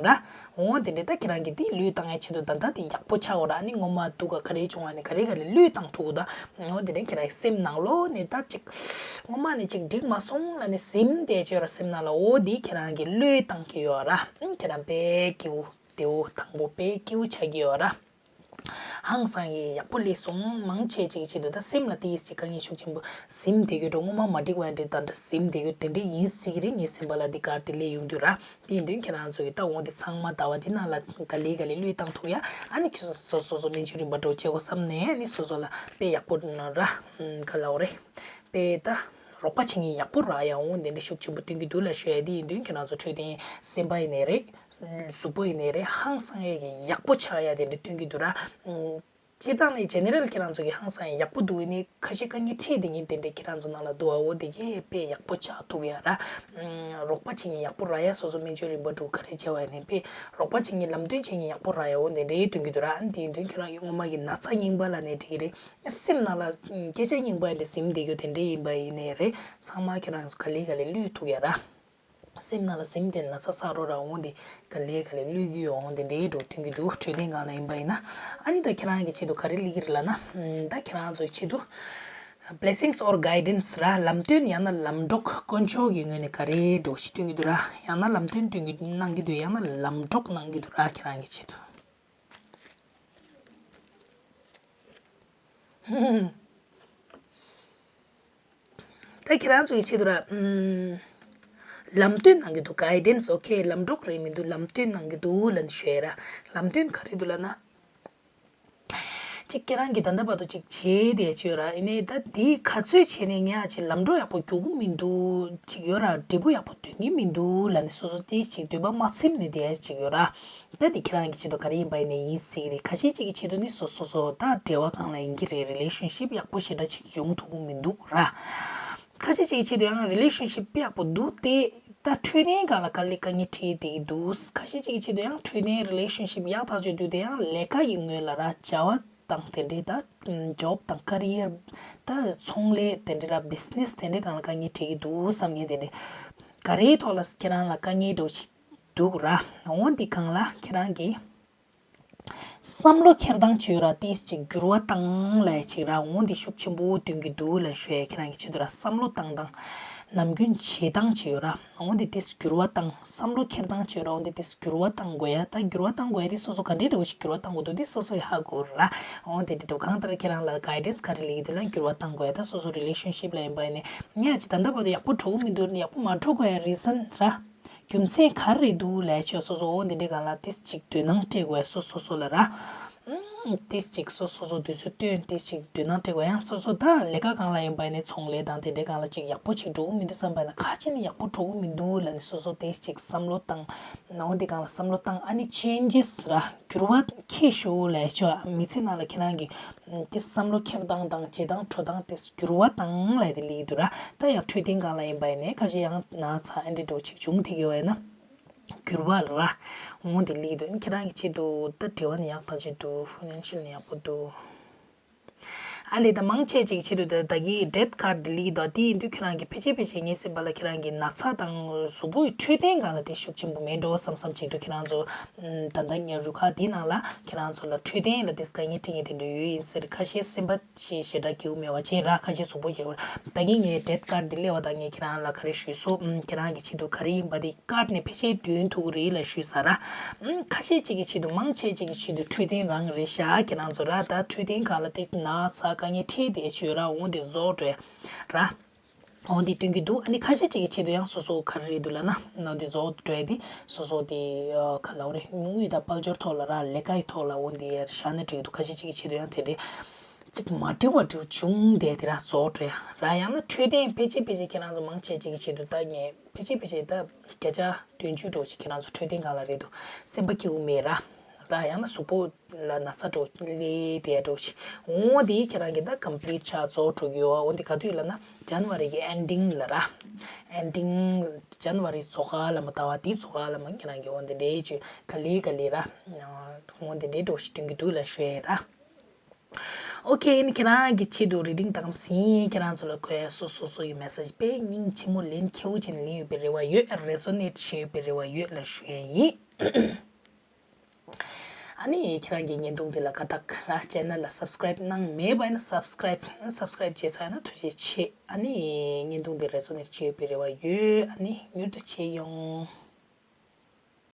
ར། འོ་དེ་འདྲས་ད་ཁྱེད་རང་གིས་དེ་བློས་བཏང་ཡ་ཆེད་དུ་ད་ལྟ་དེ་ཡག་པོ་ཆགས་འོ་ར། ཨ་ནི་ངོ་མ་སྡུག་ག་ག་རེ་བྱུང་བ་ནི་ག་རེ་ག་རེ་བློས་བཏང་ཐུབ་ད། འོ་དེ་འདྲས་ཁྱེད་རང་གི་སེམས་ནང་ལོགས་ནས་ད་ཅིག་ངོ་མ་ནས་ཅིག་འགྲིག་མ་སོང་ལབ་ནས་ཟིན་བསྡད་ཡོད་ར་སེམས་ནང་ལ། འོ་དེ་ཁྱེད་རང་གིས་བློས་བཏང་གི་ཡོད་ར། ཨང་ཁྱེད་རང་དཔེ་སྐྱིད་པོ་བདེ་པོ་ཐང་པོ་དཔེ་སྐྱིད་པོ་ཆགས་ཀྱི་ཡོད་ར། ཧང་སང་གི་ཡག་པོ་སླེབས་སོང་། མང་ཆེ་ཅིག་གི་ཆེད་དུ་ད་སེམས་ལ་དེ་ཡིས་ཅིག་དཀའ་ངལ་ཤུགས་ཆེན་པོ་ཟིན་བསྡད་ཡོད་འགྲོ། ངོ་མ་མ་འགྲིག་པ་འདྲ་ད་འདྲ་ཟིན་བསྡད་ཡོད་དེ་འདྲ་ཡིན་སྲིད་ཀྱི་རེད། ངའི་སེམས་པ་ལ་འདི་གར་དེ་སླེབས་ཡོང་དུས་ར། དེ་ཡིན་དུས་ཁྱེད་རང་ཚོ་གི་ད་འོ་འདི་ཚང་མ་ཟླ་བ་འདི་ནང་ལ་ག་ལེ་ག་ལེ་བློས་བཏང་ཐུབ་ཡ། ཨ་ནི་ཁྱེད་སོ་སོ་སོ་སོ་སྨན་བཅོས་རིམ་པ་འགྲོ་བྱེད་དགོས་བསམ་ནས་ཨ་ནི་སོ་སོ་ལ་དཔེ་ཡག་པོ་ར་ག་ལ་འོ་རེད། དཔེ་ད་རོགས་པ་བྱེད་མཁན་ཡག་པོ་རག་ཡ་འོ་དེ་འདྲ་ཤུགས་ཆེན་པོ་སྟོན་གྱི་འདུག་ལབ་ཞུ་ཡ། དེ་ཡིན་དུས་ཁྱེད་རང་ཚོ་འཕྲོད་བསྟེན་སེམས་པ་ཡིན་ནའི་རེད། གཟུགས་པོ་ཡིན་ནའི་རེད། ཧང་སང་ཡ་གི་ཡག་པོ་ཆགས་ཡ་དེ་འདྲ་སྟོན་གྱི་འདུག་ར། སྤྱིར་བཏང་ནས་ཇེ་ནེ་རལ་ཁྱེད་རང་ཚོ་གི་ཧང་སང་ཡག་པོ་འདུག་ཡིན་ནའི་ཁ་ཤས་དཀའ་ངལ་འཕྲད་དེ་ཉིན་དེ་འདྲའི་ཁྱེད་རང་ཚོ་ནང་ལ་འདུག་ཨ། འོ་དེ་གས་དཔེ་ཡག་པོ་ཆགས་ཐུབ་ཡ་ར། རོགས་པ་བྱེད་མཁན་ཡག་པོ་རག་ཡ། སོ་སོ་སྨན་བཅོས་རིམ་པ་འགྲོ་ག་རེ་བྱས་པ་ཡིན་ནའི་དཔེ་རོགས་པ་བྱེད་མཁན་ལམ་སྟོན་བྱེད་མཁན་ཡག་པོ་རག་ཡ། འོ་དེ་འདྲའི་སྟོན་གྱི་འདུག་ར། ཨ་ནི་དེ་ཡིན་དུས་ཁྱེད་རང་གི་ངོ་མ་གི་ན་ཚ་རྙིང་པ་ལབ་ནའི་འགྲིག་གི་རེད། སེམས་ནང་ལ་སྐད་ཆ་རྙིང་པ་འདྲ་ཟིན་བསྡད་རྒྱུ་དེ་འདྲ་ཡིན་པ་ཡིན་ནའི་རེད། ཚང་མ་ཁྱེད་རང་ཚོ་ག་ལེ་ག་ལེ་བློས་ཐུབ་ཡ་ར། སེམས་ནང་ལ་ཟིན་བསྡད་ན་ཚ་ཚ་རོ་ར་འོང་དེ་ག་ལེ་ག་ལེ་བློས་རྒྱུ་ཡོང་དེ་འདྲའི་འགྲོ་ཐོན་གྱི་འདུག་འཕྲོད་བསྟེན་སྒང་ལ་ཡིན་པ་ཡིན་ན། ཨ་ནི་ད་ཁྱེད་རང་གི་ཆེད་དུ་ག་རེ་སླེབས་ཀྱི་རེད་ལབ་ན། ད་ཁྱེད་རང་ཚོའི་ཆེད་དུ་blessings or guidance ར། ལམ་སྟོན་ཡང་ན་ལམ་གྲོགས་དཀོན་མཆོག་གི་ངོས་ནས་ག་རེ་འགྲོ་ཞིག་སྟོན་གྱི་འདུག་ར། ཡང་ན་ལམ་སྟོན་སྟོན་གྱི་གནང་གི་འདུག་ཡང་ན་ལམ་གྲོགས་གནང་གི་འདུག་ར། ཁྱེད་རང་གི་ཆེད་དུ། ད་ཁྱེད་རང་ཚོ་ཡི་ཆེད་དུ་ར། ཨམ། ལམ་སྟོན་གནང་གི་འདུག guidance okay ལམ་གྲོགས་རེད་མི་འདུག་ལམ་སྟོན་གནང་གི་འདུག་ལབ་ནས་ཞུ་ཡ་ར། ལམ་སྟོན་ག་རེ་འདུག་ལབ་ན། གཅིག་ཁྱེད་རང་གིས་ད་ལྟ་བར་དུ་གཅིག་བྱས་བསྡད་ཡོད་ར། ཡིན་ནའི་ད་དེ་ག་ཚོད་བྱས་ནས་ངས་ཨ་ཅེ་ལམ་གྲོགས་ཡག་པོ་རྒྱུག་གི་མི་འདུག་གཅིག་ཡོད་ར། འབྲས་བུ་ཡག་པོ་འདོན་གྱི་མི་འདུག་ལབ་ནས་སོ་སོ་དེ་གཅིག་འདོད་པ་མ་ཚིམ་ནས་བསྡད་ཡ་གཅིག་ཡོད་ར། ད་དེ་ཁྱེད་རང་གི་ཆེད་དུ་ག་རེ་ཡིན་པ་ཡིན་ནའི་ཡིན་སྲིད་རེད། ཁ་ཤས་ཅིག་གི་ཆེད་དུ་ནི་སོ་སོ་སོ་ད་འབྲེལ་བ་སྒང་ལ་ཡིན་གྱི་རེད། relationship ཡག་པོ་ཞེ་དྲག་ཅིག་ཡོང་ཐུབ་ཀྱི་མི་འདུག་ར། ཁ་ཤས་ཅིག་གི་ཆེད་དུ་ཡང་relationship དཔེ་ཡག་པོ་འདུག་སྟེ། ད་འཕྲོད་བསྟེན་སྒང་ལ་དཀའ་ལས་དཀའ་ངལ་འཕྲད་བསྡད་ཀྱི་འདུག་ཁ་ཤས་ཅིག་གི་ཆེད་དུ་ཡང་འཕྲོད་བསྟེན་relationship ཡག་ཐག་ཆོད་འདུག་དེ་ཡང་ལས་ཀ་གི་ངོས་ལ་ར་བྱ་བ་དང་དེ་འདྲའི་ད་job དང་career ད་ཚོང་ལས་དེ་འདྲའི་ར་business དེ་འདྲའི་སྒང་ལ་དཀའ་ངལ་འཕྲད་ཀྱི་འདུག་བསམ་མཁན་དེ་འདྲའི་ག་རེའི་ཐོག་ལ་ཁྱེད་རང་ལ་དཀའ་ངལ་འདྲ་བོ་ཞིག་འདུག་ར། འོ་འདི་སྒང་ལ་ཁྱེད་རང་གིས་བསམ་བློ་འཁྱེར་སྟངས་བྱོས་ར། ཏིས་ཅིག་འགྱུར་བ་བཏང་ལས་ཅིག་ར། འོ་འདི་ཤུགས་ཆེན་པོ་སྟོན་གྱི་འདུག་ལ་ཞུ་ཡ། ཁྱེད་རང་གི་ཆེད་དུ་ར་བསམ་བློ་བཏང་སྟངས་ནམ་རྒྱུན་བྱེད་སྟངས་བྱོས་ར། འོ་འདི་ཏིས་འགྱུར་བ་བཏང་། བསམ་བློ་འཁྱེར་སྟངས་བྱོས་ར། འོ་འདི་ཏིས་འགྱུར་བ་བཏང་དགོས་ཡ། ད་འགྱུར་བ་བཏང་དགོས་ཡ་དེ་སོ་སོ་ག་འདྲའི་འདྲ་བོ་ཞིག་འགྱུར་བ་བཏང་དགོས་འདུག་དེ་སོ་སོ་ཡི་ཧ་གོ་ར། འོ་འདི་འདྲ་འགྲོ་གང་ལྟར་ཁྱེད་རང་ལ་guidance ག་རེ་སླེབས་ཀྱི་འདུག་ལ། འགྱུར་བ་བཏང་དགོས་ཡ། ད་སོ་སོ་relationship ལ་ཡིན་པ་ཡིན་ནའི་ངས་ཅི་ད་ལྟ་བར་དུ་ཡག་པོ་འགྲོ་གི་མི་འདུག་ཡག་པོ་མ་འགྲོ་དགོས་ཡ་reason ར། རྒྱུ་མཚན་ག་རེ་རེད་འདུག་ལས་ཆོས་སོ་སོ་འོ་འདི་འདྲའི་སྒང་ལ་ཏིས་ཅིག་དོ་སྣང་སྤྲད་དགོས་སོ་སོ་སོ་ལ་ར། ཨུམ། ཏིས་ཅིག་སོ་སོ་སོ་དུས་ཚོད་བཏོན་ཏིས་ཅིག་དོ་སྣང་སྤྲད་དགོས། ཡང་སོ་སོ་ད་ལས་ཀ་སྒང་ལ་ཡིན་པ་ནི་ཚོང་ལས་དང་དེ་འདྲའི་སྒང་ལ་ཅིག་ཡག་པོ་ཅིག་འགྲོ་གི་མི་འདུག་བསམ་པ་ན་ཁ་ཅིག་ནི་ཡག་པོ་འགྲོ་གི་མི་འདུག་ལ་ནི་སོ་སོ་ཏིས་ཅིག་བསམ་བློ་བཏང་། ནའོ་འདི་སྒང་ལ་བསམ་བློ་བཏང་། ཨ་ནི་changes ར་འགྱུར་བ་ཁྱེད་ཤོག་ལས་ཆོས་མི་ཚེ་ནང་ལ་ཁྱེད་རང་གི་ཏེ་བསམ་བློ་འཁྱེར་སྟངས་དང་བྱེད་སྟངས་འགྲོ་སྟངས་ཏེ་འགྱུར་བ་བཏང་ལབ་དེ་ལེགས་འདུག་ར། ད་ཡང་འཕྲོད་བསྟེན་སྒང་ལ་ཡིན་པ་ཡིན་ནའི་ཁ་ཤས་ཡང་ན་ཚ་ཨེ་འདྲ་འགྲོ་ཅིག་བྱུང་དེ་གི་བས་ན་འགྱུར་བ་ར་འོང་དེ་ལེགས་འདུག་ཁྱེད་རང་གི་ཆེད་དུ་ད་འབྲེལ་བ་ནི་ཡག་ཐག་ཆོད་འདུག་ཕའི་ནན་ཤལ་ནི་ཡག་པོ་འདུག་ཨ་ལས་ད་མང་ཆེ་ཅིག་ཆེད་དུ་ད་ད་གི་credit card་དེ་ལི་དོ་དེ་ཡིན་དུས་ཁྱེད་རང་གི་ཕལ་ཆེར་ཕལ་ཆེར་ངའི་སེམས་པ་ལ་ཁྱེད་རང་གི་ན་ཚ་དང་གཟུགས་པོའི་འཕྲོད་བསྟེན་སྒང་ལ་དེ་ཤུགས་ཆེན་པོ་མེད་འགྲོ་བསམ་བསམ་ཅིག་འདུག་ཁྱེད་རང་ཚོ་ད་ལྟ་ངའི་རུ་ཁག་དེ་ནང་ལ་ཁྱེད་རང་ཚོ་ལ་འཕྲོད་བསྟེན་ལ་དེ་དཀའ་ངལ་འཕྲད་མཁན་དེ་འདྲ་ཡོད་ཡིན་ཟེར། ཁ་ཤས་སེམས་པ་ཅིག་ཞེ་དྲག་སྐྱིད་པོ་མེད་པ་བྱས་ར། ཁ་ཤས་གཟུགས་པོ་སྐྱིད་པོ། ད་གིན་ངས་credit card་འདི་སླེབས་པ་དང་ངས་ཁྱེད་རང་ལ་ག་རེ་ཞུས་སོང་། ཨུམ། ཁྱེད་རང་གི་ཆེད་དུ་ག་རེ་ཡིན་པ་དེ་card་ནས་ཕལ་ཆེར་འདོན་ཐུབ་ཀྱི་རེད་ལབ་ཞུས་ས་ར། ཨུམ། ཁ་ཤས་ཅིག་གི་ཆེད་དུ་མང་ཆེ་ཅིག་གི་ཆེད་དུ་འཕྲོད་བསྟེན་རང་རེད་ཤག་ཁྱེད་རང་ཚོ་ར་ད་འཕྲོད་བསྟེན་སྒང་ལ་དེ་ན་ཚ་དཀའ་ངལ་འཕྲད་བསྡད་ཡོད་ར། འོ་དེ་རྫོགས་འགྲོ་ཡ་ར། འོ་དེ་སྟོན་གྱི་འདུག་ཨ་ནི་ཁ་ཤས་ཅིག་གི་ཆེད་དུ་ཡང་སོ་སོ་ག་རེ་རེད་འདུག་ལབ་ན། འོ་དེ་རྫོགས་འགྲོ་ཡ་དེ་སོ་སོ་དེ་ག་ལབ་དགོས་རེད། དངུལ་དང་དཔལ་འབྱོར་ཐོག་ལ་ར། ལས་ཀའི་ཐོག་ལ་འོ་དེ་བཞག་ན་འགྲིག་གི་འདུག་ཁ་ཤས་ཅིག་གི་ཆེད་དུ་ཡང་དེ་རེད། ཅིག་མ་འགྲིག་པ་འགྲིག་བྱུང་བསྡད་དེ་ར་རྫོགས་འགྲོ་ཡ་ར། ཡང་ན་འཕྲོད་བསྟེན་ཕལ་ཆེར་ཕལ་ཆེར་ཁྱེད་རང་ཚོ་མང་ཆེ་ཅིག་གི་ཆེད་དུ་ད་ངས་ཕལ་ཆེར་ཕལ་ཆེར་ད་བརྒྱ་ཆ་བདུན་ཅུ་འགྲོ་ཅིག་ཁྱེད་རང་ཚོ་འཕྲོད་བསྟེན་སྒང་ལ་རེད་འདུག་སེམས་པ་སྐྱིད་པོ་མེད་ར། ར་ཡང་ན་གཟུགས་པོ་ལ་ན་ཚ་འགྲོ་སླེབས་བསྡད་འགྲོ་ཅིག་འོ་དེ་ཁྱེད་རང་གི་ད་complete་ཆགས་རྫོགས་འགྲོ་གི་ཡོད། འོ་དེ་ག་དུས་ལབ་ན་January་གི་ending་ལ་ར། ending January་རྫོགས་ག་ལ་མ་ལྟ་བ་དེ་རྫོགས་ག་ལ་མ་ཁྱེད་རང་གི་འོ་དེ་འདྲའི་ཅིག་ག་ལེ་ག་ལེ་ར། འོ་དེ་འདྲའི་འགྲོ་ཞིག་སྟོན་གྱི་འདུག་ལབ་ཞུ་ཡ་ར། ཨོ་ཁེ། ཨ་ནི་ཁྱེད་རང་གི་ཆེད་དུ་reading་དང་ཟིན། ཁྱེད་རང་ཚོ་ལ་འཁོད་སོ་སོ་སོ་ཡི་message་དཔེ་སྙིང་ཆེན་མོ་ལན་ཁེའུ་ཅན་ལེན་ཡོད་པའི་རེ་བ་ཡོད། resonate་བྱེད་ཡོད་པའི་རེ་བ་ཡོད་ལ་ཞུ་ཡ་ཡིན། ཨ་ནི་ཁྱེད་རང་གི་བརྙན་ཐུང་འདི་ལ་ཀ་དག་ར་channel་ལ་subscribe་གནང་མེད་པ་ཡིན་ན་subscribe་subscribe་བྱས་ཚར་ན་ཐུགས་རྗེ་ཆེ། ཨ་ནི་བརྙན་ཐུང་འདི་resonate་བྱེད་ཡོད་པའི་རེ་བ་ཡོད། ཨ་ནི་མྱུར་དུ་མཇལ་ཡོང་།